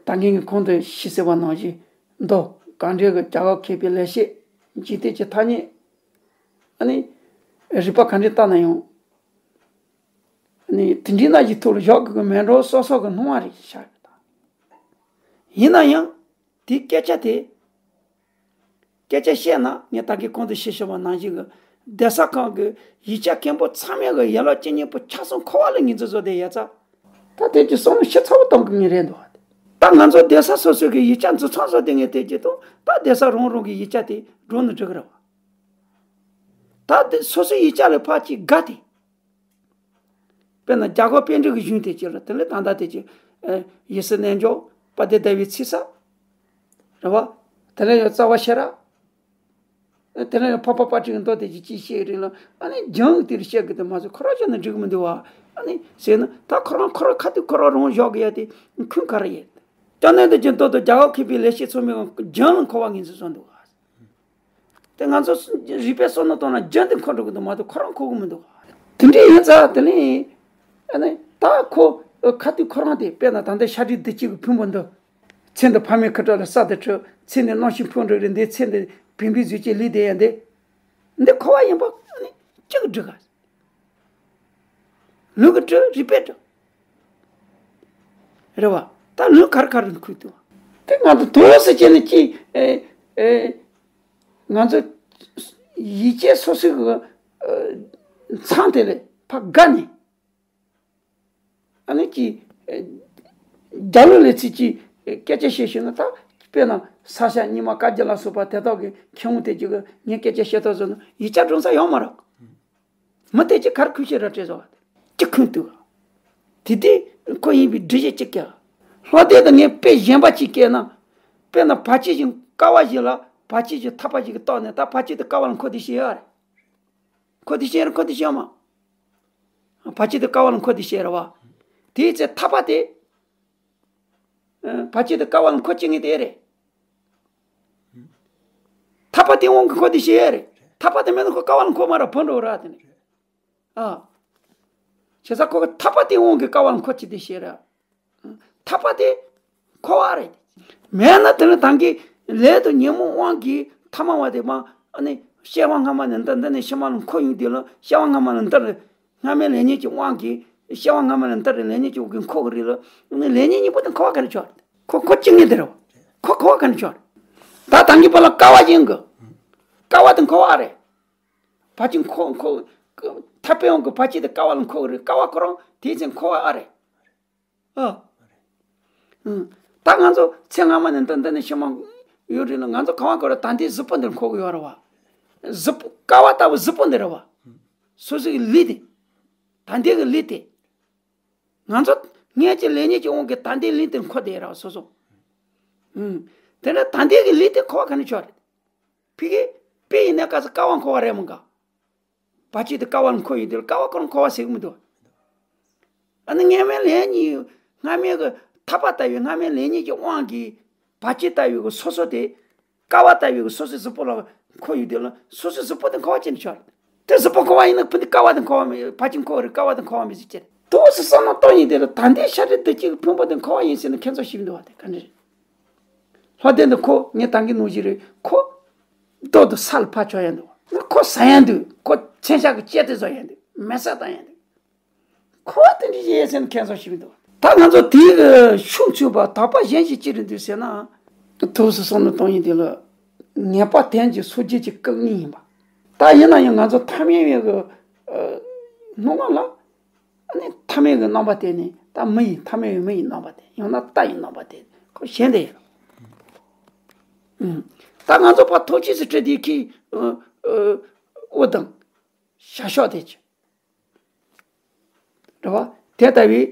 ད་གིན་གྱི་གོང་དུ་ཞུས་ཟེར་བ་ནང་བཞིན། མདོ་གང་འདྲའི་གི་རྒྱ་གར་མཁས་པའི་ལེགས་བཤད། འཇིག་རྟེན་གྱི་ཐ་སྙད། ཨ་ནི། རིགས་པ་གང་འདྲ་བལྟས་ན་ཡང་། ཨ་ནི་དེ་འདྲའི་ནང་བཞིན་ཐོག་ལ་བཞག་དགོས་ཀྱི་མེད་འགྲོ། སོ་སོ་གི་སྣང་བ་རེད་ཤག་ད། ཡིན་ན་ཡང་། དེའི་སྐད་ཆ་དེ། སྐད་ཆ་བཤད་ན་ངས་ད་གིན་གོང་དུ་བཤད་བཞག་པ་ནང་བཞིན་གྱི་གདན་ས་ཁག་གི་ཡིག་ཆ་མཁན་པོ་ཚང་མས་གི་ཡན་ལག་བཅུ་གཉིས་པོ་ཆ་ཚང་འཁོར་བ་ལ་ངོས་འཛིན་བཟོ་བསྡད་ཡོད་ཙང་། ད་དེ་ཀྱི་བསམ་བློ་ཞིབ་ཚགས་པོ་གཏོང་དགོས་ངེས་རེད་འདུག་ད་ང་ཚོ་གདན་ས་སོ་སོའི་གི་ཡིག་ཆ་འཛུགས་སྐྲུན་བཟོ་བསྡད་མཁན་དེ་ཀྱི་དང་། ད་གདན་ས་རང་རང་གི་ཡིག་ཆ་དེ་སྒྲུང་ནི་འགྲིག་གི་རེད་བ། ད་དེ་སོ་སོའི་ཡིག་ཆ་ལ་ཕར་ཅིག་དགའ་སྟེ། དཔེར་ན་རྒྱ་གར་པཎ་ཌི་གི་གཞུང་དེ་ཅིག་ལ། དེ་ལས་ད་ལྟ་དེ་ཅིག་ཨ། ཡེ་ཤེས་རྣལ་འབྱོར། དཔལ་ལྡན་ཟླ་བའི་ཚིག་གསལ། རེད་བ། དེ་ལས་ཡང་རྩ་བ་ཤེས་རབ། དེ་ལས་ཡང་འཕགས་པ་དཔལ་སྤྲུལ་གྱི་མདོ་དེ་ཅིག་ཅིག་བཤད་རིང་ལ། ཨ་ནི་རྒྱུན་དེར་བཤད་གི་དེ་མ་ཟད་ཁོ་རང་ཅག་ནི་འགྲིག་མི་འདུག་བ། ཨ་ནི་ཟེར་ན་ད་ཁོ་རང་ཁོ་རང་ཁ་ཐུག་ཁོ་རང་རང་བཞག་གི་ཡ་དེ་ཁུངས་ག་རེ་ཡོད། སྐྱབས་གནས་དང་སྦྱིན་བདག་དང་རྒྱ་གར་མཁས་པའི་ལེགས་བཤད་ཚང་མས་རྒྱུན་ལ་འཁོར་བ་ངོས་འཛིན་བཟོ་འདུག་བ། དེ་ང་ཚོ་རིག་པའི་བསམ་བློ་གཏོང་ན་རྒྱུན་དུ་འཁོར་འགྲོ་གི་འདུག་མ་གཏོགས་ཁོ་རང་འཁོར་གི་མི་འདུག་དེ་འདྲ་ཡིན་ཙང་དེ་ནི། ཨ་ནི་ད་ཁོ་ཁ་ཐུག་ཁོ་རང་དེ། དཔེར་ན་ད་ལྟ་ཤཱཀྱ་ཐུབ་ཀྱི་ཕུང་པོ་འདི། ཚེ་འདི་ཕ་མའི་ཁ་གྲགས་ལ་གསར་དུ་འཁྲུངས། ཚེ་འདི་རྣམ་ཤེས་ཕུང་འགྲོ་རེད། འདི་ཚེ་འདི་བེམ་པོའི་གཟུགས་ཅན་ལུས་དེ་ཡང་འདི། འདི་འཁོར་བ་ཡིན་པ་ཨ་ནི་གཅིག་འགྲིག་ག་ལུས་ཀྱིས་གྲུབ། རིག་པས་གྲུབ། རེད་བ། ད་ལུས་ག་རེ་ག་རེ་འཁོར་འདུག་དེ་ང་ཚོ་དུས་སུ་བྱས་ནས་ཅི། ཨེ། ཨེ། ང་ཚོ་ཡིད་ཆེས་སོ་སོའི་གི་ཨེ། མཚམས་དེ་ལས་ཕར་བརྒལ་ནས། ཨ་ནི་ཅི། ཨེ། རྒྱ་ལོ་ལས་ཚིག་ཅི། ཨེ། སྐད་ཆ་བཤད་ཤེས་ན་ད། དཔེར་ན་ས་སྐྱ་རྙིང་མ་བཀའ་བརྒྱུད་ལ་སོགས་པ་དེ་དག་གི་མཁས་དབང་དེ་ཅིག་གི་ངས་སྐད་ཆ་བཤད་ཐབས་བཟོ་ན་ཡིག་ཆ་སྒྲོན་ས་ཡོད་མ་རེད། མི་དེ་ཅིག་གར་ཁུལ་ཤེས་ར་བྲེལ་བཟོ་བ་ཅི་ཁུན་ཏུ། དེ་དེ་ཁོ་ཡིན་པའི་འགྲེལ་བཤད་ཅིག་སྐྱེ། ལྷོ་སྡེ་དང་ངས་དཔེ་གཞན་པ་ཅིག་བཀལ་ན། དཔེར་ན་བར་ཆད་ཅིག་དཀའ་བ་ཞིག་ལ་བར་ཆད་ཅིག་ཐག་པ་ཞིག་གིས་བཏགས་ནས། ད་བར་ཆད་དེ་དཀའ་བ་ལ་འཁོར་དེ་བཤད་ཡོད་རེད། འཁོར་དེ་བཤད་རེད། འཁོར་དེ་བཤད་མ། བར་ཆད་དེ་དཀའ་བ་ལ་འཁོར་དེ་བཤད་རེད་བ། དེའི་ཚེ་ཐག་པ་དེ། བར་ཆད་དེ་དཀའ་བ་ལ་འཁོར་བྱེད་ངེས་དེ་རེད། ཐག་པ་དེ་དབང་གིས་འཁོར་དེ་བཤད་ཡོད་རེད། ཐག་པ་དེ་མེད་ན་ཁོ་དཀའ་བ་ལ་འཁོར་མ་རེད། བུད་འགྲོ་ར་དེ་ནི། ཨ། བྱས་ཙང་ཁོ་གི་ཐག་པ་དེ་དབང་གིས་དཀའ་བ་ལ་འཁོར་བྱེད་དེ་བཤད་ར། ཐག་པ་དེ་འཁོར་བ་རེད། མེད་ན་དེ་ནི་ད་གིན་ལས་དང་ཉོན་མོངས་དབང་གིས་ཐ་མལ་བ་དེ་མ། ཨ་ནི་སྐྱེ་བ་སྔ་མ་ནས་འདི་འདི་ནས་ཕྱི་མ་ལ་འཁོར་ཡོང་དུས་ལ། སྐྱེ་བ་སྔ་མ་ནས་འདི་རེད། སྔ་མའི་ལས་ཉོན་གྱི་དབང་གིས། སྐྱེ་བ་སྔ་མ་ནས་འདི་རེད། ལས་ཉོན་གྱི་དབང་གིས་འཁོར་གི་རེད་ལ། ཨ་ནི་ལས་ཉོན་གཉིས་པོ་དེ་འཁོར་བ་ག་ནས་ཆགས་རེད། ཁོ་འཁོར་བྱེད་ངེས་དེ་རེད་བ། ཁོ་འཁོར་བ་ག་ནས་ཆགས་རེད། ད་ད་གིན་བར་ལ་དཀའ་བ་ཡིན་གི། དཀའ་བ་དེ་འཁོར་བ་རེད། བར་ཆད་འཁོར་འཁོར། ཐར་པའི་དབང་གིས་བར་ཆད་དེ་དཀའ་བ་ལ་འཁོར་གི་རེད། དཀའ་བ་ཁོ་རང་དེའི་ཚེ་འཁོར་བ་ཨ་རེད། ཨ། ཨང་། ད་ང་ཚོ་ཚེ་སྔ་མ་ནས་འདི་འདི་ནས་ཕྱི་མ་ཡོད་རེད་ལ། ང་ཚོ་གང་བ་གང་རེད། ད་ལྟའི་གཟུགས་པོ་འདིར་འཁོར་གི་ཡོད་རེད་བ། གཟུགས་པོ་དཀའ་བ་ལྟ་བུ་གཟུགས་པོ་འདི་རེད་བ། སོ་སོའི་ལུས་དེ། ད་ལྟའི་གི་ལུས་དེ། ང་ཚོ་ ངེད་ཀྱི་ལེགས་ཉེས་ཀྱི་དབང་གིས་ད་ལྟའི་ལུས་དེ་འཁོར་བསྡད་ར་སོ་སོ། ཨུམ། དེ་ནས་ད་ལྟའི་གི་ལུས་དེ་འཁོར་བ་ག་ནས་ཆོག་རེད། ཕ་གི་དཔེ་ཡིན་ན་ག་ས་ཀ་བ་འཁོར་བ་རེད་མོ་ག། བར་ཆད་དེ་ཀ་བ་ལ་འཁོར་ཡོད་དེ་ཀ་བ་ཁོ་རང་འཁོར་བ་ཟེར་གི་མི་འདུག་ཨ་ནི་སྔ་མའི་ལེགས་ཉེས། སྔ་མའི་གི་ཐར་པ་ལྟ་བུའི་སྔ་མའི་ལེགས་ཉེས་ཀྱི་དབང་གིས་བར་ཆད་ལྟ་བུའི་གི་སོ་སོ་དེ། ཀ་བ་ལྟ་བུའི་གི་སོ་སོའི་གཟུགས་པོ་ལ་འཁོར་ཡོད་དེ་ལ་སོ་སོའི་གཟུགས་པོ་དེ་འཁོར་བ་ཅན་ཆགས་རེད། དེ་གཟུགས་པོ་འཁོར་བ་ཡིན་ན་ཕུ་ནི་ཀ་བ་དེ་འཁོར་བ་མེད། བར་ཆད་འཁོར་བ་རེད། ཀ་བ་དེ་འཁོར་བ་མེད་ཟེར་ཅེར་ཏོག་ཙམ་བསམ་བློ་གཏོང་ཡིན་དེ་ལ་ད་ལྟའི་ཤ་རུས་གདུལ་བྱའི་གི་ཕུང་པོ་དེ་འཁོར་བ་ཡིན་ཟེར་ན་ཁྱད་མཚར་ཞིག་འདུག་བ། དེ་ག་འདྲ་རེད། ལྷ་ལྡན་དུ་ཁོ་ངས་ད་གིན་ནོར་གྱི་རེད། ཁོ་རྡོ་དུ་ས་ལ་ཕར་ཆོག་ཡ་འདུག་ཁོ་ཟ་ཡ་འདུག་ཁོ་མཚོན་ཆ་གི་ལྕེ་དེ་བཟོ་ཡ་འདུག་མེ་སྲེག་བཏང་ཡ་འདུག་ཁོ་དེ་འདྲ་བྱེད་ཡ་ཟེར་ན་ཁྱད་མཚར་ཞིག་འདུག་ད་ང་ཚོ་དེའི་གི་ཤུགས་ཚུད་པ་དག་པ་གཞན་ཞིག་ཅི་རེད་འདུག་ཟེར་ན། ཐུགས་སུ་སོང་ནས་གཏོང་ཡིན་དེ་ལ་ངེས་པ་དོན་གྱི་སོ་སྐྱེ་གི་སྐུ་དངོས་ཡིན་པ། ད་ཡིན་ན་ཡང་ང་ཚོ་ཐ་མལ་བའི་གི་སྣང་བ་ལ། ཨ་ནི་ཐ་མལ་གྱི་རྣམ་པ་དེ་ནི་ད་མི་ཡི་ཐ་མལ་བའི་མི་ཡི་རྣམ་པ་དེ་ཡང་ན་རྟ་ཡི་རྣམ་པ་དེ་ཁོ་གཞན་དེ་ཡིན། ཨུམ། ད་ང་ཚོ་ཕར་ཐོག་ཆུས་སུ་བྲིས་དེ་ཁི་ཨུ་ཨུ་དང་། བྱ་ཤོག་དེ་ཅི། རེད་བ། དེ་ལྟ་བུའི་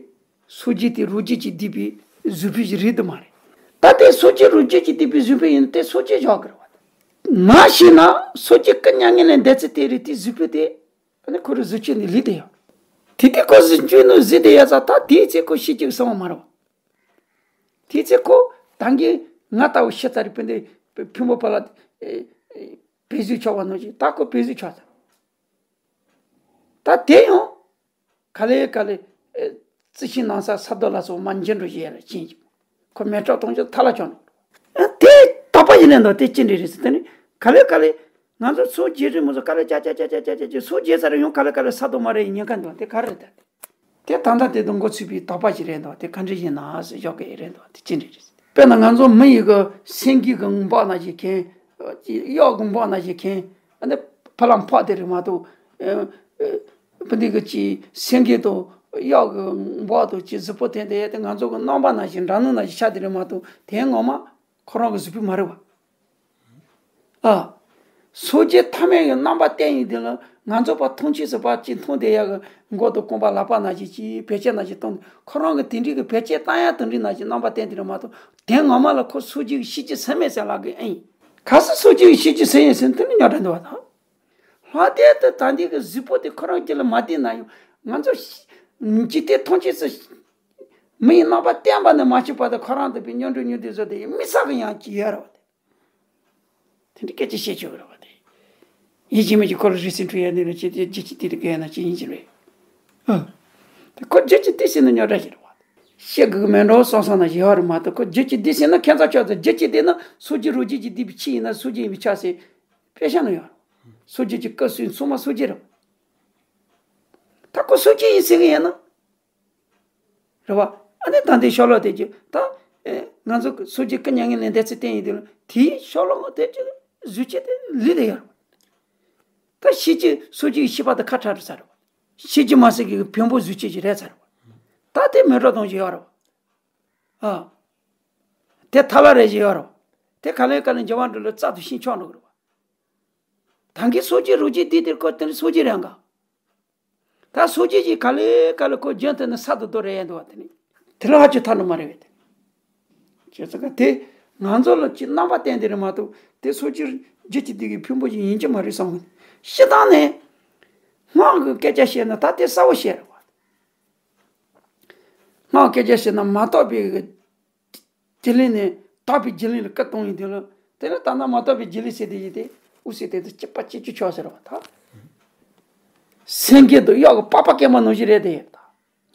སོ་སྐྱེ་དེ་རོ་བརྒྱུད་ཀྱིས་བསྡུས་པའི་གཟུགས་པོའི་རིགས་དུ་མ་རེད། ད་དེ་སོ་སྐྱེ་རོ་བརྒྱུད་ཀྱིས་བསྡུས་པའི་གཟུགས་པོ་ཡིན་ན་དེ་སོ་སྐྱེ་བཞག་དགོས་རེད་བ། མ་ཤི་ན་སོ་སྐྱེ་སྐུ་མྱ་ངན་ལས་འདས་ཚེ་དེ་རེད། དེ་གཟུགས་པོ་དེ། ཨ་ནི་ཁོ་རང་གཟུགས་ཅན་ནི་ལུས་དེ་ཡང་། དེ་དུས་ཁོ་གཟུགས་ཅན་ནི་གཟུགས་དེ་ཡང་ཙང་ད་དེའི་ཚེ་ཁོ་ཤི་རྒྱུ་གསང་བ་མ་རེད། དེའི་ཚེ་ཁོ་ད་གིན་ང་ལྟ་བུ་ཤི་ཚར་རེད། དཔེ་འདི་ཕུང་པོ་པ་ལ་བོད་གཟུགས་ཆགས་པ་ནང་བཞིན་ད་ཁོ་བོད་གཟུགས་ཆགས་ཚར། ད་དེ་ཡང་ག་ལེ་ག་ལེ་རྩི་ཤིང་ནང་ས་ས་རྡོ་ལ་སོགས་མ་འཇིག་འགྲོ་བཞིན་ཡ་ལ་ཕྱིན་ཅིག་ཁོ་མེ་སྲེག་གཏོང་རྒྱུ་ཐ་ལ་བྱུང་། དེ་དག་པ་ཡིན་ནས་འདུག་དེ་ཅི་འདྲ་རེད་ཟེར་དེ་ནི་ག་ལེ་ག་ལེ། ང་ཚོ་སོ་སྐྱེ་རེད་མོ་ཚོ་ག་ལེ་ཅ་ཅ་ཅ་ཅ་ཅ་ཅ་ཅ་སོ་སྐྱེ་ས་རེ་ཡོང་ག་ལེ་ག་ལེ་ས་རྡོ་མ་རེད་ཉེན་ཁ་འདུག་དེ་ག་རེད་ད། དེ་ད་ལྟ་དེ་དང་འགོ་ཚུགས་པའི་དག་པ་ཞིག་རེད་འདུག་དེ་ག་འདྲ་ཡིན་ན་ཟེར་ཞོག་གི་རེད་འདུག་དེ་ཅི་འདྲ་རེད་ཟེར། དཔེར་ན་ང་ཚོ་མི་ཡི་གི་སེང་གེ་གི་འབག་ན་ཞིག་མཁན། གཡག་གི་འབག་ན་ཞིག་མཁན། ཨ་ནི་ཕ་ལམ་ཕག་དེ་རེད་མ་གཏོགས། ཨ་ཨ་བུ་འདི་གི་ཅི་སེང་གེ་དང་གཡག་གི་འབག་དང་ཅི་གཟུགས་པོ་དེ་འདྲ་དེ་ང་ཚོ་གི་རྣམ་པ་ན་ཞིག་འདྲ་ནུ་ན་ཞིག་ཆ་དེ་རེད་མ་གཏོགས་དེ་ངོ་མ་ཁོ་རང་གི་གཟུགས་པོ་མ་རེད་བ། ཨ། སོ་སྐྱེ་ཐ་མལ་གྱི་རྣམ་པ་བསྟན་ཡིན་དེ་ལ་ང་ཚོ་ཕར་མཐོང་ཆོས་སུ་ཕར་ཅིག་མཐོང་བསྡད་ཡག་གི་མགོ་དང་རྐང་པ་ལག་པ་ན་ཞིག་ཅིག་བེད་སྤྱད་ན་ཞིག་གཏོང་། ཁོ་རང་གི་དེ་འདྲའི་གི་བེད་སྤྱད་བཏང་ཡག་དེ་འདྲའི་ན་ཞིག་རྣམ་པ་བསྟན་དེ་རེད་མ་གཏོགས་དེ་ངོ་མ་ལ་ཁོ་སོ་སྐྱེ་གི་ཤེས་ཀྱི་ཟིན་མེད་ཟེར་ལབ་གི་ཨེ་ཡིན། ག་སུ་སོ་སྐྱེ་གི་ཤེས་ཀྱི་ཟིན་ཡིན་ཟེར་དེ་ནི་རྙོག་དྲ་འདུག་བ་དང་། ལྷ་དེ་དེ་ད་འདི་གི་གཟུགས་པོ་དེ་ཁོ་རང་རྒྱུད་ལ་མ་བསྡུས་ན་ཡང་ང་ཚོ་འཇིག་རྟེན་མཐོང་ཆོས་སུ་མི་ཡི་རྣམ་པ་བསྟན་པ་ནི་མ་ཤེས་པ་དང་ཁོ་རང་དེ་པའི་སྙོམས་འཇུག་སྙོམས་འཇུག་བཟོ་དེ་ཡི་མི་ས་གི་ཡང་ཅི་ཡོད་རེད་བ་དེ། དེ་འདྲའི་སྐད་ཆ་བཤད་ཆོག་གི་རེད་བ་དེ། ཡིད་ཆེས་མེད་ཀྱི་ཁོ་ལ་རིགས་སེམས་འཁྲུལ་ཡ་འདི་ལ་ཅི་དེ་རྒྱུ་ཅི་དེ་རེད་གས་ན་ཅི་ཡིན་ཅི་རེད། ཨ། དེ་ཁོ་རྒྱུ་ཅི་དེ་ཟེར་ན་རྙོག་དྲ་ཞིག་རེད་བ། བཤད་དགོས་གི་མེད་འགྲོ་བསམ་བསམ་ན་ཡོད་རེད་མ་གཏོགས་ཁོ་རྒྱུ་ཅི་དེ་ཟེར་ན་ཁྱད་མཚར་ཆགས་ཚེ་རྒྱུ་ཅི་དེ་ན་སོ་སྐྱེ་རོ་རྒྱུད་ཀྱི་བསྡུས་པའི་ཆོས་ཡིན་ན་སོ་སྐྱེ་ཡིན་པའི་ཆ་ཟེར། དཔེ་ཆ་ན་ཡོད། སོ་སྐྱེ་ཀྱི་སྐུ་སུན་ཚང་མ་སོ་སྐྱེ་རེད། ད་ཁོ་སོ་སྐྱེ་ཡིན་ཟེར་གི་ཡིན་ན། རེད་བ། ཨ་ནི་ད་འདི་ཤོ་ལོ་དེ་ཀྱི་ད། ཨེ། ང་ཚོ་སོ་སྐྱེ་སྐུ་མྱ་ངན་ལས་འདས་ཚེ་བསྟན་ཡིན་དེ་ལ་དེའི་ཤོ་ལོ་དེ་ཀྱི་གཟུགས་ཅན་དེ་ལུས་དེ་ཡོད་རེད་བ། ད་ཤེས་ཀྱི་སོ་སྐྱེ་ཡི་ཤེས་པ་དེ་ཁ་ཁྲ་རུ་ཚར་རེད་བ། ཤེས་ཀྱི་མ་ཟད་ཀྱི་བེམ་པོ་གཟུགས་ཅན་ཅིག་རེད་ཚར་རེད་བ། ད་དེ་མེ་སྲེག་གཏོང་ཅིག་ཡོད་རེད་བ། ཨ། དེ་ཐལ་བ་རེ་ཞིག་ཡོད་རེད་བ། དེ་ག་ལེ་ག་ལེ་འགྱུར་བ་འགྲོ་ལ་རྩ་དུ་ཤིང་ཆགས་འགྲོ་གི་རེད་བ། ད་གིན་སོ་སྐྱེ་རོ་རྒྱུད་འདི་དེར་ཁོ་དེ་ནི་སོ་སྐྱེ་རེད་འགའ། ད་སོ་སྐྱེ་ཅིག་ག་ལེ་ག་ལེ་ཁོ་རྒྱུན་དུ་ནི་གསར་དུ་བཟློག་རེ་ཡས་འདུག་བ་དེ་ནི། དེ་ལ་ཧ་ཅང་ཐ་ནི་མ་རེད་བས་དེ། བྱས་ཙང་ག་དེ་ང་ཚོ་ལ་ཅིག་རྣམ་པ་བསྟན་དེ་རེད་མ་གཏོགས་དེ་སོ་སྐྱེ་རྒྱུད་ཀྱི་དེ་གི་ཕུང་པོ་ཅིག་ཡིན་གྱི་མ་རེད་བསམ་གི། སྤྱིར་བཏང་ནས་སྔགས་ཀྱི་སྐད་ཆ་བཤད་ན་ད་དེ་གསལ་བོ་བཤད་རེད་བ། སྔགས་སྐད་ཆ་བཤད་ན་མ་རྟོགས་པའི་གི་རྒྱུད་ལས་ནས་དག་པའི་རྒྱུད་ལས་ལ་སྐུ་གཏོང་ཡིན་དུས་ལ། དེ་ལ་ད་ལྟ་མ་རྟོགས་པའི་རྒྱུད་ལས་ཟེར་དེ་ཡིན་ཏེ། དབུ་ཟེར་དེ་ཚོ་གཅིག་པ་གཅིག་གྱུར་ཆོག་ཟེར་བ་དང་། སེང་གེ་དང་གཡག་གི་པགས་པ་སྐེམ་པ་ནང་བཞིན་རེད་དེ། ད་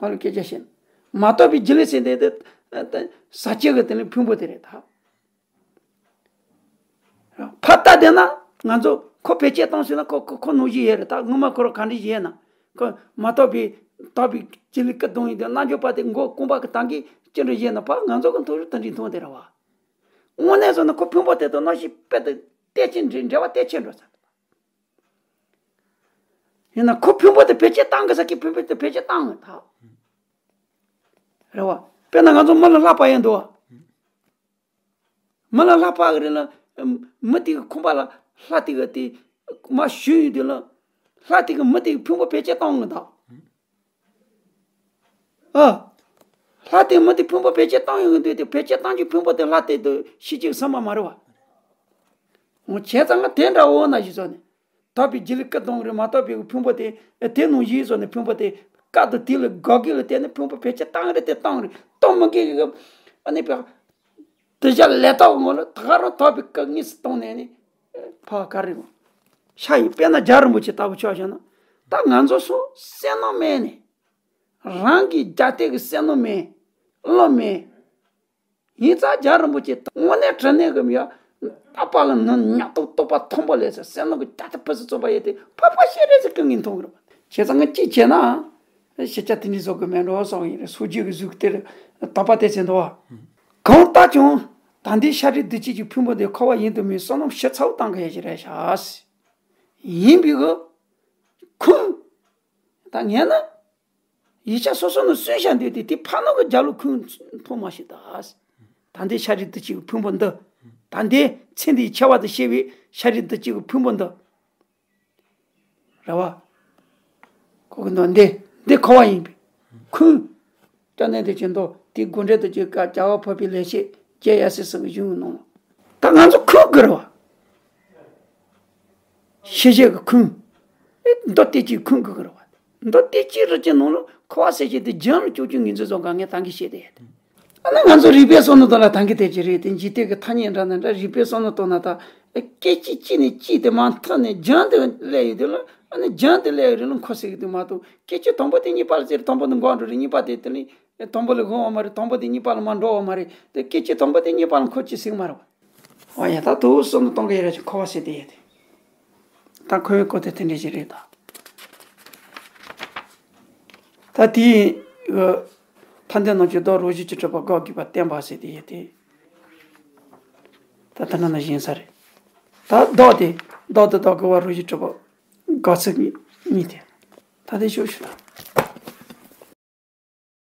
ང་ལ་སྐད་ཆ་བཤད་ན་མ་རྟོགས་པའི་རྒྱུད་ལས་ཟེར་དེ་དེ་ཟག་བཅས་ཀྱི་དེ་ལས་ཕུང་པོ་དེ་རེད་ད། ཕར་ལྟ་བསྡད་ན་ང་ཚོ་ཁོ་བེད་སྤྱད་བཏང་ཟེར་ན་ཁོ་ཁོ་ཁོ་ནོར་གྱི་ཡོད་རེད། ད་ངོ་མ་ཁོ་རང་ག་འདྲ་ཞིག་ཡོད་ན། ཁོ་མ་རྟོགས་པའི་དག་པའི་རྒྱུད་ལས་སྐུ་གཏོང་ཡིན་དུས་རྣལ་འབྱོར་པ་དེ་མགོ་རྐང་པ་གི་སྟེང་གི་ཅི་འདྲ་ཡོད་ན་ཕར་ང་ཚོ་གི་མཐོང་རྒྱུ་དེ་འདྲ་མཐོང་དེ་རེད་བ། དངོས་གནས་སོང་ན་ཁོ་ཕུང་པོ་དེ་དང་རྣམ་ཤེས་དཔེ་དེ་གཏད་ཕྱིན་འདྲ་འབྲེལ་བ་གཏད་ཕྱིན་འགྲོ་ས་རེད། ཡིན་ན་ཁོ་ཕུང་པོ་དེ་བེད་སྤྱད་བཏང་གི་ས་ཀྱི་ཕུང་པོ་དེ་བེད་སྤྱད་བཏང་གི་ད། རེད་བ། དཔེར་ན་ང་ཚོ་མི་ལ་ལྷགས་པ་ཡིན་འདུག་བ། མི་ལ་ལྷགས་པ་གི་རེད་ལ། མི་དེ་གི་ཁང་པ་ལ་ལྷ་དེ་གི་དེ་མར་ཞུ་ཡོང་དུས་ལ། ལྷ་དེ་གི་མི་དེ་གི་ཕུང་པོ་བེད་སྤྱད་བཏང་གི་འདུག་ཨ། ལྷ་དེ་མི་དེ་ཕུང་པོ་བེད་སྤྱོད་བཏང་ཡོང་གི་འདུག་དེ། བེད་སྤྱོད་བཏང་རྒྱུ་ཕུང་པོ་དེ་ལྷ་དེ་དུ་ཤི་རྒྱུ་བསམ་པ་མ་རེད་བ། འོ་བྱས་ཙང་ང་དེ་འདྲ་འོ་ན་ཞིག་ཚོ་ནི། དག་པའི་རྒྱུ་ལས་སྐུ་གདུང་རེད་མ་གཏོགས་པའི་ཕུང་པོ་དེ། དེ་ནང་བཞིན་བཟོ་ནས་ཕུང་པོ་དེ་སྐབས་དང་དུས་ལ་དགའ་གི་ལ་བརྟེན་ནས་ཕུང་པོ་བེད་སྤྱོད་བཏང་རེད་དེ་བཏང་རེད་གཏོང་མི་དགོས་གི། ཨ་ནི་བ། དེ་བཞག་ལས་དག་ངོ་ལ་ད་ག་རང་དག་པའི་སྐུ་དངོས་སུ་བཏང་ནས་ནི། ཕ་ག་རེ་ངོ་ཤ་ཡི་དཔེར་ན་རྒྱལ་བ་རིན་པོ་ཆེ་ལྟ་བུ་ཆོག་བྱས་ན། ད་ང་ཚོ་སོ་བསོད་ནམས་མེད་ནས། རང་གི་རྒྱལ་གཏད་ཀྱི་བསོད་ནམས་མེད། བློ་མེད། ཡིན་ཙང་རྒྱལ་རིན་པོ་ཆེ་དངོས་གནས་དྲང་གནས་ཀྱི་མི་ཡ། ད་པ་ལ་ནི་ཉག་ཏུ་རྟོགས་པ་མཐོན་པོ་ལས་ཟེར་བསོད་ནམས་ཀྱི་རྒྱལ་ཐབས་ཕུན་སུམ་ཚོགས་པ་ཡོད་དེ་འཕགས་པ་སྤྱན་རས་གཟིགས་སྐུ་དངོས་མཐོང་གི་རེད་པ། བྱས་ཙང་ང་གཅིག་བྱས་ན། ཤེས་བྱ་དེ་འདྲའི་བཟོ་དགོས་མེད་འགྲོ་བསམ་གྱི་རེད། སོ་རྒྱུས་ཀྱི་གཟུགས་དེར་དག་པ་དེ་ཚེ་འདུག་བ། གང་ལྟར་ཀྱང་ད་ལྟའི་ཤཱ་རིའི་བདུད་བཞི་གི་ཕུང་པོ་འདི་འཁོར་བ་ཡུན་དུ་མི་བསོད་ནམས་ཞིབ་ཚགས་བཏང་གི་ཡོད་ཀྱི་རེད་ཤག་ཡིན་པའི་གི་ཁུངས། ད་ངས་ན། ཡིག་ཆ་སོ་སོ་ནས་གསོན་བཞག་འདུག་སྟེ་དེ་ཕ་ནོ་གི་རྒྱ་ལོ་ཁུངས་མཐོང་མ་ཤེས་ད། ད་ལྟའི་ཤཱ་རིའི་བདུད་བཞི་གི་ཕུང་པོ་འདི། ད་ལྟའི་ཚེ་འདིའི་ཆེ་བ་དང་ཤེས་པའི་ཤཱ་རིའི་བདུད་བཞི་གི་ཕུང་པོ་འདི། རེད་བ། ཁོ་གི་འདུག་འདི་འདི་འཁོར་བ་ཡིན་པས་ཁུངས། སྐྱབས་གནས་དེ་ཅན་དུ་དེའི་དགོངས་འགྲེལ་དུ་ཅིག་བཀའ་བྱ་བ་ཕོ་པའི་ལས་བྱེད་རྒྱལ་ཡ་སྲས་སུ་གི་གཞུང་གི་ནང་ལ། ད་ང་ཚོ་ཁུངས་དགོས་རེད་བ། ཤེས་བྱའི་གི་ཁུངས། ཨེ་མདོ་སྡེ་སྤྱིའི་ཁུངས་དགོས་ཀྱི་རེད་བ། མདོ་སྡེ་སྤྱིའི་རི་ཅན་ནང་ལ་འཁོར་བ་ཟེར་བྱེད་དེ་རྒྱང་ལ་ཅོག་ཅོག་ངེས་འཛིན་བཟོ་ག་ངས་ད་གིན་བཤད་དེ་ཡོད་དེ། ཨ་ནི་ང་ཚོ་རིག་པའི་བསམ་བློ་ཐོག་ལ་ད་གིན་དེ་ཅི་རེད་དེ་འཇིག་རྟེན་གི་ཐ་སྙད་འདྲ་ན་འདྲ་རིག་པའི་བསམ་བློ་ཐོག་ན་ད། སྐད་ཅིག་གཅིག་ནས་གཅིག་དེ་མ་ཐག་ནས་རྒྱང་དུ་སླེབས་ཡོད་དུས་ལ། ཨ་ནི་རྒྱང་དུ་སླེབས་ཡོད་རེད་ལ་འཁོར་ཟེར་གི་འདུག་མ་གཏོགས་སྐད་ཅིག་དང་པོ་དེ་གཉིས་པ་ལ་ཟེར་དང་པོ་ནི་འགོག་འགྲོ་རེད། གཉིས་པ་དེ་དེ་ནི་དང་པོ་ལ་འགོག་བ་མ་རེད། དང་པོ་དེ་གཉིས་པ་ལ་མ་འགྲོ་བ་མ་རེད། དེ་སྐད་ཅིག་དང་པོ་དེ་གཉིས་པ་ལ་འཁོར་ཅི་ཟེར་གི་མ་རེད་བ། ཨོ་ཡ་ད་དུ་བསམ་བློ་གཏོང་གི་ཡོད་ར་ཅིག་འཁོར་བ་ཟེར་དེ་ཡོད་དེ། ད་འཁོར་བའི་སྐོར་དེ་དེ་འདྲ་ཞིག་རེད་ད། ད་དེའི་ཐ་དད་ནང་བཞིན་བདག་རང་བཞིན་གྱིས་གྲུབ་པ་དགག་དགོས་པ་བསྟན་པ་ཟེར་དེ་ཡོད་དེ། ད་ད་ན་ན་བཞིན་ས་རེད། ད་བདག་དེ་བདག་དེ་བདག་གི་བ་རང་བཞིན་གྲུབ་པ་དགག་ཚིག་གཉིས་དེ། ད་དེ་ཤོག་ཤོག་ད།